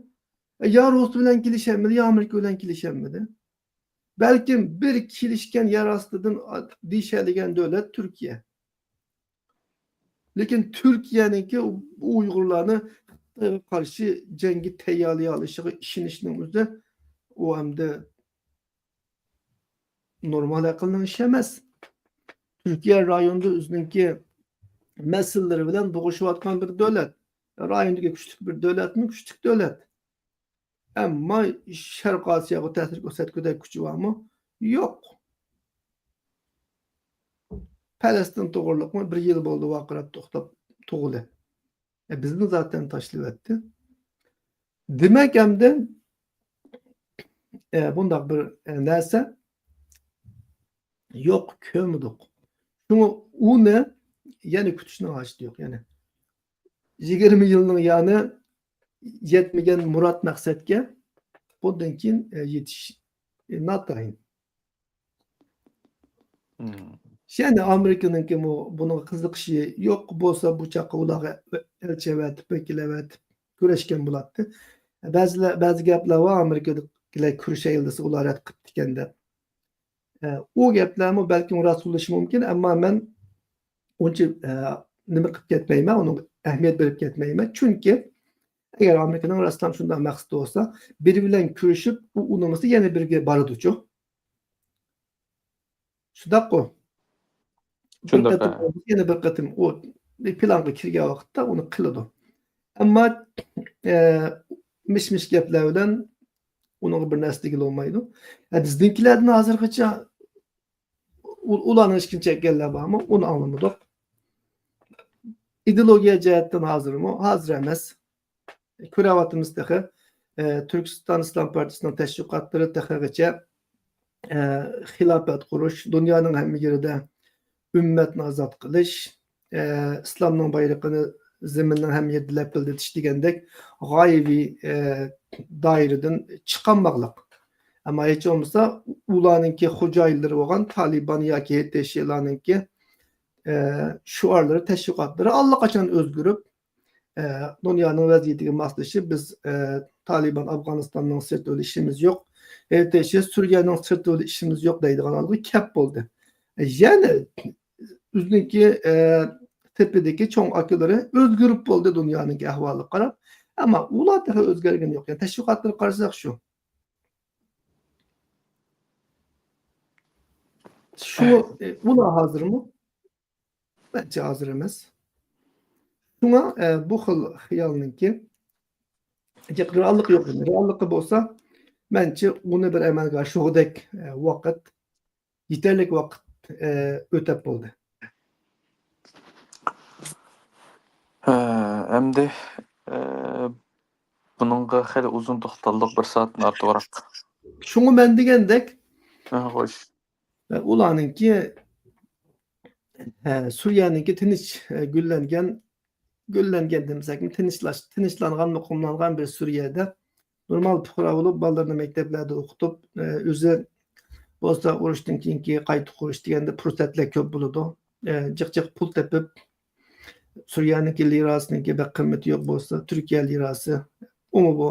يا رۇس بىلەن كېلىشەلمىدى، يا ئامېرىكا بىلەن كېلىشەلمىدى. بەلكىم بىر كېلىشكەن يەر ئاستىدىن دېيىشەلىگەن دۆلەت تۈركىيە. لېكىن تۈركىيەنىڭكى ئۇيغۇرلارنى خىتايغا قارشى جەڭگە تەييارلىيالىشىغا ئىشىنىشنىڭ ئۆزى ئۇ ئەمدى نورمال ئەقىلنىڭ ئىشى ئەمەس. تۈركىيە رايوندا ئۆزىنىڭكى مەسىلىلىرى بىلەن بوغۇشۇۋاتقان بىر دۆلەت. رايوندىكى كۈچلۈك بىر دۆلەتمۇ؟ كۈچلۈك دۆلەت. ئەمما شەرقىي ئاسىياغا تەسىر كۆرسەتكۈدەك كۈچى بارمۇ؟ يوق. پەلەستىن توغرۇلۇقمۇ بىر يىل بولدى ۋارقىراپ توختاپ تۇغۇلى. ئە، بىزنى زاتەن تاشلىۋەتتى. دېمەك، ئەمدى، ئە، بۇنداق بىر، ئە، نەرسە يوق، كۆرمىدۇق. شۇڭا ئۇنى يەنە كۈتۈشنىڭ ھاجىتى يوق. يەنى يىگىرمە يىلنىڭ يانى يەتمىگەن مۇراد مەقسەتكە بۇندىن كېيىن، ئە، يېتىش، ئە، ناتايىن. مم. يەنى ئامېرىكىنىڭكىمۇ بۇنىڭغا قىزىقىشى يوق بولسا، بۇ چاغقا ئۇلارغا ئەلچى ئەۋەتىپ، ۋەكىل ئەۋەتىپ كۆرۈشكەن بولاتتى. بەزىلەر، بەزى گەپلەر بار، ئامېرىكىدىكىلەر كۆرۈشەيلىسە ئۇلار رەت قىپتىكەن دەپ. ئە، ئۇ گەپلەرمۇ بەلكىم راست بولۇشى مۇمكىن، ئەمما مەن ئۇنچە، ئە، نېمە قىلىپ كەتمەيمەن، ئۇنىڭغا ئەھمىيەت بېرىپ كەتمەيمەن. چۈنكى ئەگەر ئامېرىكىنىڭ راستلا شۇنداق مەقسىتى بولسا، بىرى بىلەن كۆرۈشۈپ، ئۇ ئۇنىمىسا يەنە بىرىگە بارىدۇچۇ. شۇنداققۇ؟ بىر شۇنداق، قېتىم ھە. بولمىسا يەنە بىر قېتىم ئۇ پىلانغا كىرگەن ۋاقىتتا ئۇنى قىلىدۇ. ئەمما، ئە، مىش-مىش گەپلەر بىلەن ئۇنىڭغا بىر نەرسە دېگىلى بولمايدۇ. ئە، بىزنىڭكىلەردىن ھازىرغىچە ئۇ-، ئۇلارنىڭ ئىشىكىنى چەككەنلەر بارمۇ؟ ئۇنى ئاڭلىمىدۇق. ئىدېئولوگىيە جەھەتتىن ھازىرمۇ؟ ھازىر ئەمەس. كۆرۈۋاتىمىز تېخى، ئە، تۈركىستان ئىسلام پارتىيىسىنىڭ تەشۋىقاتلىرى تېخىغىچە، ئە، خىلاپەت قۇرۇش، دۇنيانىڭ ھەممە يېرىدە ئۈممەتنى ئازاد قىلىش، ئە، ئىسلامنىڭ بايرىقىنى زېمىننىڭ ھەممە يېرىدە لەپىلدىتىش دېگەندەك غايىۋى، ئە، دائىرىدىن چىقالماقلىق. ئەمما ھېچ بولمىسا ئۇلارنىڭكى خوجايىنلىرى بولغان تالىبان ياكى ھېيتشىلارنىڭكى، ئە، شوئارلىرى، تەشۋىقاتلىرى ئاللىقاچان ئۆزگىرىپ، ئە، دۇنيانىڭ ۋەزىيىتىگە ماسلىشىپ، بىز، ئە، تالىبان ئافغانىستاننىڭ سىرتىدا ئىشىمىز يوق، ھېيتشى سۈرىيەنىڭ سىرتىدا ئىشىمىز يوق دەيدىغان ھالغا كەپ بولدى. يەنى ئۆزىنىڭكى، ئە، تېپىدىكى چوڭ ئاكىلىرى ئۆزگىرىپ بولدى دۇنيانىڭكى ئەھۋالىغا قاراپ. ئەمما ئۇلار تېخى ئۆزگەرگىنى يوق. يەنى تەشۋىقاتلىرىغا قارىساق شۇ. شۇ، ئە، ئۇلار ھازىرمۇ؟ مەنچە ھازىر ئەمەس. شۇڭا، ئە، بۇ خىل خىيالنىڭكى جىق رېئاللىقى يوق. رېئاللىقى بولسا، مەنچە ئۇنى بىر ئەمەلگە ئاشۇرغۇدەك، ئە، ۋاقىت، يېتەرلىك ۋاقىت، ئە، ئۆتەپ بولدى. ھە، ئەمدى، ئە، بۇنىڭغا خېلى ئۇزۇن توختالدۇق، بىر سائەتتىن ئارتۇقراق. شۇڭا مەن دېگەندەك، ھە، خوش. ئۇلارنىڭكى، ھە، سۈرىيەنىڭكى تىنچ، ھە، گۈللەنگەن، گۈللەنگەن دېمىسەكمۇ، تىنچلاش-، تىنچلانغان، مۇقىملانغان بىر سۈرىيەدە نورمال پۇقرا بولۇپ، بالىلىرىنى مەكتەپلەردە ئوقۇتۇپ، ئە، ئۆزى بولسا ئۇرۇشتىن كېيىنكى قايتا قۇرۇش دېگەندە پۇرسەتلەر كۆپ بولىدۇ. ئە، جىق جىق پۇل تېپىپ، سۈرىيەنىڭكى لىراسىنىڭكى بەك قىممىتى يوق بولسا، تۈركىيە لىراسى، ئۇمۇ بۇ،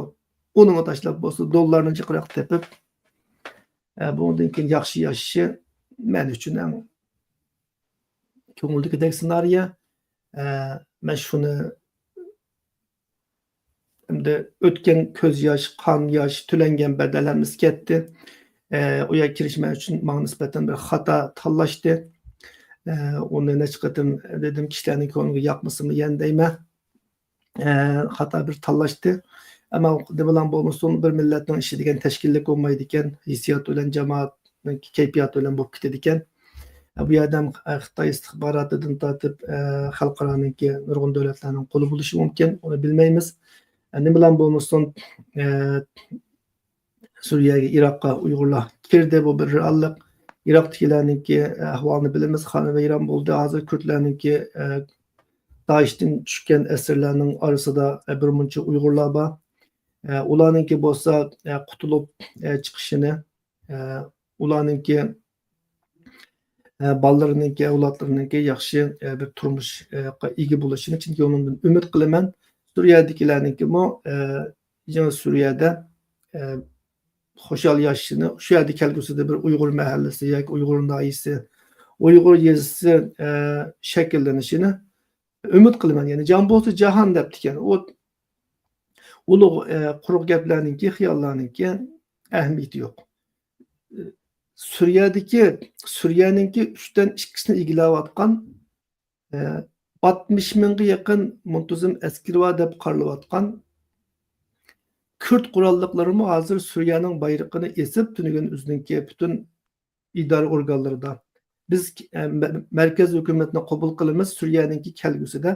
ئۇنىمۇ تاشلاپ بولسا، دوللارنى جىقراق تېپىپ، ئە، بۇنىڭدىن كېيىن ياخشى ياشىشى مەن ئۈچۈن ئەڭ كۆڭۈلدىكىدەك سېنارىيە. ئە، مەن شۇنى، ئەمدى ئۆتكەن كۆز ياش، قان ياش، تۆلەنگەن بەدەل ھەممىسى كەتتى. ئە، ئۇ يەرگە كىرىش مەن ئۈچۈن ماڭا نىسبەتەن بىر خاتا تاللاشتى. ئە، ئۇنى نەچچە قېتىم دېدىم، كىشىلەرنىڭ كۆڭلىگە ياقمىسىمۇ يەنە دەيمەن. ئە، خاتا بىر تاللاشتى. ئەمما نېمىلام بولمىسۇن، بىر مىللەتنىڭ ئىشى دېگەن تەشكىللىك بولمايدىكەن، ھېسسىيات بىلەن جامائەتنىڭ كەيپىياتى بىلەن بولۇپ كېتىدىكەن. ئە، بۇ يەردە ھەم، ئە، خىتاي ئىستىخباراتىدىن تارتىپ، ئە، خەلقئارانىڭكى نۇرغۇن دۆلەتلەرنىڭ قولى بولۇشى مۇمكىن، ئۇنى بىلمەيمىز. ئە، نېمىلام بولمىسۇن، ئە، سۈرىيەگە، ئىراققا ئۇيغۇرلار كىردى، بۇ بىر رېئاللىق. ئىراقتىكىلەرنىڭكى ئەھۋالىنى بىلىمىز، خانىۋەيران بولدى. ھازىر كۈردلەرنىڭكى، ئە، دائىشتىن چۈشكەن ئەسىرلەرنىڭ ئارىسىدا، ئە، بىر مۇنچە ئۇيغۇرلار بار. ئە، ئۇلارنىڭكى بولسا، ئە، قۇتۇلۇپ، ئە، چىقىشىنى، ئە، ئۇلارنىڭكى، ئە، بالىلىرىنىڭكى، ئەۋلادلىرىنىڭكى ياخشى، ئە، بىر تۇرمۇشقا ئىگە بولۇشىنى، چۈنكى ئۇنىڭدىن ئۈمىد قىلىمەن. سۈرىيەدىكىلەرنىڭكىمۇ، ئە، يېڭى سۈرىيەدە، ئە، خۇشال ياشىشىنى، شۇ يەردە كەلگۈسىدە بىر ئۇيغۇر مەھەللىسى ياكى ئۇيغۇر ناھىيەسى، ئۇيغۇر يېزىسى، ئە، شەكىللىنىشىنى ئۈمىد قىلىمەن. يەنى جان بولسا جاھان دەپتىكەن. ئۇ ئۇلۇغ، ئە، قۇرۇق گەپلەرنىڭكى، خىياللارنىڭكى ئەھمىيىتى يوق. سۈرىيەدىكى، سۈرىيەنىڭكى ئۈچتىن ئىككىسىنى ئىگىلەۋاتقان، ئە، ئاتمىش مىڭغا يېقىن مۇنتىزىم ئەسكىرى بار دەپ قارىلىۋاتقان كۈرد قوراللىقلىرىمۇ ھازىر سۈرىيەنىڭ بايرىقىنى ئېسىپ، تۈنۈگۈن ئۆزىنىڭكى پۈتۈن ئىدارە ئورگانلىرىدا. بىز، ئە، مە-، مەركەز ھۆكۈمەتنى قوبۇل قىلىمىز، سۈرىيەنىڭكى كەلگۈسىدە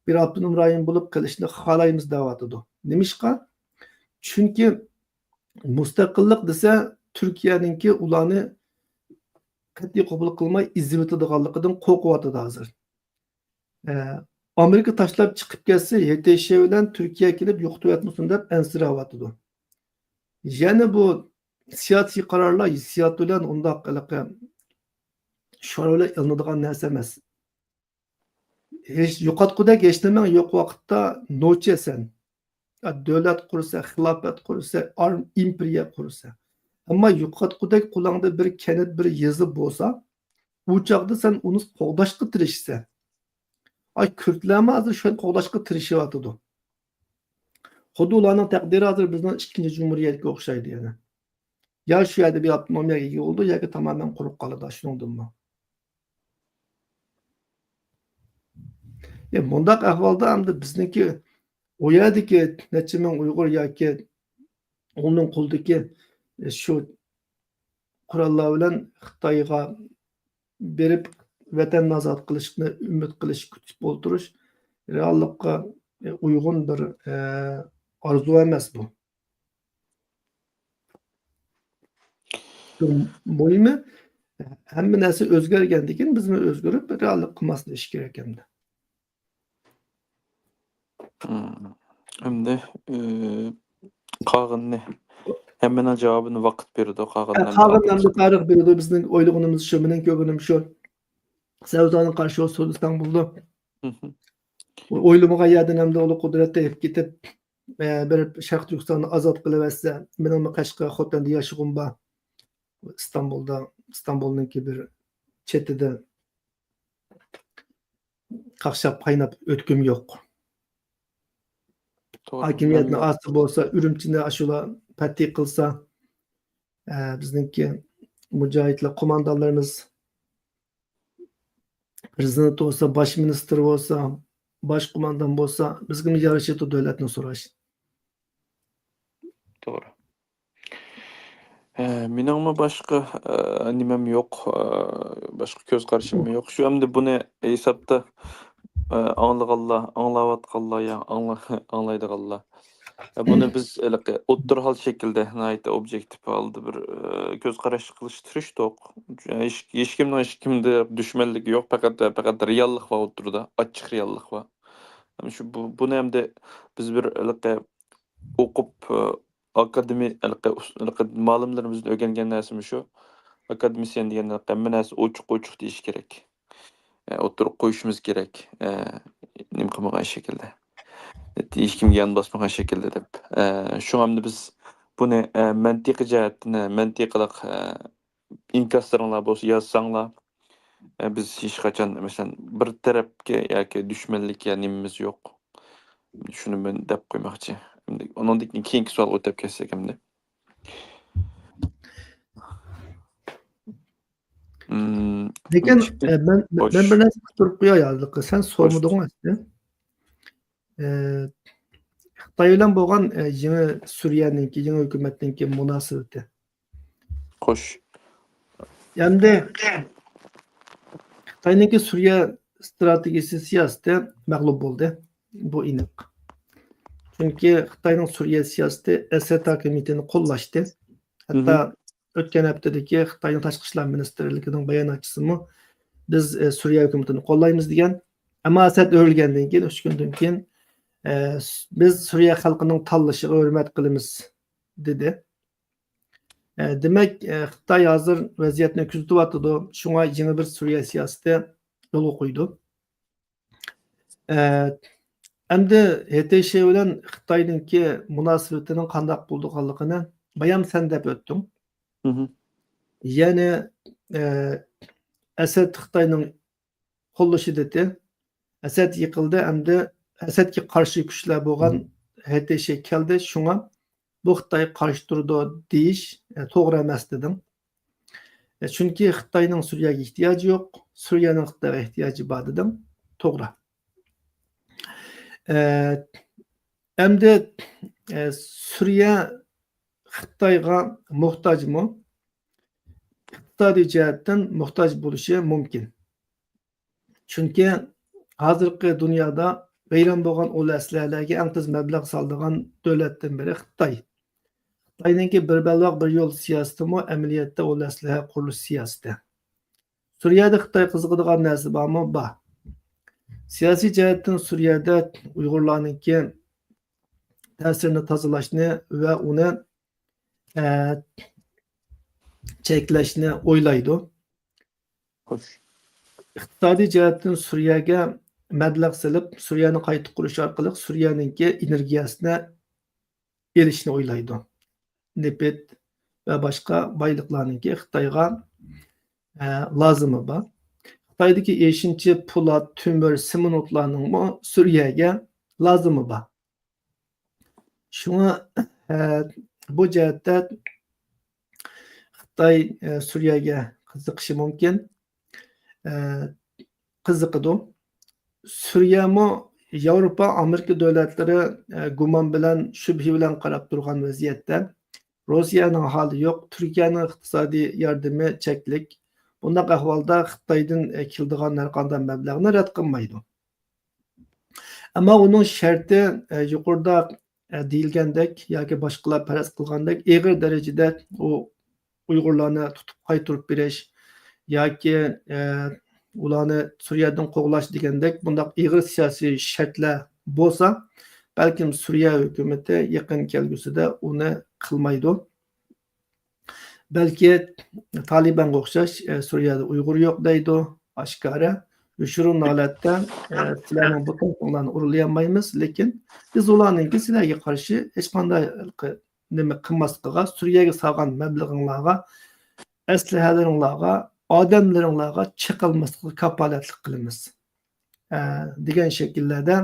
بىر ئاپتونوم رايون بولۇپ قېلىشنى خالايمىز دەۋاتىدۇ. نېمىشقا؟ چۈنكى مۇستەقىللىق دېسە، تۈركىيەنىڭكى ئۇلارنى قەتئىي قوبۇل قىلماي ئېزىۋېتىدىغانلىقىدىن قورقۇۋاتىدۇ ھازىر. ئە، ئامېرىكا تاشلاپ چىقىپ كەتسە، ھېتېشى بىلەن تۈركىيە كېلىپ يوقىتىۋەتمىسۇن دەپ ئەنسىرەۋاتىدۇ. يەنە بۇ سىياسىي قارارلار ھېسسىيات بىلەن ئۇنداق ھېلىقى شورا بىلەن ئېلىنىدىغان نەرسە ئەمەس. ھېچ، يوقاتقۇدەك ھېچ نېمەڭ يوق ۋاقىتتا نوچى سەن. دۆلەت قۇرىسەن، خىلاپەت قۇرىسەن، ئار-، ئىمپېرىيە قۇرىسەن. ئەمما يوقاتقۇدەك قولۇڭدا بىر كەنت، بىر يېزا بولسا، ئۇ چاغدا سەن ئۇنى قوغداشقا تىرىشىسەن. ئاي، كۈردلەرمۇ ھازىر شۇنى قوغداشقا تىرىشىۋاتىدۇ. خۇددى ئۇلارنىڭ تەقدىرى ھازىر بىزنىڭ ئىككىنچى جۇمھۇرىيەتكە ئوخشايدۇ يەنە. يا شۇ يەردە بىر ئاپتونومىيەگە ئىگە بولىدۇ، ياكى تامامەن قۇرۇپ قالىدۇ، شۇنىڭدىنمۇ. يا، مۇنداق ئەھۋالدا ئەمدى بىزنىڭكى ئۇ يەردىكى نەچچە مىڭ ئۇيغۇر ياكى ئۇنىڭ قولىدىكى، ئە، شۇ قوراللار بىلەن خىتايغا بېرىپ ۋەتەننى ئازاد قىلىشنى ئۈمىد قىلىش، كۈتۈپ ئولتۇرۇش رېئاللىققا، ئە، ئۇيغۇن بىر، ئە، ئارزۇ ئەمەس بۇ. مۇھىمى، ھەممە نەرسە ئۆزگەرگەندىن كېيىن بىزمۇ ئۆزگىرىپ، رېئاللىققا ماسلىشىش كېرەك ئەمدى. مم. ئەمدى، ئى، قالغىنىنى، ھەممىنىڭ جاۋابىنى ۋاقىت بېرىدۇ، قالغىنىنى ئەمدى قالغىنىنى ئەمدى تارىخ بېرىدۇ. بىزنىڭ ئويلىغىنىمىز شۇ، مېنىڭ كۆرگىنىم شۇ. سەۋزانىڭ قارشى سولىساڭ بولىدۇ. مھم. ئويلىمىغان يەردىن ئەمدى ئۇلۇغ قۇدرەت تېپىپ كېتىپ، ئە، بېرىپ شەرقىي تۈركىستاننى ئازاد قىلىۋەتسە، مېنىڭمۇ قەشقەر، خوتەندە ياشىغۇم بار. ئىستانبۇلدا، ئىستانبۇلنىڭكى بىر چېتىدە قاقشاپ قايناپ ئۆتكۈم يوق. توغرا. ھاكىمىيەتنى مەنمۇ ئالسا بولسا، ئۈرۈمچىنى ئاشۇلار پەتھى قىلسا، ئە، بىزنىڭكى مۇجاھىدلار قوماندانلىرىمىز، پىرېزىدېنت بولسا، باش مىنىستىر بولسا، باش قوماندان بولسا، بىزگىمۇ يارىشىدۇ دۆلەتنى سوراش. توغرا. ئە، مېنىڭمۇ باشقا، ئە، نېمەم يوق، ئە، باشقا كۆز قارىشىم يوق. شۇ ئەمدى بۇنى ھېسابتا، ئە، ئاڭلىغانلار، ئاڭلاۋاتقانلار يا ئاڭلا-، ئاڭلايدىغانلار. ئە، بۇنى بىز ھېلىقى ئوتتۇرا ھال شەكلىدە، ناھايىتى ئوبيېكتىپ ھالدا بىر، ئە، كۆز قاراش قىلىشقا تىرىشتۇق. ھېچ، ھېچكىمنىڭ ھېچكىمگە دۈشمەنلىكى يوق، پەقەت، پەقەت رېئاللىق بار ئوتتۇرىدا، ئاچچىق رېئاللىق بار. شۇ، بۇ، بۇنى ئەمدى بىز بىر ھېلىقى ئوقۇپ، ئاكادېمىي، ھېلىقى ئۇس-، ھېلىقى مۇئەللىملىرىمىزدىن ئۆگەنگەن نەرسىمىز شۇ. ئاكادېمىسىيەن دېگەن ھېلىقى ھەممە نەرسە ئوچۇق، ئوچۇق دېيىش كېرەك. ئە، ئوتتۇرىغا قويۇشىمىز كېرەك. ئە، نېمە قىلمىغان شەكىلدە. ھېچكىمگە يان باسمىغان شەكىلدە دەپ. ئە، شۇڭا ئەمدى بىز بۇنى، ئە، مەنتىقىي جەھەتتىن، مەنتىقىلىق، ئە، ئىنكاسلىرىڭلار بولسا يازساڭلار، ئە، بىز ھېچقاچان، مەسىلەن، بىر تەرەپكە ياكى دۈشمەنلىك يا نېمىمىز يوق. شۇنى مەن دەپ قويماقچى. ئەمدى ئۇنىڭدىن كېيىن كېيىنكى سوئالغا ئۆتۈپ كەتسەك ئەمدى. مم، لېكىن ئىككى- ئە، مەن خوش. مەن بىر نەرسە قىستۇرۇپ قوياي ھازىرقى. سەن سورىمىدىڭ ئەسلى. ئە، خىتاي بىلەن بولغان ئە، يېڭى سۈرىيەنىڭكى، يېڭى ھۆكۈمەتنىڭكى مۇناسىۋىتى. خوش. ئەمدى خىتاينىڭكى سۈرىيە ئىستراتېگىيىسى سىياسىتى مەغلۇپ بولدى. بۇ ئېنىق. چۈنكى خىتاينىڭ سۈرىيە سىياسىتى ئەسەد ھاكىمىيىتىنى قوللاشتى. ھەتتا ئۆتكەن ھەپتىدىكى خىتاينىڭ تاشقى ئىشلار مىنىستىرلىكىنىڭ باياناتچىسىمۇ بىز ئە، سۈرىيە ھۆكۈمىتىنى قوللايمىز دېگەن. ئەمما ئەسەد ئۆلگەندىن كېيىن، ئۈچ كۈندىن كېيىن ئە، س- بىز سۈرىيە خەلقىنىڭ تاللىشىغا ھۆرمەت قىلىمىز دېدى. ئە، دېمەك، ئە، خىتاي ھازىر ۋەزىيەتنى كۆزىتىۋاتىدۇ، شۇڭا يېڭى بىر سۈرىيە سىياسىتى يولغا قويىدۇ. ئە، ئەمدى ھېتېشى بىلەن خىتاينىڭكى مۇناسىۋىتىنىڭ قانداق بولىدىغانلىقىنى بايام سەن دەپ ئۆتتۈڭ. مم. يەنى ئە، ئەسەد خىتاينىڭ قوللىشىدىتى. ئەسەد يىقىلدى، ئەمدى ئەسەدكە قارشى كۈچلەر بولغان ھېتېشى كەلدى، شۇڭا بۇ خىتايغا قارشى تۇرىدۇ دېيىش ئە، توغرا ئەمەس دېدىڭ. ئە، چۈنكى خىتاينىڭ سۈرىيەگە ئېھتىياجى يوق، سۈرىيەنىڭ خىتايغا ئېھتىياجى بار دېدىڭ. توغرا. ئە، ئەمدى ئە، سۈرىيە خىتايغا موھتاجمۇ؟ ئىقتىسادىي جەھەتتىن موھتاج بولۇشى مۇمكىن. چۈنكى ھازىرقى دۇنيادا ۋەيران بولغان ئۇل ئەسلىھەلەرگە ئەڭ تېز مەبلەغ سالىدىغان دۆلەتتىن بىرى خىتاي. خىتاينىڭكى بىر بەلباغ بىر يول سىياسىتىمۇ ئەمەلىيەتتە ئۇل ئەسلىھە قۇرۇلۇش سىياسىتى. سۈرىيەدە خىتاي قىزىقىدىغان نەرسە بارمۇ؟ بار. سىياسىي جەھەتتىن سۈرىيەدە ئۇيغۇرلارنىڭكى تەسىرىنى تازىلاشنى ۋە ئۇنى ئە، چەكلەشنى ئويلايدۇ. خوش. ئىقتىسادىي جەھەتتىن سۈرىيەگە مەبلەغ سېلىپ، سۈرىيەنى قايتا قۇرۇش ئارقىلىق سۈرىيەنىڭكى ئېنېرگىيەسىنى ئېلىشنى ئويلايدۇ. نېفىت ۋە باشقا بايلىقلارنىڭكى خىتايغا ئە، لازىمى بار. خىتايدىكى ئېشىنچا، پولات، تۆمۈر، سېمونتلارنىڭمۇ سۈرىيەگە لازىمى بار. شۇڭا ئە، بۇ جەھەتتە خىتاي ئە، سۈرىيەگە قىزىقىشى مۇمكىن. ئە، قىزىقىدۇ. سۈرىيەمۇ ياۋروپا، ئامېرىكا دۆلەتلىرى ئە، گۇمان بىلەن، شۈبھە بىلەن قاراپ تۇرغان ۋەزىيەتتە، روسىيەنىڭ ھالى يوق، تۈركىيەنىڭ ئىقتىسادىي ياردىمى چەكلىك. بۇنداق ئەھۋالدا خىتايدىن ئە، كېلىدىغان ھەرقانداق مەبلەغنى رەت قىلمايدۇ. ئەمما ئۇنىڭ شەرتى ئە، يۇقىرىدا ئە، دېيىلگەندەك ياكى باشقىلار پەرەز قىلغاندەك ئېغىر دەرىجىدە ئۇ ئۇيغۇرلارنى تۇتۇپ قايتۇرۇپ بېرىش ياكى ئە، ئۇلارنى سۈرىيەدىن قوغلاش دېگەندەك بۇنداق ئېغىر سىياسىي شەرتلەر بولسا، بەلكىم سۈرىيە ھۆكۈمىتى يېقىن كەلگۈسىدە ئۇنى قىلمايدۇ. بەلكى تالىبانغا ئوخشاش ئە، سۈرىيەدە ئۇيغۇر يوق دەيدۇ، ئاشكارا. يوشۇرۇن ھالەتتە ئە، سىلەرنىڭ بۇ توپىڭلارنى ئورۇنلىيالمايمىز، لېكىن بىز ئۇلارنىڭكى سىلەرگە قارشى ھېچقانداق نېمە قىلماسلىقىغا، سۈرىيەگە سالغان مەبلىغىڭلارغا، ئەسلىھەلىرىڭلارغا، ئادەملىرىڭلارغا چېقىلماسلىقىغا كاپالەتلىك قىلىمىز، ئە، دېگەن شەكىللەردە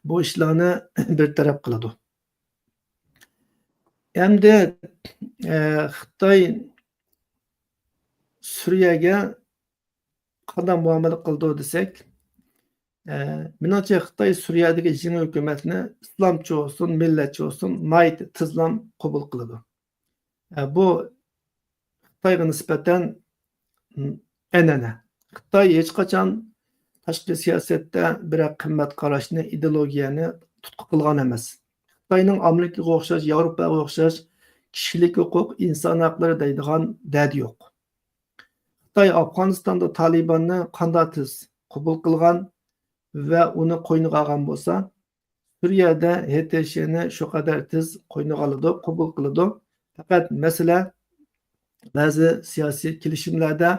بۇ ئىشلارنى بىر تەرەپ قىلىدۇ. ئەمدى ئە، خىتاي سۈرىيەگە قانداق مۇئامىلە قىلىدۇ دېسەك، ئە، مېنىڭچە خىتاي سۈرىيەدىكى يېڭى ھۆكۈمەتنى ئىسلامچى بولسۇن، مىللەتچى بولسۇن، ناھايىتى تېزلا قوبۇل قىلىدۇ. ئە، بۇ خىتايغا نىسبەتەن ئەنئەنە. خىتاي ھېچقاچان تاشقى سىياسەتتە بىرەر قىممەت قاراشنى، ئىدېئولوگىيەنى تۇتقا قىلغان ئەمەس. خىتاينىڭ ئامېرىكىغا ئوخشاش، ياۋروپاغا ئوخشاش كىشىلىك ھوقۇق، ئىنسان ھەقلىرى دەيدىغان دەردى يوق. خىتاي ئافغانىستاندا تالىباننى قانداق تېز قوبۇل قىلغان ۋە ئۇنى قوينىغا ئالغان بولسا، سۈرىيەدە ھېتېشىنى شۇ قەدەر تېز قوينىغا ئالىدۇ، قوبۇل قىلىدۇ. پەقەت مەسىلە بەزى سىياسىي كېلىشىملەردە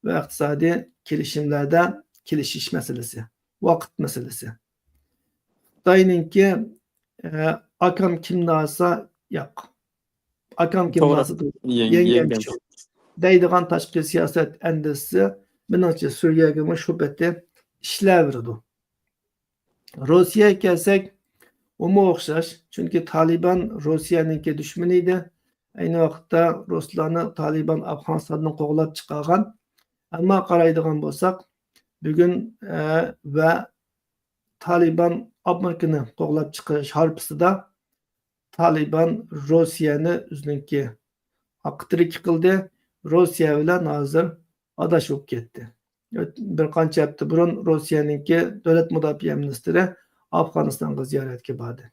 ۋە ئىقتىسادىي كېلىشىملەردە كېلىشىش مەسىلىسى، ۋاقىت مەسىلىسى. خىتاينىڭكى، ئە، «ئاكام كىمنى ئالسا ياق، ئاكام كىمنى توغرا. ئالسا يەڭ- يەڭگەن يەڭگەن. شۇ» دەيدىغان تاشقى سىياسەت ئەندىزىسى، مېنىڭچە، سۈرىيەگىمۇ شۇ پېتى ئىشلەۋېرىدۇ. روسىيەگە كەلسەك، ئۇمۇ ئوخشاش. چۈنكى تالىبان روسىيەنىڭكى دۈشمىنى ئىدى. ئەينى ۋاقىتتا رۇسلارنى تالىبان ئافغانىستاندىن قوغلاپ چىقارغان. ئەمما قارايدىغان بولساق، بۈگۈن، ئە، ۋە تالىبان ئامېرىكىنى قوغلاپ چىقىرىش ھارپىسىدا تالىبان روسىيەنى ئۆزىنىڭكى ھاققى تىرىكى قىلدى. روسىيە بىلەن ھازىر ئاداش بولۇپ كەتتى. بىر قانچە ھەپتە بۇرۇن روسىيەنىڭكى دۆلەت مۇداپىئە مىنىستىرى ئافغانىستانغا زىيارەتكە باردى.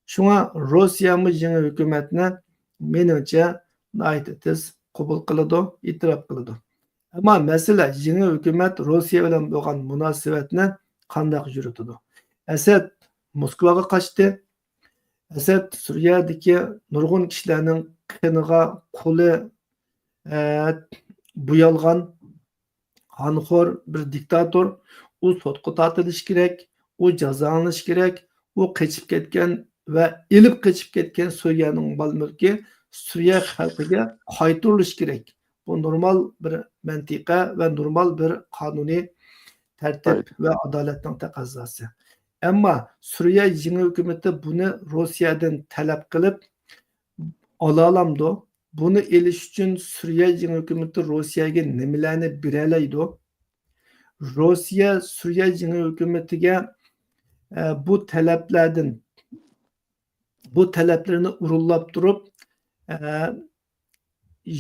شۇڭا روسىيەمۇ يېڭى ھۆكۈمەتنى، مېنىڭچە، ناھايىتى تېز قوبۇل قىلىدۇ، ئېتىراپ قىلىدۇ. ئەمما مەسىلە، يېڭى ھۆكۈمەت روسىيە بىلەن بولغان مۇناسىۋەتنى قانداق يۈرۈتىدۇ؟ ئەسەد موسكۋاغا قاچتى. ئەسەد سۈرىيەدىكى نۇرغۇن كىشىلەرنىڭ قېنىغا قولى، ئە، بويالغان قانخور بىر دىكتاتور. ئۇ سوتقا تارتىلىشى كېرەك، ئۇ جازالىنىشى كېرەك. ئۇ قېچىپ كەتكەن ۋە ئېلىپ قېچىپ كەتكەن سۈرىيەنىڭ مال-مۈلكى سۈرىيە خەلقىگە قايتۇرۇلۇشى كېرەك. بۇ نورمال بىر مەنتىقە ۋە نورمال بىر قانۇنىي تەرتىپ ۋە ئادالەتنىڭ تەقەززاسى. ئەمما سۈرىيە يېڭى ھۆكۈمىتى بۇنى روسىيەدىن تەلەپ قىلىپ ئالالامدۇ؟ بۇنى ئېلىش ئۈچۈن سۈرىيە يېڭى ھۆكۈمىتى روسىيەگە نېمىلەرنى بېرەلەيدۇ؟ روسىيە سۈرىيە يېڭى ھۆكۈمىتىگە، ئە، بۇ تەلەپلەردىن، بۇ تەلەپلىرىنى ئورۇنلاپ تۇرۇپ، ئە،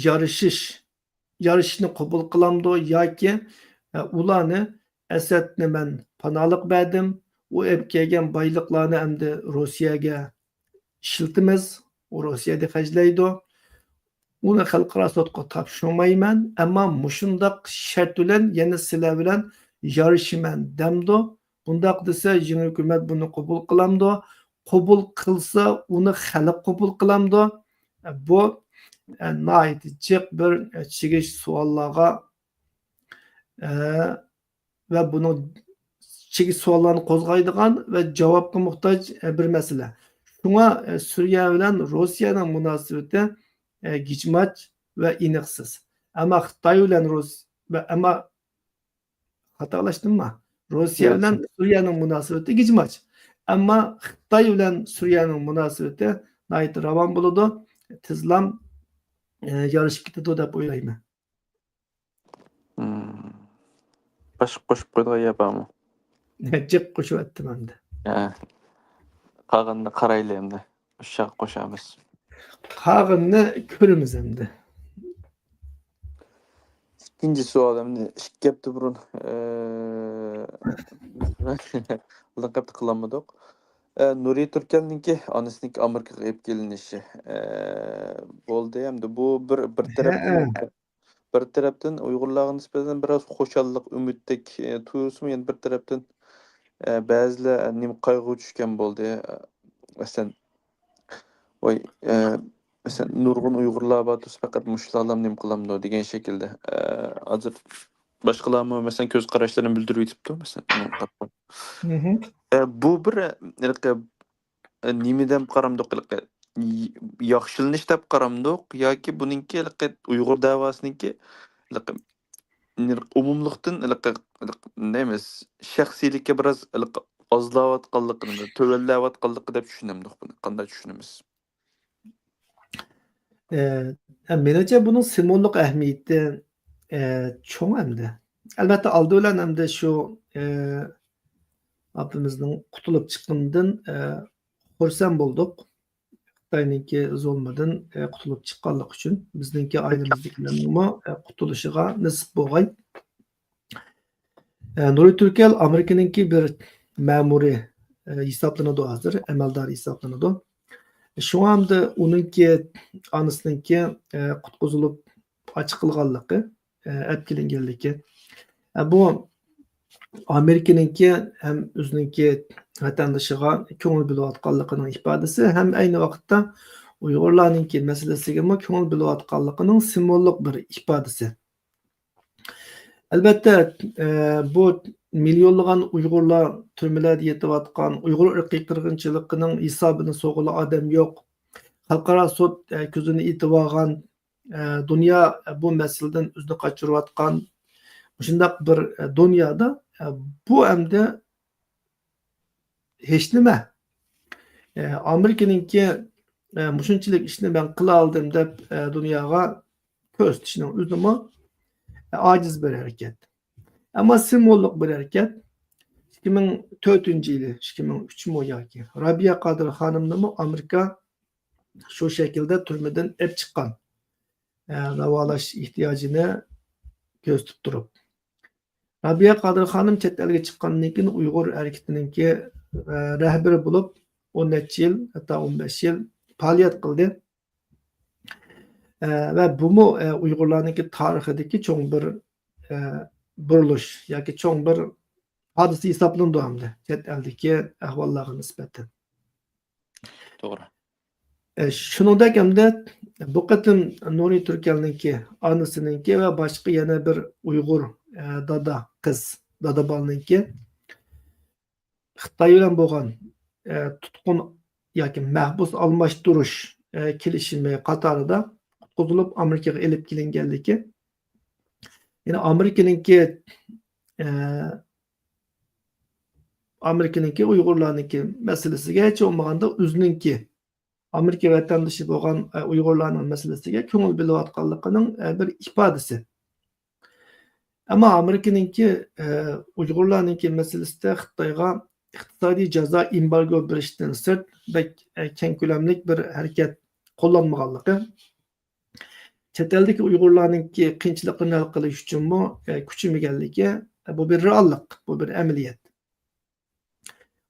يارىشىش، يارىشىشنى قوبۇل قىلامدۇ ياكى، ئە، ئۇلارنى، ئەسەدنى مەن پاناھلىق بەردىم، ئۇ ئېلىپ كەلگەن بايلىقلارنى ئەمدى روسىيەگە ئىشلىتىمىز، ئۇ روسىيەدە خەجلەيدۇ. ئۇنى خەلقئارا سوتقا تاپشۇرمايمەن، ئەمما مۇشۇنداق شەرت بىلەن يەنە سىلەر بىلەن يارىشىمەن دەمدۇ؟ بۇنداق دېسە، يېڭى ھۆكۈمەت بۇنى قوبۇل قىلامدۇ؟ قوبۇل قىلسا، ئۇنى خەلق قوبۇل قىلامدۇ؟ بۇ، ئە، ناھايىتى جىق بىر، ئە، چىگىش سوئاللارغا، ئە، ۋە بۇنىڭ چىگىش سوئاللارنى قوزغايدىغان ۋە جاۋابقا موھتاج، ئە، بىر مەسىلە. شۇڭا، ئە، سۈرىيە بىلەن روسىيەنىڭ مۇناسىۋىتى، ئە، گىچماچ ۋە ئېنىقسىز. ئەمما خىتاي بىلەن رۇس-، ۋە ئەمما خاتالاشتىمما؟ روسىيە بىلەن سۈرىيەنىڭ مۇناسىۋىتى گىچماچ. ئەمما خىتاي بىلەن سۈرىيەنىڭ مۇناسىۋىتى ناھايىتى راۋان بولىدۇ. تېزلام، ئە، يارىشىپ كېتىدۇ دەپ ئويلايمەن. مم. باشقا قوشۇپ قويىدىغان يەر بارمۇ؟ جىق قوشۇۋەتتىم ئەمدى. ھە. قالغىنىنى قارايلى ئەمدى. ئۇششاق قوشامىز. قالغىنىنى كۆرىمىز ئەمدى. ئىككىنچى سوئال ئەمدى ئىككى ھەپتە بۇرۇن، ئە، ئالدىنقى ھەپتە قىلالمىدۇق. ئە، نۇرى تۈركەلنىڭكى ئانىسىنىڭكى ئامېرىكىغا ئېلىپ كېلىنىشى، ئە، بولدى. ئەمدى بۇ بىر، بىر تەرەپتىن، بىر تەرەپتىن ئۇيغۇرلارغا نىسبەتەن بىراز خۇشاللىق، ئۈمىدتەك، ئە، تۇيۇلسىمۇ، يەنە بىر تەرەپتىن، ئە، بەزىلەر نېمە قايغۇغا چۈشكەن بولدى. ئە، مەسىلەن، ۋاي، ئە، مەسىلەن، نۇرغۇن ئۇيغۇرلار بار تۇرسا، پەقەت مۇشۇلارلا نېمە قىلامدۇ دېگەن شەكىلدە. ئە، ھازىر باشقىلارمۇ، مەسىلەن، كۆز قاراشلىرىنى بىلدۈرۈۋېتىپتۇ، مەسىلەن. ئە، بۇ بىر، ئە، ھېلىقى، ئە، نېمە دەپ قارامدۇق، ھېلىقى، ي-، ياخشىلىنىش دەپ قارامدۇق ياكى بۇنىڭكى ھېلىقى ئۇيغۇر دەۋاسىنىڭكى ھېلىقى ئومۇملۇقتىن ھېلىقى، ھېلىقى نېمە، شەخسىيلىكى بىراز ھېلىقى ئازلاۋاتقانلىقىنى، تۆۋەنلەۋاتقانلىقى دەپ چۈشىنەمدۇق بۇنى؟ قانداق چۈشىنىمىز؟ ئە، مېنىڭچە بۇنىڭ سىمۋوللۇق ئەھمىيىتى، ئە، چوڭ ئەمدى. ئەلۋەتتە، ئالدى بىلەن ئەمدى شۇ، ئە، ئاپىمىزنىڭ قۇتۇلۇپ چىققىنىدىن، ئە، خۇرسەن بولدۇق. خىتاينىڭكى زۇلمىدىن، ئە، قۇتۇلۇپ چىققانلىقى ئۈچۈن بىزنىڭكى ئائىلىمىزدىكىلەرنىڭمۇ، ئە، قۇتۇلۇشىغا نېسىپ بولغاي. ئە، نۇرى تۈركەل ئامېرىكىنىڭكى بىر مەمۇرى، ئە، ھېسابلىنىدۇ ھازىر، ئەمەلدار ھېسابلىنىدۇ. شۇڭا ئەمدى ئۇنىڭكى، ئانىسىنىڭكى، ئە، قۇتقۇزۇلۇپ ئاچىقىلغانلىقى، ئە، ئەپ كېلىنگەنلىكى. ئە، بۇ ئامېرىكىنىڭكى ھەم ئۆزىنىڭكى ۋەتەندىشىغا كۆڭۈل بۆلۈۋاتقانلىقىنىڭ ئىپادىسى، ھەم ئەينى ۋاقىتتا ئۇيغۇرلارنىڭكى مەسىلىسىگىمۇ كۆڭۈل بۆلۈۋاتقانلىقىنىڭ سىمۋوللۇق بىر ئىپادىسى. ئەلۋەتتە، ئە، بۇ مىليونلىغان ئۇيغۇرلار تۈرمىلەردە يېتىۋاتقان، ئۇيغۇر ئىرقىي قىرغىنچىلىقىنىڭ ھېسابىنى سورىغىلى ئادەم يوق. خەلقئارا سوت، ئە، كۆزىنى ئېتىۋالغان، ئە، دۇنيا بۇ مەسىلىدىن ئۆزىنى قاچۇرۇۋاتقان مۇشۇنداق بىر، ئە، دۇنيادا، ئە، بۇ ئەمدى ھېچنېمە. ئە، ئامېرىكىنىڭكى ئە، مۇشۇنچىلىك ئىشنى مەن قىلالىدىم دەپ، ئە، دۇنياغا كۆرسىتىشنىڭ ئۆزىمۇ، ئە، ئاجىز بىر ھەرىكەت. ئەمما سىمۋوللۇق بىر ھەرىكەت. ئىككى مىڭ تۆتىنچى يىلى، ئىككى مىڭ ئۈچمۇ ياكى، رابىيە قادىر خانىمنىمۇ ئامېرىكا شۇ شەكىلدە تۈرمىدىن ئېلىپ چىققان، ئە، داۋالاش ئېھتىياجىنى كۆرسىتىپ تۇرۇپ. رابىيە قادىر خانىم چەت ئەلگە چىققاندىن كېيىن ئۇيغۇر ھەرىكىتىنىڭكى، ئە، رەھبىرى بولۇپ، ئون نەچچە يىل، ھەتتا ئون بەش يىل پائالىيەت قىلدى. ئە، ۋە بۇمۇ، ئە، ئۇيغۇرلارنىڭكى تارىخىدىكى چوڭ بىر، ئە، بۇرۇلۇش ياكى چوڭ بىر ھادىسە ھېسابلىنىدۇ ھەمدە چەت ئەلدىكى ئەھۋاللارغا نىسبەتەن. توغرا. ئە، شۇنىڭدەك ھەمدە بۇ قېتىم نۇرى تۈركەلنىڭكى، ئانىسىنىڭكى ۋە باشقا يەنە بىر ئۇيغۇر، ئە، دادا، قىز، دادا بالىنىڭكى خىتاي بىلەن بولغان، ئە، تۇتقۇن ياكى مەھبۇس ئالماشتۇرۇش، ئە، كېلىشىمى قاتارىدا قۇتقۇزۇلۇپ ئامېرىكىغا ئېلىپ كېلىنگەنلىكى، يەنى ئامېرىكىنىڭكى، ئە، ئامېرىكىنىڭكى ئۇيغۇرلارنىڭكى مەسىلىسىگە ھېچ بولمىغاندا ئۆزىنىڭكى ئامېرىكا ۋەتەندىشى بولغان، ئە، ئۇيغۇرلارنىڭ مەسىلىسىگە كۆڭۈل بۆلۈۋاتقانلىقىنىڭ، ئە، بىر ئىپادىسى. ئەمما ئامېرىكىنىڭكى، ئە، ئۇيغۇرلارنىڭكى مەسىلىسىدە خىتايغا ئىقتىسادىي جازا، ئېمبارگو بېرىشتىن سىرت، بەك، ئە، كەڭ كۆلەملىك بىر ھەرىكەت قوللانمىغانلىقى، چەت ئەلدىكى ئۇيغۇرلارنىڭكى قىيىنچىلىقلىرىنى ھەل قىلىش ئۈچۈنمۇ، ئە، كۈچىمىگەنلىكى، ئە، بۇ بىر رېئاللىق، بۇ بىر ئەمەلىيەت.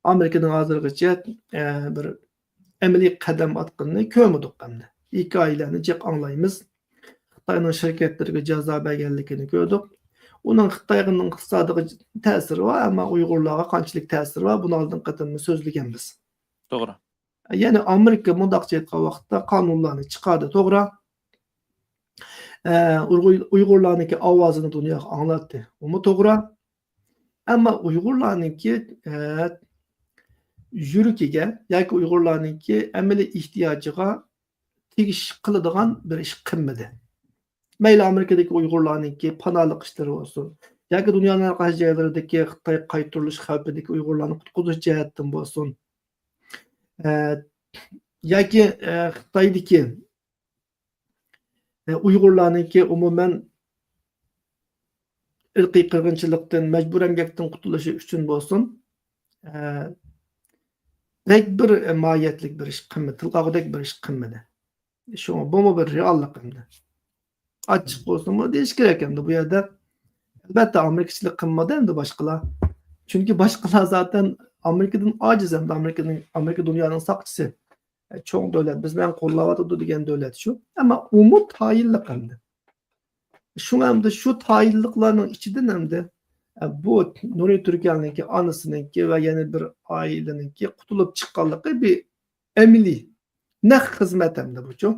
ئامېرىكىنىڭ ھازىرغىچە، ئە، بىر ئەمەلىي قەدەم ئاتقىنىنى كۆرمىدۇق ئەمدى. ھېكايىلەرنى جىق ئاڭلايمىز. خىتاينىڭ شىركەتلىرىگە جازا بەرگەنلىكىنى كۆردۇق. ئۇنىڭ خىتاينىڭ ئىقتىسادىغا تەسىرى بار، ئەمما ئۇيغۇرلارغا قانچىلىك تەسىرى بار، بۇنى ئالدىنقى قېتىممۇ سۆزلىگەنبىز. توغرا. يەنى ئامېرىكا مۇنداقچە ئېيتقان ۋاقىتتا قانۇنلارنى چىقاردى، توغرا. ئە، ئۇيغۇر-، ئۇيغۇرلارنىڭكى ئاۋازىنى دۇنياغا ئاڭلاتتى، ئۇمۇ توغرا. ئەمما ئۇيغۇرلارنىڭكى، ئە، يۈرىكىگە ياكى ئۇيغۇرلارنىڭكى ئەمەلىي ئېھتىياجىغا تېگىش قىلىدىغان بىر ئىش قىلمىدى. مەيلى ئامېرىكىدىكى ئۇيغۇرلارنىڭكى پاناھلىق ئىشلىرى بولسۇن، ياكى دۇنيانىڭ ھەر قايسى جايلىرىدىكى خىتاي قايتۇرۇلۇش خەۋپىدىكى ئۇيغۇرلارنى قۇتقۇزۇش جەھەتتىن بولسۇن، ئە، ياكى، ئە، خىتايدىكى، ئە، ئۇيغۇرلارنىڭكى ئومۇمەن ئىرقىي قىرغىنچىلىقتىن، مەجبۇرىي ئەمگەكتىن قۇتۇلۇشى ئۈچۈن بولسۇن، ئە، بەك بىر ماھىيەتلىك بىر ئىش قىلمىدى، تىلغا ئالغۇدەك بىر ئىش قىلمىدى. شۇڭا بۇمۇ بىر رېئاللىق ئەمدى. ئاچچىق بولسىمۇ دېيىش كېرەك ئەمدى بۇ يەردە. ئەلۋەتتە، ئامېرىكىچىلىك قىلمىدى ئەمدى باشقىلار. چۈنكى باشقىلار زاتەن ئامېرىكىدىن ئاجىز ئەمدى، ئامېرىكىنىڭ، ئامېرىكا دۇنيانىڭ ساقچىسى. ئە، چوڭ دۆلەت، بىز بىلەن قوللاۋاتىدۇ دېگەن دۆلەت شۇ. ئەمما ئۇمۇ تايىنلىق ئەمدى. شۇڭا ئەمدى شۇ تايىنلىقلارنىڭ ئىچىدىن ئەمدى، ئە، بۇ نۇرى تۈركەلنىڭكى، ئانىسىنىڭكى ۋە يەنە بىر ئائىلىنىڭكى قۇتۇلۇپ چىققانلىقى بىر ئەمەلىي، نەق خىزمەت ئەمدى بۇچۇ.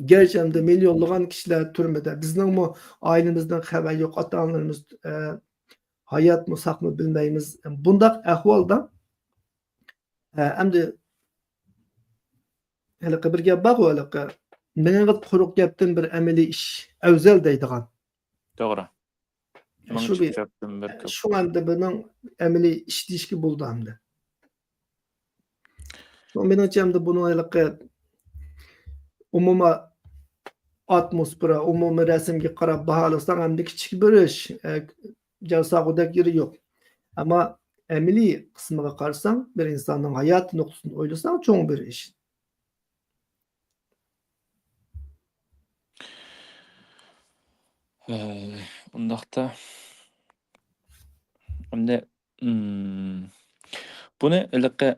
گەرچە ئەمدى مىليونلىغان كىشىلەر تۈرمىدە، بىزنىڭمۇ ئائىلىمىزدىن خەۋەر يوق، ئاتا-ئانىلىرىمىز، ئە، ھاياتمۇ، ساقمۇ بىلمەيمىز. بۇنداق ئەھۋالدا، ئە، ئەمدى ھېلىقى بىر گەپ بارغۇ، ھېلىقى، «مىڭىڭ قۇرۇق گەپتىن بىر ئەمەلىي ئىش ئەۋزەل» دەيدىغان. توغرا. شۇ بىر، شۇ ئەمدى بۇنىڭ ئەمەلىي ئىش دېيىشكە بولىدۇ ئەمدى. شۇ مېنىڭچە ئەمدى بۇنىڭ ھېلىقى ئومۇمىي ئاتموسفېرا، ئومۇمىي رەسىمگە قاراپ باھالىساڭ ئەمدى كىچىك بىر ئىش، ئە، جار سالغۇدەك يېرى يوق. ئەمما ئەمەلىي قىسمىغا قارىساڭ، بىر ئىنساننىڭ ھاياتى نۇقتىسىدىن ئويلىساڭ چوڭ بىر ئىش. ئە، ئۇنداقتا، ئەمدى، ئىم، بۇنى ھېلىقى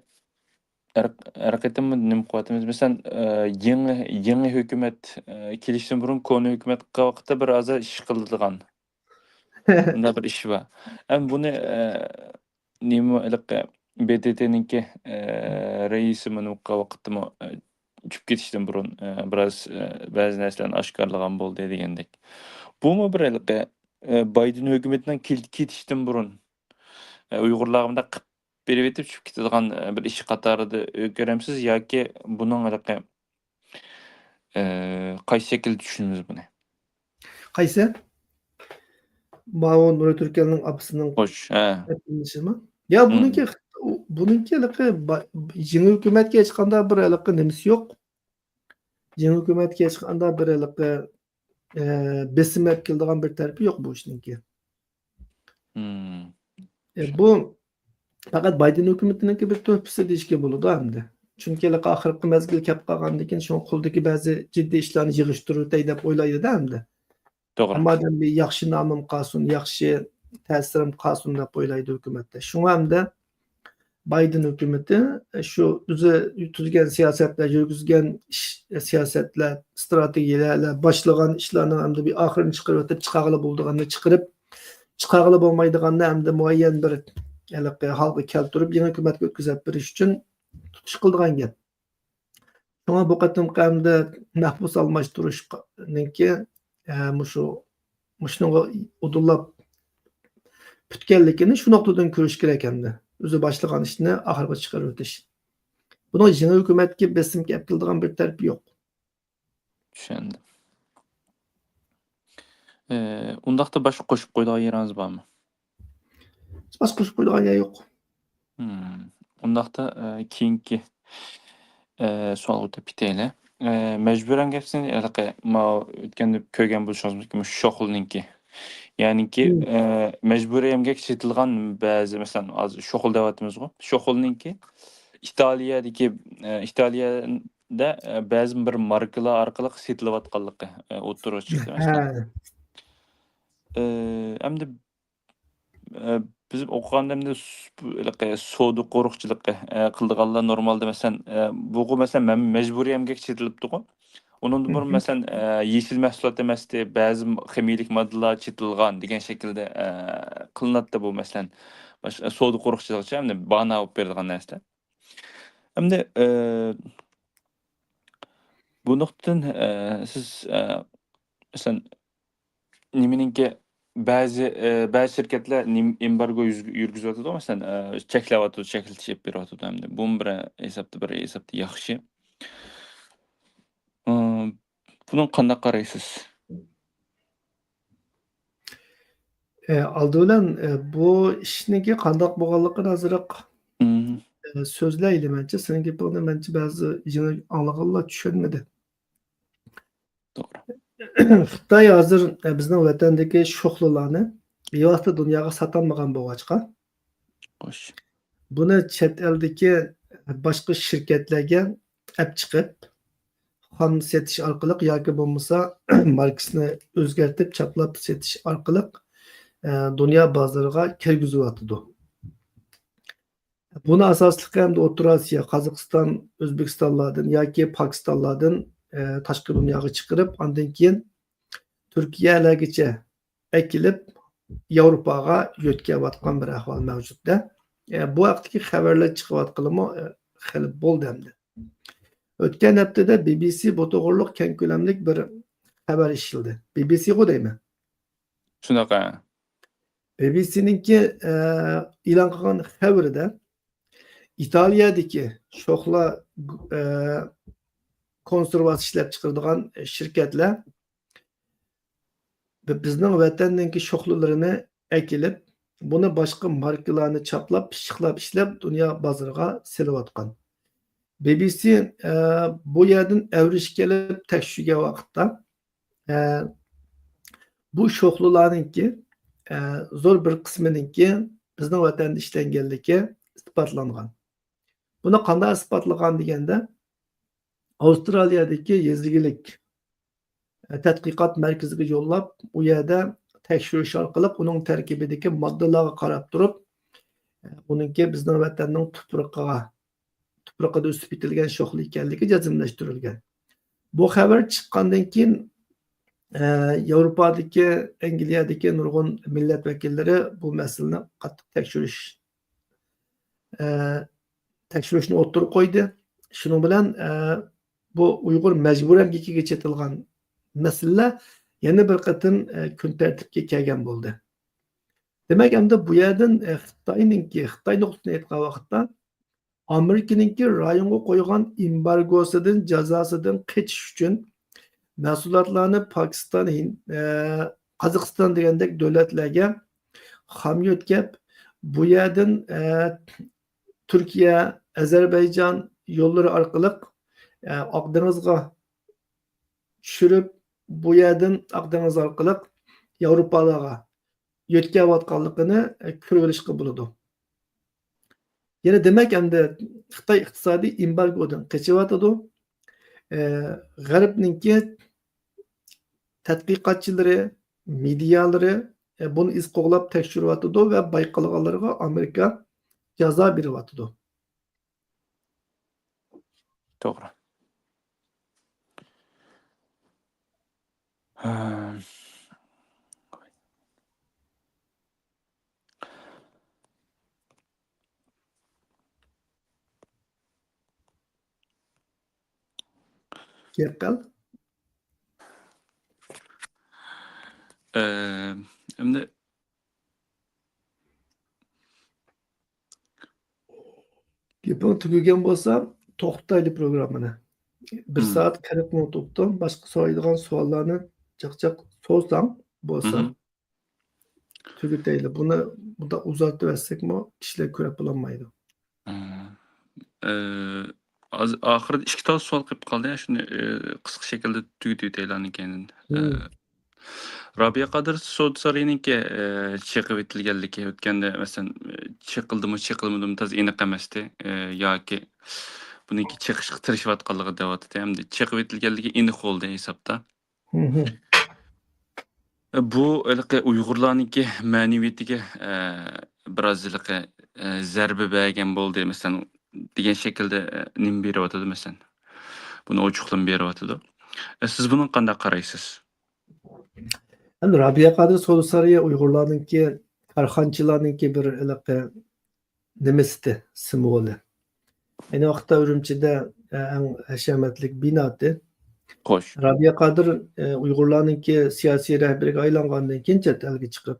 ھەر، ھەر قېتىم نېمە قىلىۋاتىمىز؟ مەسىلەن، ئە، يېڭى، يېڭى ھۆكۈمەت، ئە، كېلىشتىن بۇرۇن كونا ھۆكۈمەت قىلغان ۋاقىتتا بىر ئازا ئىش قىلىدىغان. مۇنداق بىر ئىش بار. ئەمما بۇنى، ئە، نېمە ھېلىقى ب د ت نىڭكى، ئە، رەئىسىمۇ نېمە قىلغان ۋاقىتتىمۇ، ئە، چۈشۈپ كېتىشتىن بۇرۇن، ئە، بىراز، ئە، بەزى نەرسىلەرنى ئاشكارىلىغان بولدى دېگەندەك. بۇمۇ بىر ھېلىقى، ئە، بايدېن ھۆكۈمىتىنىڭ كېل-، كېتىشتىن بۇرۇن، ئە، ئۇيغۇرلارغا مۇنداق قىلىپ بېرىۋېتىپ چۈشۈپ كېتىدىغان، ئە، بىر ئىش قاتارىدا كۆرەمسىز ياكى بۇنىڭ ھېلىقى، ئە، قايسى شەكىلدە چۈشىنىمىز بۇنى؟ قايسى؟ ماۋۇ نۇرى تۈركەلنىڭ ئاپىسىنىڭ خوش، ھە. گەپ قىلمىشىمۇ؟ يا، ھىم. بۇنىڭكى ئۇ، بۇنىڭكى ھېلىقى با-، يېڭى ھۆكۈمەتكە ھېچقانداق بىر ھېلىقى نېمىسى يوق. يېڭى ھۆكۈمەتكە ھېچقانداق بىر ھېلىقى، ئە، بېسىم ئېلىپ كېلىدىغان بىر تەرىپى يوق بۇ ئىشنىڭكى. مم. ئە، بۇ پەقەت بايدېن ھۆكۈمىتىنىڭكى بىر تۆھپىسى دېيىشكە بولىدۇ ئەمدى. چۈنكى ھېلىقى ئاخىرقى مەزگىل كەپ قالغاندىن كېيىن شۇڭا قولىدىكى بەزى جىددىي ئىشلارنى يىغىشتۇرۇۋېتەي دەپ ئويلايدۇ-دە ئەمدى. توغرا. ئەمما ئادەم بىر ياخشى نامىم قالسۇن، ياخشى تەسىرىم قالسۇن دەپ ئويلايدۇ ھۆكۈمەتتە. شۇڭا ئەمدى بايدېن ھۆكۈمىتى شۇ ئۆزى تۈزگەن سىياسەتلەر، يۈرگۈزگەن ئىش، سىياسەتلەر، ئىستراتېگىيەلەر، باشلىغان ئىشلارنىڭ ئەمدى بىر ئاخىرىنى چىقىرىۋېتىپ، چىقارغىلى بولىدىغاننى چىقىرىپ، چىقارغىلى بولمايدىغاننى ئەمدى مۇئەييەن بىر ھېلىقى ھالغا كەلتۈرۈپ، يېڭى ھۆكۈمەتكە ئۆتكۈزۈپ بېرىش ئۈچۈن تۇتۇش قىلىدىغان گەپ. شۇڭا بۇ قېتىمقى ئەمدى مەھبۇس ئالماشتۇرۇشنىڭكى، ئە، مۇشۇ، مۇشۇنىڭغا ئۇدۇللاپ پۈتكەنلىكىنى شۇ نۇقتىدىن كۆرۈش كېرەك ئەمدى. ئۆزى باشلىغان ئىشنى ئاخىرغا چىقىرىۋېتىش. بۇنىڭ يېڭى ھۆكۈمەتكە بېسىمگە ئەپ كېلىدىغان بىر تەرىپى يوق. چۈشەندىم. ئى، ئۇنداقتا باشقا قوشۇپ قويىدىغان يېرىڭىز بارمۇ؟ باشقا قوشۇپ قويىدىغان يەر يوق. مم. ئۇنداقتا، ئى، كېيىنكى، ئى، سوئالغا ئۆتۈپ كېتەيلى. ئى، مەجبۇرىي ئەمگەك سىزنى ھېلىقى ماۋۇ ئۆتكەندە كۆرگەن بولۇشىڭىز مۇمكىن، مۇشۇ شوخلىنىڭكى. يەنىكى، مم. ئى، مەجبۇرىي ئەمگەك چېتىلغان بەزى، مەسىلەن، ھازىر شوخلا دەۋاتىمىزغۇ؟ شوخلىنىڭكى ئىتالىيەدىكى، ئى، ئىتالىيەدە، ئى، بەزى بىر ماركىلار ئارقىلىق سېتىلىۋاتقانلىقى، ئى، ئوتتۇرىغا چىقتى، مەسىلەن. ھە. ئى، ئەمدى، ئى، بىز ئوقۇغاندا ئەمدى س-، بۇ ھېلىقى سودا قورۇقچىلىقى، ئى، قىلىدىغانلار نورمالدا، مەسىلەن، ئى، بۇغۇ، مەسىلەن، مەن-، مەجبۇرىي ئەمگەك چېتىلىپتىغۇ. ئۇنىڭدىن بۇرۇن، مەسىلەن، ئە، يېشىل مەھسۇلات ئەمەستى، بەزى خىمىيىلىك ماددىلار چېتىلغان دېگەن شەكىلدە، ئە، قىلىناتتى بۇ، مەسىلەن، باش-، سودا قورۇقچىلىقىچە، ئەمدى باھانە ئېلىپ بېرىدىغان نەرسىلەر. ئەمدى، ئە، بۇ نۇقتىدىن، ئە، سىز، ئە، مەسىلەن، نېمىنىڭكى بەزى، ئە، بەزى شىركەتلەر نېم-، ئېمبارگو يۈز-، يۈرگۈزۈۋاتىدۇ، مەسىلەن، ئە، چەكلەۋاتىدۇ، چەكلىتىش ئېلىپ بېرىۋاتىدۇ ئەمدى. بۇمۇ بىر ھېسابتا، بىر ھېسابتا ياخشى. ئى، بۇنىڭغا قانداق قارايسىز؟ ئى، ئالدى بىلەن، ئى، بۇ ئىشنىڭكى قانداق بولغانلىقىنى ئازراق، مم. ئى، سۆزلەيلى. مەنچە سېنىڭ گېپىڭدە مەنچە بەزى يېڭى ئاڭلىغانلار چۈشەنمىدى. توغرا. خىتاي ھازىر، ئى، بىزنىڭ ۋەتەندىكى شوخلىلارنى بىۋاسىتە دۇنياغا ساتالمىغان بولغاچقا، خوش. بۇنى چەت ئەلدىكى باشقا شىركەتلەرگە ئەپ چىقىپ، خام سېتىش ئارقىلىق ياكى بولمىسا ماركىسىنى ئۆزگەرتىپ چاپلاپ سېتىش ئارقىلىق، ئە، دۇنيا بازىرىغا كىرگۈزۈۋاتىدۇ. بۇنى ئاساسلىقى ئەمدى ئوتتۇرا ئاسىيا، قازاقىستان، ئۆزبېكىستانلاردىن ياكى پاكىستانلاردىن، ئە، تاشقى دۇنياغا چىقىرىپ، ئاندىن كېيىن تۈركىيەلەرگىچە ئەكېلىپ، ياۋروپاغا يۆتكەۋاتقان بىر ئەھۋال مەۋجۇتتە. ئە، بۇ ھەقتىكى خەۋەرلەر چىقىۋاتقىلىمۇ، ئە، خېلى بولدى ئەمدى. ئۆتكەن ھەپتىدە بى بى سى بۇ توغرۇلۇق كەڭ كۆلەملىك بىر خەۋەر ئىشلىدى. بى بى سى غۇ دەيمەن. شۇنداق، ھە. بى بى سىنىڭكى، ئە، ئېلان قىلغان خەۋىرىدە ئىتالىيەدىكى شوخلا، ئە، كونسېرۋاسى ئىشلەپچىقىرىدىغان شىركەتلەر بى-، بىزنىڭ ۋەتەننىڭكى شوخلىلىرىنى ئەكېلىپ، بۇنى باشقا ماركىلارنى چاپلاپ، پىششىقلاپ ئىشلەپ، دۇنيا بازىرىغا سېلىۋاتقان. بى بى سى، ئە، بۇ يەردىن ئەۋرىشكە ئېلىپ تەكشۈرگەن ۋاقىتتا، ئە، بۇ شوخلىلارنىڭكى، ئە، زور بىر قىسمىنىڭكى بىزنىڭ ۋەتەندە ئىشلەنگەنلىكى ئىسپاتلانغان. بۇنى قانداق ئىسپاتلىغان دېگەندە، ئاۋسترالىيەدىكى يېزا ئىگىلىك تەتقىقات مەركىزىگە يوللاپ، ئۇ يەردە تەكشۈرۈش ئارقىلىق ئۇنىڭ تەركىبىدىكى ماددىلارغا قاراپ تۇرۇپ، ئۇنىڭكى بىزنىڭ ۋەتەننىڭ تۇپرىقىغا، تۇپرىقىدا ئۆسۈپ يېتىلگەن شوخلا ئىكەنلىكى جەزملەشتۈرۈلگەن. بۇ خەۋەر چىققاندىن كېيىن، ئە، ياۋروپادىكى، ئەنگلىيەدىكى نۇرغۇن مىللەت ۋەكىللىرى بۇ مەسىلىنى قاتتىق تەكشۈرۈش، ئە، تەكشۈرۈشنى ئوتتۇرىغا قويدى. شۇنىڭ بىلەن، ئە، بۇ ئۇيغۇر مەجبۇرىي ئەمگىكىگە چېتىلغان مەسىلىلەر يەنە بىر قېتىم، ئە، كۈن تەرتىپكە كەلگەن بولدى. دېمەك، ئەمدى بۇ يەردىن، ئە، خىتاينىڭكى، خىتاي نۇقتىسىدىن ئېيتقان ۋاقىتتا، ئامېرىكىنىڭكى رايونغا قويغان ئېمبارگوسىدىن، جازاسىدىن قېچىش ئۈچۈن مەھسۇلاتلارنى پاكىستان، ھىند، ئە، قازاقىستان دېگەندەك دۆلەتلەرگە خام يۆتكەپ، بۇ يەردىن، ئە، تۈركىيە، ئەزەربەيجان يوللىرى ئارقىلىق، ئە، ئاق دېڭىزغا چۈشۈرۈپ، بۇ يەردىن ئاق دېڭىز ئارقىلىق ياۋروپالارغا يۆتكەۋاتقانلىقىنى، ئە، كۆرۈۋېلىشقا بولىدۇ. يەنى دېمەك، ئەمدى خىتاي ئىقتىسادىي ئېمبارگودىن قېچىۋاتىدۇ. ئە، غەربنىڭكى تەتقىقاتچىلىرى، مېدىيالىرى، ئە، بۇنى ئىز قوغلاپ تەكشۈرۈۋاتىدۇ ۋە بايقالغانلىرىغا ئامېرىكا جازا بېرىۋاتىدۇ. توغرا. ھە. گەپ قىل. ئە، ئەمدى گېپىڭ تۈگىگەن بولسا، توختىتايلى پروگراممىنى. بىر مم. سائەت قىرىق مىنۇت بوپتۇ. باشقا سورايدىغان سوئاللارنى جىق-جىق سورىساڭ بولسا، مم. تۈگىتەيلى. بۇنى بۇنداق ئۇزارتىۋەتسەكمۇ كىشىلەر كۆرۈپ بولالمايدۇ. ئە، ئە، ئاز-، ئاخىرىدا ئىككى تال سوئال قېلىپ قالدى. شۇنى، ئە، قىسقا شەكىلدە تۈگىتىۋېتەيلى ئاندىن كېيىن. ئە، مم. رابىيە قادىر سودا سارىيىنىڭكى، ئە، چېقىۋېتىلگەنلىكى ئۆتكەندە، مەسىلەن، ئە، چېقىلدىمۇ، چېقىلمىدىمۇ تازا ئېنىق ئەمەستى. ئە، ياكى بۇنىڭكى چېقىشقا تىرىشىۋاتقانلىقى دەۋاتىدۇ. ئەمدى چېقىۋېتىلگەنلىكى ئېنىق بولدى ھېسابتا. مم. بۇ ھېلىقى ئۇيغۇرلارنىڭكى مەنىۋىيىتىگە، ئە، بىراز ھېلىقى، ئە، زەربە بەرگەن بولدى، مەسىلەن، دېگەن شەكىلدە، ئە، نېمە بېرىۋاتىدۇ، مەسىلەن. بۇنى ئوچۇقلىما بېرىۋاتىدۇ. ئە، سىز بۇنىڭغا قانداق قارايسىز؟ ئەمدى رابىيە قادىر سودا سارىيى ئۇيغۇرلارنىڭكى، كارخانىچىلارنىڭكى بىر ھېلىقى نېمىسىدى، سىمۋولى. ئەينى ۋاقىتتا ئۈرۈمچىدە، ئە، ئەڭ ھەشەمەتلىك بىناتى. خوش. رابىيە قادىر، ئە، ئۇيغۇرلارنىڭكى سىياسىي رەھبىرىگە ئايلانغاندىن كېيىن چەت ئەلگە چىقىپ،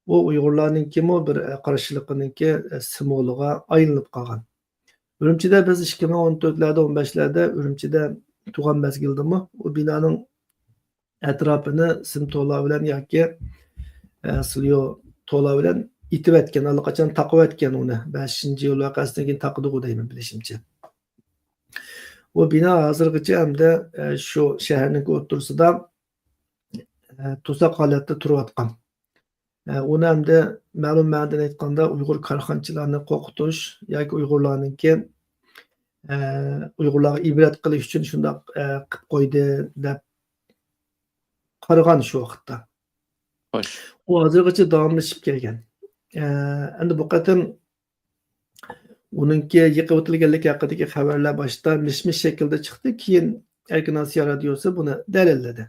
ئۇ ئۇيغۇرلارنىڭكىمۇ بىر، ئە، قارشىلىقىنىڭكى، ئە، سىمۋولىغا ئايلىنىپ قالغان. ئۈرۈمچىدە بىز ئىككى مىڭ ئون تۆتلەردە، ئون بەشلەردە ئۈرۈمچىدە تۇرغان مەزگىلدىمۇ ئۇ بىنانىڭ ئەتراپىنى سىم تولا بىلەن ياكى، ئە، سىليو تولا بىلەن ئېتىۋەتكەن، ئاللىقاچان تاقىۋەتكەن ئۇنى. بەشىنچى يىل ۋەقەسىدىن كېيىن تاقىدىغۇ دەيمەن، بىلىشىمچە. ئۇ بىنا ھازىرغىچە ئەمدى، ئە، شۇ شەھەرنىڭكى ئوتتۇرىسىدا، ئە، توساق ھالەتتە تۇرۇۋاتقان. ئە، ئۇنى ئەمدى مەلۇم مەنىدىن ئېيتقاندا ئۇيغۇر كارخانىچىلارنى قورقۇتۇش ياكى ئۇيغۇرلارنىڭكى، ئە، ئۇيغۇرلارغا ئىبرەت قىلىش ئۈچۈن شۇنداق، ئە، قىلىپ قويدى دەپ قارىغان شۇ ۋاقىتتا. خوش. ئۇ ھازىرغىچە داۋاملىشىپ كەلگەن. ئە، ئەمدى بۇ قېتىم ئۇنىڭكى يېقىۋېتىلگەنلىكى ھەققىدىكى خەۋەرلەر باشتا مىش-مىش شەكىلدە چىقتى، كېيىن ئەركىن ئاسىيا رادىيوسى بۇنى دەلىللىدى.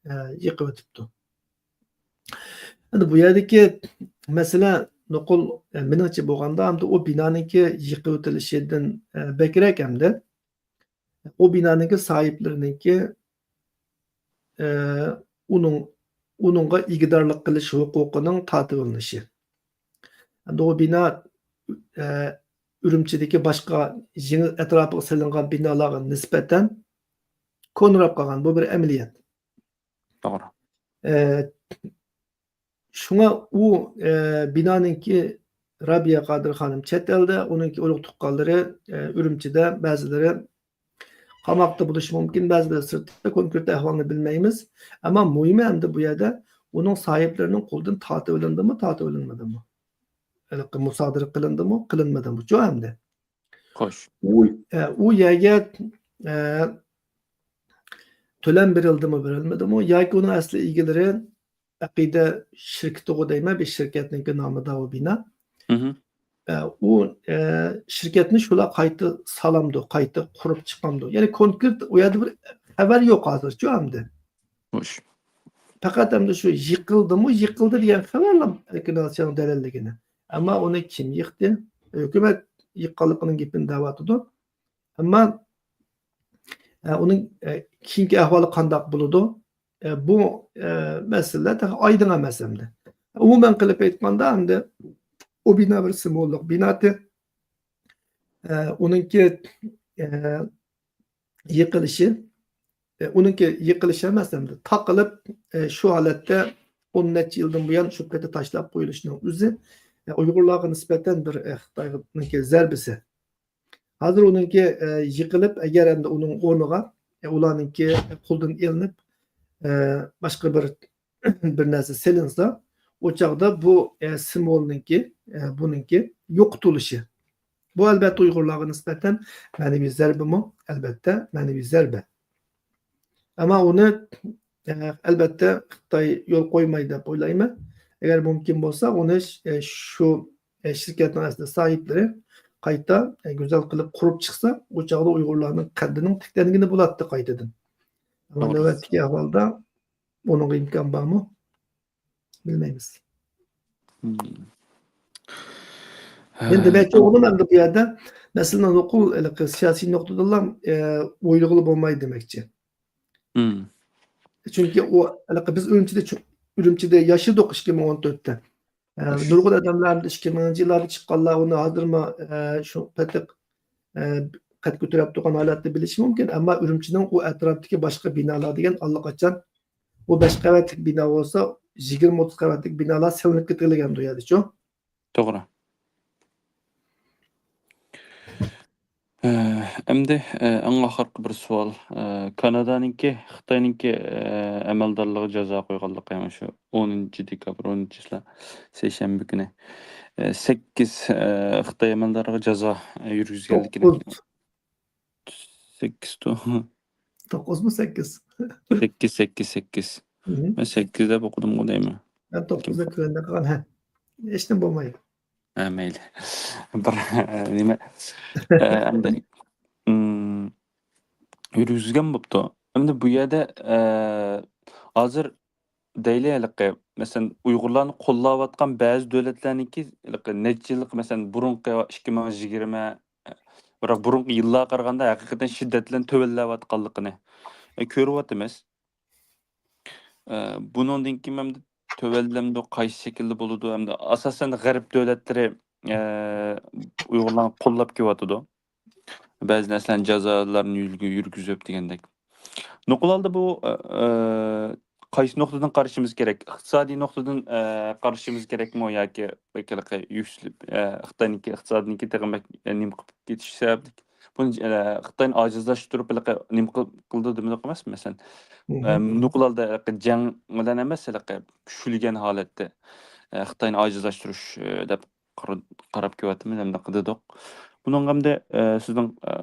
ئە، يېقىۋېتىپتۇ. ئەمدى بۇ يەردىكى مەسىلە نوقۇل، ئە، مېنىڭچە بولغاندا، ئەمدى ئۇ بىنانىڭكى يېقىۋېتىلىشىدىن، ئە، بەكرەك ئەمدى ئۇ بىنانىڭكى ساھىبلىرىنىڭكى، ئە، ئۇنىڭ، ئۇنىڭغا ئىگىدارلىق قىلىش ھوقۇقىنىڭ تارتىۋېلىنىشى. ئەمدى ئۇ بىنا، ئە، ئۈرۈمچىدىكى باشقا يېڭى ئەتراپىغا سېلىنغان بىنالارغا نىسبەتەن كونىراپ قالغان. بۇ بىر ئەمەلىيەت. توغرا. ئە، شۇڭا ئۇ، ئە، بىنانىڭكى رابىيە قادىر خانىم چەت ئەلدە، ئۇنىڭكى ئۇرۇق تۇغقانلىرى، ئە، ئۈرۈمچىدە، بەزىلىرى قاماقتا بولۇشى مۇمكىن، بەزىلىرى سىرتتا، كونكرېت ئەھۋالنى بىلمەيمىز. ئەمما مۇھىمى ئەمدى بۇ يەردە ئۇنىڭ ساھىبلىرىنىڭ قولىدىن تارتىۋېلىندىمۇ، تارتىۋېلىنمىدىمۇ؟ ھېلىقى مۇسادىرە قىلىندىمۇ، قىلىنمىدىمۇ؟ شۇ ئەمدى. خوش. ئۇ، ئە، ئۇ يەرگە، ئە، تۆلەم بېرىلدىمۇ، بېرىلمىدىمۇ؟ ياكى ئۇنىڭ ئەسلى ئىگىلىرى ئەقىدە شىركىتىغۇ دەيمەن، بىر شىركەتنىڭكى نامىدا ئۇ بىنا. مهم. ئە، ئۇ، ئە، شىركەتنى شۇلار قايتا سالامدۇ، قايتا قۇرۇپ چىقامدۇ؟ يەنى كونكرېت ئۇ يەردە بىر خەۋەر يوق ھازىرچۇ ئەمدى. خوش. پەقەت ئەمدى شۇ يىقىلدىمۇ، يىقىلدى دېگەن خەۋەرلا ئەركىن ئاسىيانىڭ دەلىللىگىنى. ئەمما ئۇنى كىم يىقتى؟ ھۆكۈمەت يىققانلىقىنىڭ گېپىنى دەۋاتىدۇ. ئەمما، ئە، ئۇنىڭ، ئە، كېيىنكى ئەھۋالى قانداق بولىدۇ؟ ئە، بۇ، ئە، مەسىلىلەر تېخى ئايدىڭ ئەمەس ئەمدى. ئومۇمەن قىلىپ ئېيتقاندا، ئەمدى ئۇ بىنا بىر سىمۋوللۇق بىناتى. ئە، ئۇنىڭكى، ئە، يىقىلىشى، ئە، ئۇنىڭكى يىقىلىشى ئەمەس ئەمدى. تاقىلىپ، ئە، شۇ ھالەتتە ئون نەچچە يىلدىن بۇيان شۇ پېتى تاشلاپ قويۇلۇشىنىڭ ئۆزى ئۇيغۇرلارغا نىسبەتەن بىر، ئە، خىتاينىڭكى زەربىسى. ھازىر ئۇنىڭكى، ئە، يىقىلىپ، ئەگەر ئەمدى ئۇنىڭ ئورنىغا، ئە، ئۇلارنىڭكى قولدىن ئېلىنىپ، ئە، باشقا بىر، بىر نەرسە سېلىنسا، ئۇ چاغدا بۇ، ئە، سىمۋولنىڭكى، ئە، بۇنىڭكى يوقىتىلىشى. بۇ، ئەلبەتتە، ئۇيغۇرلارغا نىسبەتەن مەنىۋى زەربىمۇ، ئەلبەتتە، مەنىۋى زەربە. ئەمما ئۇنى، ئە، ئەلبەتتە، خىتاي يول قويمايدۇ دەپ ئويلايمەن. ئەگەر مۇمكىن بولسا، ئۇنى ش-، ئە، شۇ، ئە، شىركەتنىڭ ئەسلى ساھىبلىرى قايتا، ئە، گۈزەل قىلىپ قۇرۇپ چىقسا، ئۇ چاغدا ئۇيغۇرلارنىڭ قەددىنىڭ تىكلەنگىنى بولاتتى قايتىدىن. ئەمما توغرا. نۆۋەتتىكى ئەھۋالدا ئۇنىڭغا ئىمكان بارمۇ؟ بىلمەيمىز. مم. مەن دېمەكچى بولغىنىم ئەمدى بۇ يەردە مەسىلىنى نوقۇل ھېلىقى سىياسىي نۇقتىدىنلا، ئە، ئويلىغىلى بولمايدۇ دېمەكچى. مم. چۈنكى ئۇ ھېلىقى بىز ئۈرۈمچىدە چۈ-، ئۈرۈمچىدە ياشىدۇق ئىككى مىڭ ئون تۆتتە. ئە، خوش. نۇرغۇن ئادەملەر ئىككى مىڭىنچى يىللاردا چىققانلار ئۇنى ھازىرمۇ، ئە، شۇ پېتىق، ئە، قەد كۆتۈرۈپ تۇرغان ھالەتتە بىلىشى مۇمكىن. ئەمما ئۈرۈمچىنىڭ ئۇ ئەتراپتىكى باشقا بىنالار دېگەن ئاللىقاچان ئۇ بەش قەۋەتلىك بىنا بولسا، يىگىرمە ئوتتۇز قەۋەتلىك بىنالار سېلىنىپ كېتىلگەن ئۇ يەردىچۇ. توغرا. ئە، ئەمدى، ئە، ئەڭ ئاخىرقى بىر سوئال. ئە، كانادانىڭكى، خىتاينىڭكى، ئە، ئەمەلدارلىرىغا جازا قويغانلىقى، يەنى شۇ ئونىنچى دېكابىر، ئونىنچى چىسلا، سەيشەنبە كۈنى، ئە، سەككىز، ئە، خىتاي ئەمەلدارىغا جازا، ئە، يۈرگۈزگەنلىكىنى. توققۇز. سەككىز تو. توققۇزمۇ، سەككىز؟ سەككىز، سەككىز، سەككىز. مم. مەن سەككىز دەپ ئوقۇدۇمغۇ دەيمەن. مەن توققۇز دەپ كۆرۈندى قىلغان، ھە. ھېچنېمە بولمايدۇ. ھە، مەيلى. بىر، نېمە، ئە، ئەمدى، ئىم، يۈرگۈزگەن بوپتۇ. ئەمدى بۇ يەردە، ئە، ھازىر دەيلى ھېلىقى، مەسىلەن، ئۇيغۇرلارنى قوللاۋاتقان بەزى دۆلەتلەرنىڭكى ھېلىقى نەچچە يىللىق، مەسىلەن، بۇرۇنقى ئىككى مىڭ يىگىرمە، بىراق بۇرۇنقى يىللارغا قارىغاندا ھەقىقەتەن شىددەت بىلەن تۆۋەنلەۋاتقانلىقىنى، ئە، كۆرۈۋاتىمىز. ئە، بۇنىڭدىن كېيىن ئەمدى تۆۋەنلەمدۇ، قايسى شەكىلدە بولىدۇ؟ ئەمدى ئاساسەن غەرب دۆلەتلىرى، ئە، ئۇيغۇرلارنى قوللاپ كېلىۋاتىدۇ. بەزى نەرسىلەرنى جازالارنى يۈرگۈ-، يۈرگۈزۈپ دېگەندەك. نوقۇل ھالدا بۇ، ئە، ئە، قايسى نۇقتىدىن قارىشىمىز كېرەك؟ ئىقتىسادىي نۇقتىدىن، ئە، قارىشىمىز كېرەكمۇ ياكى بەك ھېلىقى يۈكسىلىپ، ئە، خىتاينىڭكى ئىقتىسادىنىڭكى تېخىمۇ بەك، ئە، نېمە قىلىپ كېتىشى سەۋەبلىك بۇنى، ئە، خىتاينى ئاجىزلاشتۇرۇپ ھېلىقى نېمە قىل-، قىلدى دېمىدۇق ئەمەس، مەسىلەن. مم. ئە، نوقۇل ھالدا ھېلىقى جەڭ بىلەن ئەمەس، ھېلىقى كۈچلىگەن ھالەتتە، ئە، خىتاينى ئاجىزلاشتۇرۇش، ئە، دەپ قارا-، قاراپ كېلىۋاتىمىز، ئەمدى دېدۇق. بۇنىڭغا ئەمدى، ئە، سىزنىڭ، ئە،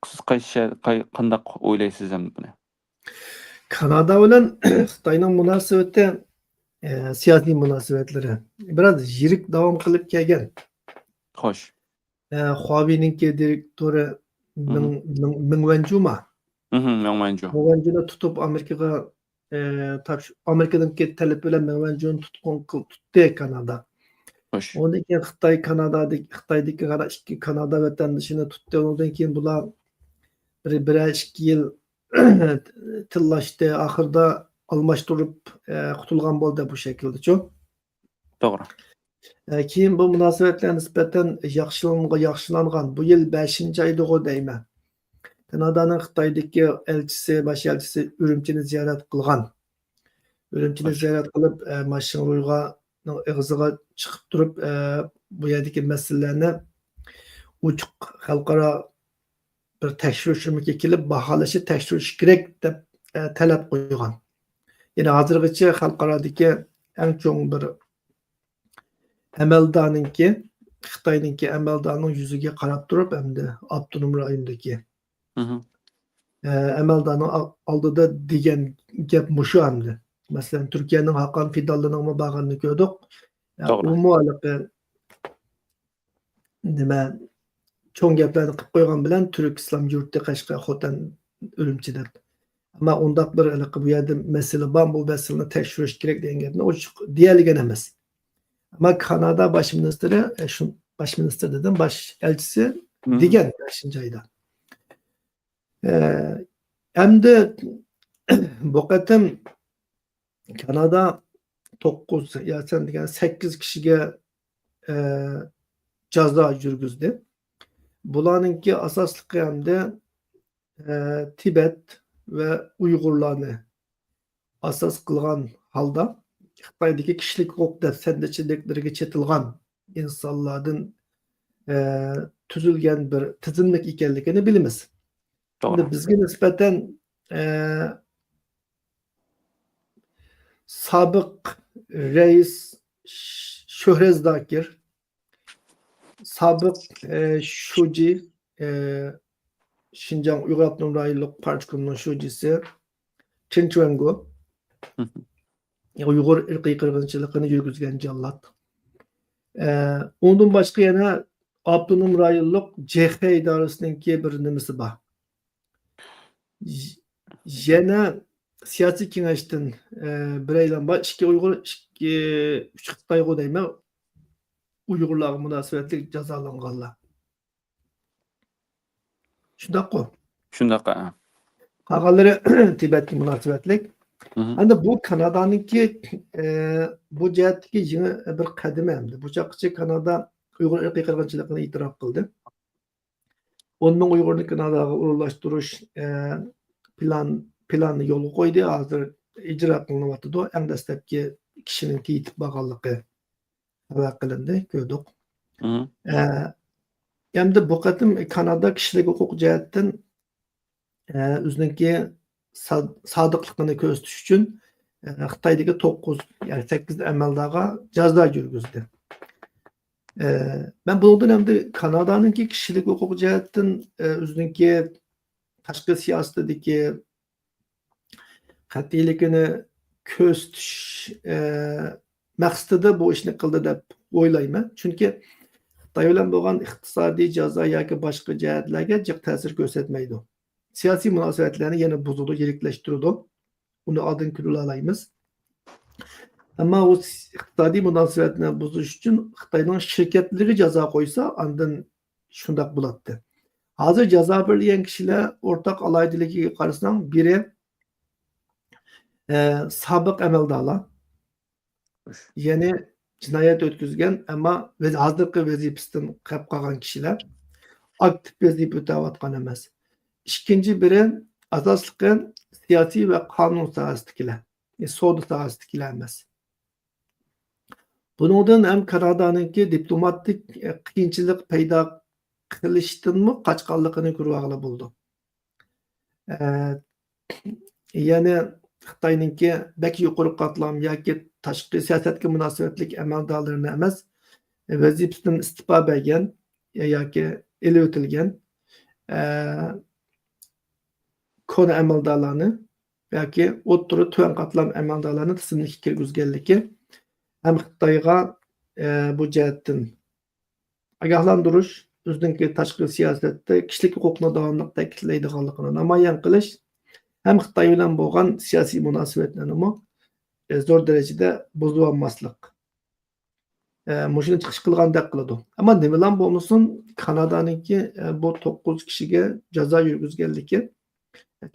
سىز قايسى شە-، قاي-، قانداق ئويلايسىز ئەمدى بۇنى؟ كانادا بىلەن خىتاينىڭ مۇناسىۋىتى، ئە، سىياسىي مۇناسىۋەتلىرى بىراز يىرىك داۋام قىلىپ كەلگەن. خوش. ئە، خۇاۋېينىڭكى دىرېكتورى مىڭ، مىڭ، مىڭ ۋەنجۇما؟ مىڭ ۋەنجۇ. مىڭ ۋەنجۇنى تۇتۇپ ئامېرىكىغا، ئە، تاپش-، ئامېرىكىنىڭكى تەلىپى بىلەن مىڭ ۋەنجۇنى تۇتقۇن قىل-، تۇتتى كانادا. خوش. ئۇندىن كېيىن خىتاي كانادادىكى، خىتايدىكى يەنە ئىككى كانادا ۋەتەندىشىنى تۇتتى. ئۇنىڭدىن كېيىن بۇلار بىر، بىرەر ئىككى يىل تىللاشتى. ئاخىرىدا ئالماشتۇرۇپ، ئە، قۇتۇلغان بولدى بۇ شەكىلدىچۇ. توغرا. ئە، كېيىن بۇ مۇناسىۋەتلەر نىسبەتەن ياخشىلانغا-، ياخشىلانغان. بۇ يىل بەشىنچى ئايدىغۇ دەيمەن. كانادانىڭ خىتايدىكى ئەلچىسى، باش ئەلچىسى ئۈرۈمچىنى زىيارەت قىلغان. ئۈرۈمچىنى زىيارەت قىلىپ، ئە، ما شېڭرۇيغانىڭ ئېغىزىغا چىقىپ تۇرۇپ، ئە، بۇ يەردىكى مەسىلىلەرنى ئوچۇق خەلقئارا بىر تەكشۈرۈش ئۆمىكى كېلىپ، باھالىشى، تەكشۈرۈشى كېرەك دەپ، ئە، تەلەپ قويغان. يەنى ھازىرغىچە خەلقئارادىكى ئەڭ چوڭ بىر ئەمەلدارنىڭكى، خىتاينىڭكى ئەمەلدارنىڭ يۈزىگە قاراپ تۇرۇپ، ئەمدى ئاپتونوم رايوندىكى، مم. ئە، ئەمەلدارنىڭ ئال-، ئالدىدا دېگەن گەپ مۇشۇ ئەمدى. مەسىلەن، تۈركىيەنىڭ خاقان فىدانلىرىنىڭمۇ بارغىنىنى كۆردۇق. ئە، توغرا. ئۇمۇ ھېلىقى نېمە، چوڭ گەپلەرنى قىلىپ قويغان بىلەن تۈرك ئىسلام يۇرتى قەشقەر، خوتەن، ئۈرۈمچى دەپ. ئەمما ئۇنداق بىر ھېلىقى بۇ يەردە مەسىلە بار، بۇ مەسىلىنى تەكشۈرۈش كېرەك دېگەن گەپنى ئوچۇق دېيەلىگەن ئەمەس. ئەمما كانادا باش مىنىستىرى، ئە، شۇ، باش مىنىستىر دېدىم، باش ئەلچىسى مم. دېگەن بەشىنچى ئايدا. ئە، ئەمدى بۇ قېتىم كانادا توققۇز، يا سەن دېگەن سەككىز كىشىگە، ئە، جازا يۈرگۈزدى. بۇلارنىڭكى ئاساسلىقى ئەمدى، ئە، تىبەت ۋە ئۇيغۇرلارنى ئاساس قىلغان ھالدا خىتايدىكى كىشىلىك ھوقۇق دەپسەندىچىلىكلىرىگە چېتىلغان ئىنسانلاردىن، ئە، تۈزۈلگەن بىر تىزىملىك ئىكەنلىكىنى بىلىمىز. توغرا. ئەمدى بىزگە نىسبەتەن، ئە، سابىق رەئىس ش-، شۆھرەت زاكىر، سابىق، ئە، شۇجى، ئە، شىنجاڭ ئۇيغۇر ئاپتونوم رايونلۇق پارتكومنىڭ شۇجىسى چېن چۈەنگو، مھم. ئۇيغۇر ئىرقىي قىرغىنچىلىقىنى يۈرگۈزگەن جاللات. ئە، ئۇنىڭدىن باشقا يەنە ئاپتونوم رايونلۇق جېخې ئىدارىسىنىڭكى بىر نېمىسى بار. ي-، يەنە سىياسىي كېڭەشتىن، ئە، بىرەيلەن بار، ئىككى ئۇيغۇر، ئىككى، ئۈچ خىتايغۇ دەيمەن، ئۇيغۇرلارغا مۇناسىۋەتلىك جازالانغانلار. شۇنداققۇ؟ شۇنداق، ھە. قالغانلىرى تىبەتكە مۇناسىۋەتلىك. مھم. ئەمدى بۇ كانادانىڭكى، ئە، بۇ جەھەتتىكى يېڭى بىر قەدىمى ئەمدى. بۇ چاغقىچە كانادا ئۇيغۇر ئىرقىي قىرغىنچىلىقىنى ئېتىراپ قىلدى. ئون مىڭ ئۇيغۇرنى كاناداغا ئورۇنلاشتۇرۇش، ئە، پىلان، پىلاننى يولغا قويدى. ھازىر ئىجرا قىلىنىۋاتىدۇ. ئەڭ دەسلەپكى كىشىنىڭكى يېتىپ بارغانلىقى خەۋەر قىلىندى، كۆردۇق. مم. ئە، ئەمدى بۇ قېتىم كانادا كىشىلىك ھوقۇق جەھەتتىن، ئە، ئۆزىنىڭكى سا-، سادىقلىقىنى كۆرسىتىش ئۈچۈن، ئە، خىتايدىكى توققۇز، يەنى سەككىز ئەمەلدارغا جازا يۈرگۈزدى. ئە، مەن بۇنىڭدىن ئەمدى كانادانىڭكى كىشىلىك ھوقۇق جەھەتتىن، ئە، ئۆزىنىڭكى تاشقى سىياسىتىدىكى قەتئىيلىكىنى كۆرسىتىش، ئە، مەقسىتىدە بۇ ئىشنى قىلدى دەپ ئويلايمەن. چۈنكى خىتاي بىلەن بولغان ئىقتىسادىي جازا ياكى باشقا جەھەتلەرگە جىق تەسىر كۆرسەتمەيدۇ. سىياسىي مۇناسىۋەتلەرنى يەنە بۇزىدۇ، يىرىكلەشتۈرىدۇ. ئۇنى ئالدىن كۆرۈۋالالايمىز. ئەمما ئۇ س-، ئىقتىسادىي مۇناسىۋەتنى بۇزۇش ئۈچۈن خىتاينىڭ شىركەتلىرىگە جازا قويسا، ئاندىن شۇنداق بولاتتى. ھازىر جازا بېرىلگەن كىشىلەر ئورتاق ئالاھىدىلىكىگە قارىساڭ، بىرى، ئە، سابىق ئەمەلدارلار، خوش. يەنى جىنايەت ئۆتكۈزگەن، ئەمما ۋەز-، ھازىرقى ۋەزىپىسىدىن قېلىپ قالغان كىشىلەر، ئاكتىپ ۋەزىپە ئۆتەۋاتقان ئەمەس. ئىككىنچى بىرى، ئاساسلىقى سىياسىي ۋە قانۇن ساھەسىدىكىلەر، ئە، سودا ساھەسىدىكىلەر ئەمەس. بۇنىڭدىن ھەم كانادانىڭكى دىپلوماتىك، ئە، قىيىنچىلىق پەيدا قىلىشتىنمۇ قاچقانلىقىنى كۆرۈۋالغىلى بولىدۇ. ئە، يەنى خىتاينىڭكى بەك يۇقىرى قاتلام ياكى تاشقى سىياسەتكە مۇناسىۋەتلىك ئەمەلدارلىرىنى ئەمەس، ۋەزىپىسىدىن ئىستېپا بەرگەن ياكى ئېلىۋېتىلگەن، ئە، كونا ئەمەلدارلارنى ياكى ئوتتۇرا، تۆۋەن قاتلام ئەمەلدارلارنى تىزىملىككە كىرگۈزگەنلىكى ھەم خىتايغا، ئە، بۇ جەھەتتىن ئاگاھلاندۇرۇش، ئۆزىنىڭكى تاشقى سىياسەتتە كىشىلىك ھوقۇقنى داۋاملىق تەكىتلەيدىغانلىقىنى نامايان قىلىش ھەم خىتاي بىلەن بولغان سىياسىي مۇناسىۋەتلەرنىمۇ، ئە، زور دەرىجىدە بۇزۇۋالماسلىق. ئە، مۇشۇنى چىقىش قىلغاندەك قىلىدۇ. ئەمما نېمىلا بولمىسۇن، كانادانىڭكى، ئە، بۇ توققۇز كىشىگە جازا يۈرگۈزگەنلىكى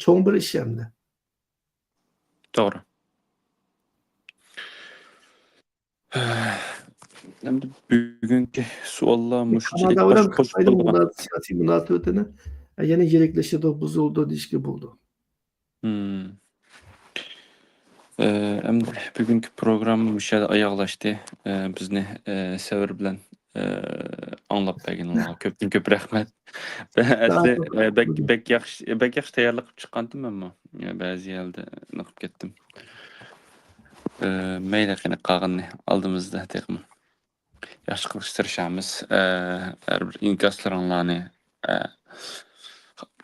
چوڭ بىر ئىش ئەمدى. توغرا. ئەمدى بۈگۈنكى سوئاللار مۇشۇنچىلىك كانادا بىلەن باش قوشۇپ خىتاينىڭ بولغان. مۇنا-، سىياسىي مۇناسىۋىتىنى، ئە، يەنە يىرىكلىشىدۇ، بۇزۇلىدۇ دېيىشكە بولىدۇ. مم. ئە، ئەمدى بۈگۈنكى پروگرامما مۇشۇ يەردە ئاياغلاشتى. ئە، بىزنى، ئە، سەۋر بىلەن، ئە، ئاڭلاپ بەرگىنىڭلارغا كۆپتىن كۆپ رەھمەت. ئەسلى، ئە، بەك، بەك ياخشى، بەك ياخشى تەييارلىق قىلىپ چىققانتىم مەنمۇ. ئە، بەزى يەردە نېقىپ كەتتىم. ئە، مەيلى، قېنى، قالغىنىنى ئالدىمىزدا تېخىمۇ ياخشى قىلىشقا تىرىشارمىز. ئە، ھەر بىر ئىنكاسلىرىڭلارنى، ئە،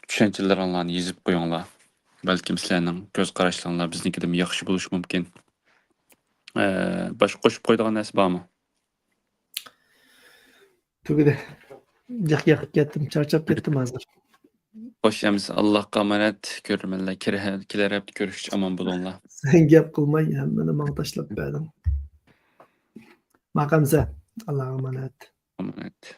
چۈشەنچىلىرىڭلارنى يېزىپ قويۇڭلار. بەلكىم سىلەرنىڭ كۆز قاراشلىرىڭلار بىزنىڭكىدىنمۇ ياخشى بولۇشى مۇمكىن. ئە، باشقا قوشۇپ قويىدىغان نەرسە بارمۇ؟ تۈگىدى. جىق يېقىپ كەتتىم، چارچاپ كەتتىم ھازىر. خوش، ئەمىسە ئاللاھقا ئامانەت. كۆرۈرمەنلەر، كېلەر ھە-، كېلەر ھەپتە كۆرۈشكىچە ئامان بولۇڭلار. سەن گەپ قىلماي، ھەممىنى ماڭا تاشلاپ بەردىڭ. ماقەمسە، ئاللاھقا ئامانەت. ئامانەت.